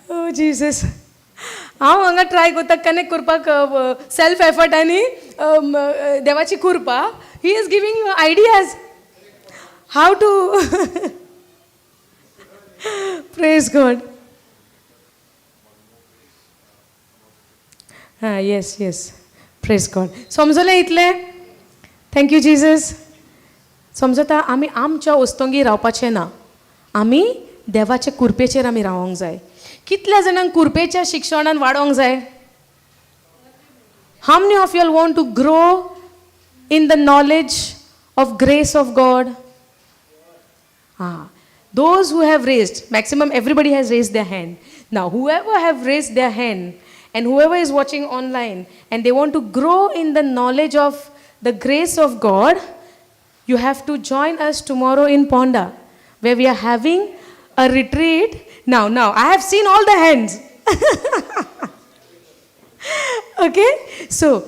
ओ जीसस, हांव हांगा ट्राय करता कनेक्ट करपाक सेल्फ एफर्ट आनी देवाची कुरपा. He is giving you ideas how to praise God. हां, येस येस, प्रेज गॉड. समजलें इतलें? Thank you Jesus. समजता? आमी आमच्या वस्तोंगी रावपाचें ना, आमी देवाचे कुरपेचेर आमी रावोंक जाय. कितल्या जाणांक कुरपेच्या शिक्षणान वाडोवंक जाय? How many of you all want to grow in the knowledge of grace of God? हां, Those who have raised, maximum everybody has raised their hand. Now, whoever have raised their hand and whoever is watching online and they want to grow in the knowledge of the grace of God, you have to join us tomorrow in Ponda, where we are having a retreat. Now, I have seen all the hands. Okay? So,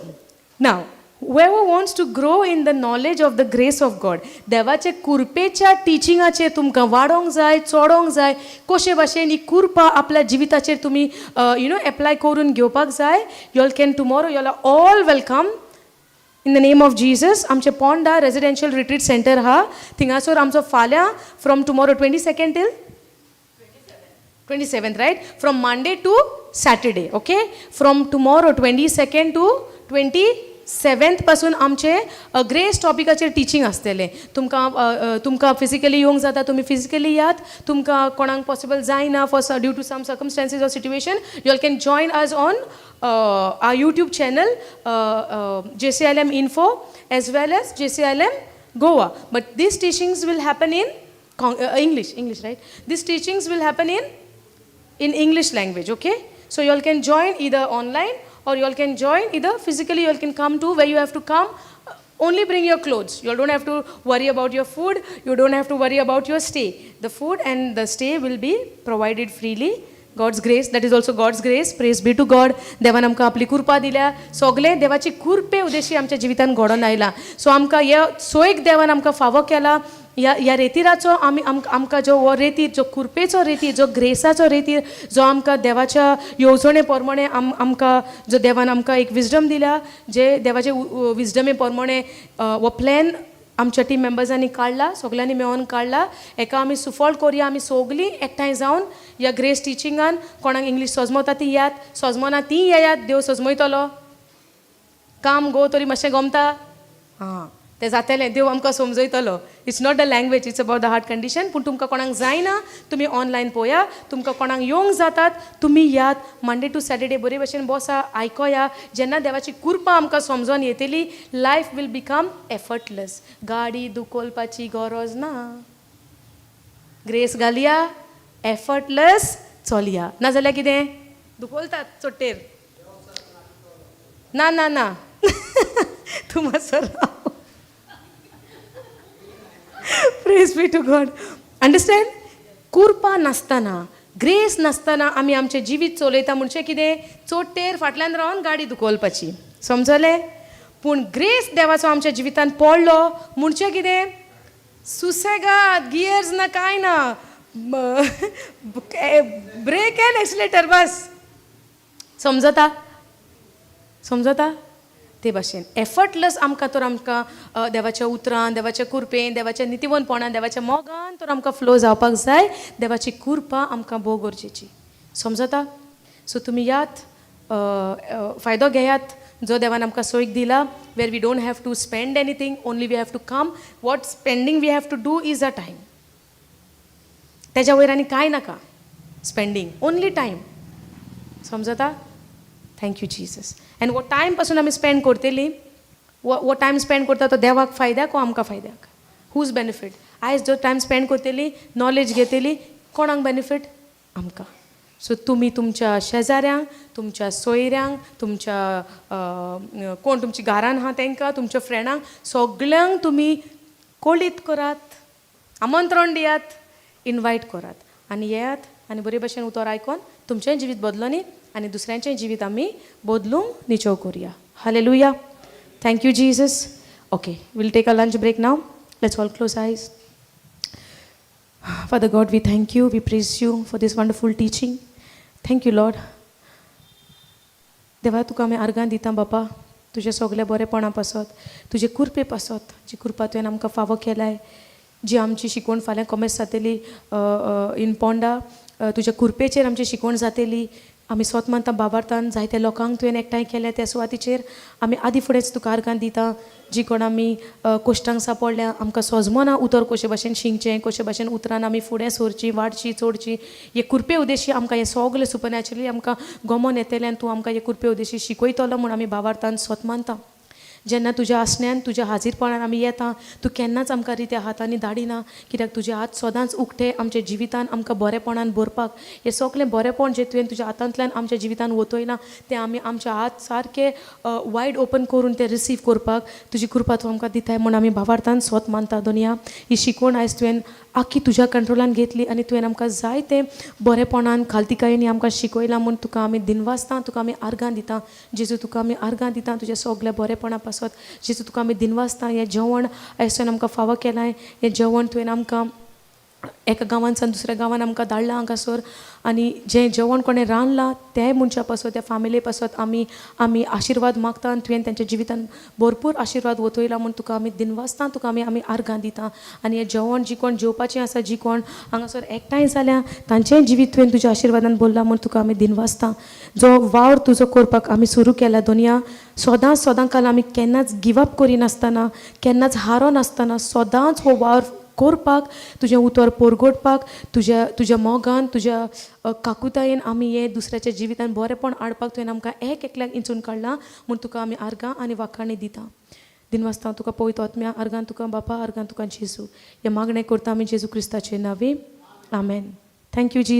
now, whoever wants to grow in the knowledge of the grace of God, देवाचे कुरपेच्या टिचिंगाचेर तुमकां वाडोंक जाय, चोडोंक जाय, कशे भाशेन ही कुरपा आपल्या जिविताचेर तुमी you know apply करून घेवपाक जाय, y'all can tomorrow, y'all are all welcome in the name of Jesus. आमचें पोंडा रेजिडेन्शियल रिट्रीट सेंटर आहा, थिंगासर आमचो फाल्यां, from tomorrow 22nd till 27th, right? From Monday to Saturday, okay? From tomorrow, 22nd to 27th पासून आमचे grace टॉपिकाचेर teaching आसतलें. तुमकां physically येवंक जाता, तुमी फिजिकली यात. तुमकां कोणाक पॉसिबल जायना for due to some circumstances or situation, you all can join us on our YouTube channel, JCILM Info, as well as JCILM Goa. But these teachings will happen in English, right? These teachings will happen in English language, okay? So you all can join either online or you all can join either physically. You all can come to where you have to come. Only bring your clothes. You all don't have to worry about your food. You don't have to worry about your stay. The food and the stay will be provided freely. God's grace, that is also God's grace. Praise be to God. देवान आमकां आपली कृपा दिल्या. सगळें देवाची कृपे उदेशी आमच्या जिवितान घडोवन आयला. सो आमकां ह्या सोयीक देवान आमकां फावो केला. ह्या रेतिराचो आमी आमकां जो हो रेतीर, जो कुरपेचो रेतीर, जो ग्रेसाचो रेतीर, जो आमकां देवाच्या येवजणे प्रमाणे आमकां जो देवान आमकां एक विजडम दिल्या, जे देवाचे विजडमे प्रमाणे हो प्लॅन आमच्या टीम मेंबर्सांनी काडला, सगल्यांनी मेळोन काडला. हेका आमी सुफळ करुया. आमी सगलीं एकठांय जावन ह्या ग्रेस टिचिंगान, कोणाक इंग्लीश सोजमता ती यात, सोजमना ती येयात. देव सोजमयतलो. काम गो तरी मातशें गमता आं, तें जातलें. देव आमकां समजयतलो. It's not the language, it's about the heart condition. पूण तुमकां कोणाक जायना, तुमी ऑनलायन पळया. तुमकां कोणाक येवंक जातात, तुमी यात. मंडे टू सॅटर्डे बरे भशेन बसा, आयकोया. जेन्ना देवाची कृपा आमकां समजोन येतली, life will become effortless. गाडी दुकोलपाची गरज ना. ग्रेस घालया, एफर्टलेस चलया. नाजाल्यार कितें दुखोलतात चोट्टेर. ना ना ना, तूं मातसो राव. Praise be to God. Understand? कुरपा नासतना, ग्रेस नासतना आमी आमचें जिवीत चलयता म्हणजे कितें? चोट्टेर फाटल्यान रावन गाडी दुखोलपाची. समजलें? पूण ग्रेस देवाचो आमच्या जिवितान पडलो म्हणजे कितें? सुसेगाद. गियर्स ना, कांय ना, ब्रेक एंड एक्सिलेटर बस. समजता? समजता? ते भाशेन एफर्टलेस आमकां तर आमकां देवाच्या उतरान, देवाच्या कुरपेन, देवाच्या नितीवंतपणान, देवाच्या मोगान तर आमकां फ्लो जावपाक जाय. देवाची कृपा आमकां भोव गरजेची. समजता? सो तुमी यात, फायदो घेयात जो देवान आमकां सोयीक दिला, where we don't have to spend anything, only we have to come. What spending we have to do is a time. तेज्या वयर आनी कांय नाका स्पेंडींग, ओनली टायम. समजता? Thank you Jesus. And हो टायम पासून आमी स्पेंड करतली, हो टायम स्पेंड करता तो देवाक फायद्याक वो आमकां फायद्याक? Whose benefit? आयज जो टायम स्पेंड करतली, नॉलेज घेतली, कोणाक बेनिफीट? आमकां. सो तुमी तुमच्या शेजाऱ्यांक, तुमच्या सोयऱ्यांक, तुमच्या कोण तुमच्या घरान आहा तांकां, तुमच्या फ्रेंडांक, सगल्यांक तुमी कळीत करात, आमंत्रण दियात, इनवायट करात आनी येयात आनी बरे भशेन उतर आयकोन तुमचेंय जिवीत बदलोनी आनी दुसऱ्यांचें जिवीत आमी बदलूंक निचोव करुया. Hallelujah. Thank you Jesus. Okay, we'll take a lunch break now. Let's all close eyes. Father God, we thank you, we praise you for this wonderful teaching. Thank you, Lord. देवा, तुका आमी आर्गां दिता बापा, तुज्या सगल्या बरेपणा पासत, तुजे कुरपे पासत, जी कृपा तुवें आमकां फावो केलाय, जी आमची शिकवण फाल्यां कोमेस जातली इन पोंडा, तुज्या कुरपेचेर आमची शिकवण जातली. आमी सोत मानता बाबार्थान जायत्या लोकांक तुवें एकठांय केल्या त्या सुवातीचेर. आमी आदी फुडेंच तुका आर्गां दिता. जी कोण आमी कोश्टांक सांपडल्या, आमकां सोजमना उतर कशे भाशेन शिंकचें, कशे भाशेन उतरान आमी फुडें सरची, वाडची, चडची, हे कुरपे उदेशी आमकां हें सगलें सुपरनॅचुरली आमकां गोमोन येतलें आनी तूं आमकां हे कुरपे उदेशी शिकयतलो म्हूण आमी भावार्थान सोत मानता. जेन्ना तुज्या आसण्यान तुज्या हाजीरपणान आमी येता, तूं केन्नाच आमकां रित्या हातांनी धाडिना, कित्याक तुजे हात सदांच उक्ते आमच्या जिवितान आमकां बरेपणान भरपाक. हें सगळें बरेपण जें तुवें तुज्या हातांतल्यान आमच्या जिवितान वतयलां तें आमी आमच्या हात सारके वायड ओपन करून तें रिसीव करपाक तुजी कृपा तूं आमकां दिताय म्हूण आमी भावार्थान स्वत मानता. दोनया, ही शिकवण आयज तुवें आख्खी तुज्या कंट्रोलान घेतली आनी तुवें आमकां जायतें बरेपणान खालतिकायेनी आमकां शिकयलां म्हूण तुका आमी दिनवासता, तुका आमी आर्गां दिता. जेजू, तुका आमी आर्गां दिता तुज्या सगल्या बरेपणा पासत. जेजू, तुका आमी दिनवासता, हें जेवण आयज तुवें आमकां फावो केलां. हें जेवण तुवें आमकां एका गांवान सावन दुसऱ्या गांवान आमकां धाडलां हांगासर आनी जें जेवण कोणें रांदलां तें मनशा पासत, त्या फामिली पासत आमी आशिर्वाद मागता आनी तुवें तेंच्या जिवितान भरपूर आशिर्वाद वतयला म्हूण तुका आमी दिनवासता, तुका आमी आर्गां दिता. आनी हें जेवण जी कोण जेवपाचें आसा, जी कोण हांगासर एकठांय जाल्या, तांचेंय जिवीत तुवें तुज्या आशिर्वादान भरलां म्हूण तुका आमी दिनवासता. जो वावर तुजो करपाक आमी सुरू केला दोनया, सदांच सदां काल आमी केन्नाच गिवअप करिनासतना, केन्नाच हारोनासतना सदांच हो वावर करपाक, तुजें उतर परगटपाक, तुज्या मोगान, तुज्या काकुतायेन आमी हें दुसऱ्याच्या जिवितान बरेपण हाडपाक तुवें आमकां एक एकल्याक इंचून काडलां म्हूण तुका आमी आर्गां आनी वाखाणी दिता. दिनवासता तुका पवित्र आत्म्या, आर्गां तुका बापा, आर्गां तुका जेजू. हें मागणें करता आमी जेजू क्रिस्ताचे नांवी, आमेन. Thank you जी.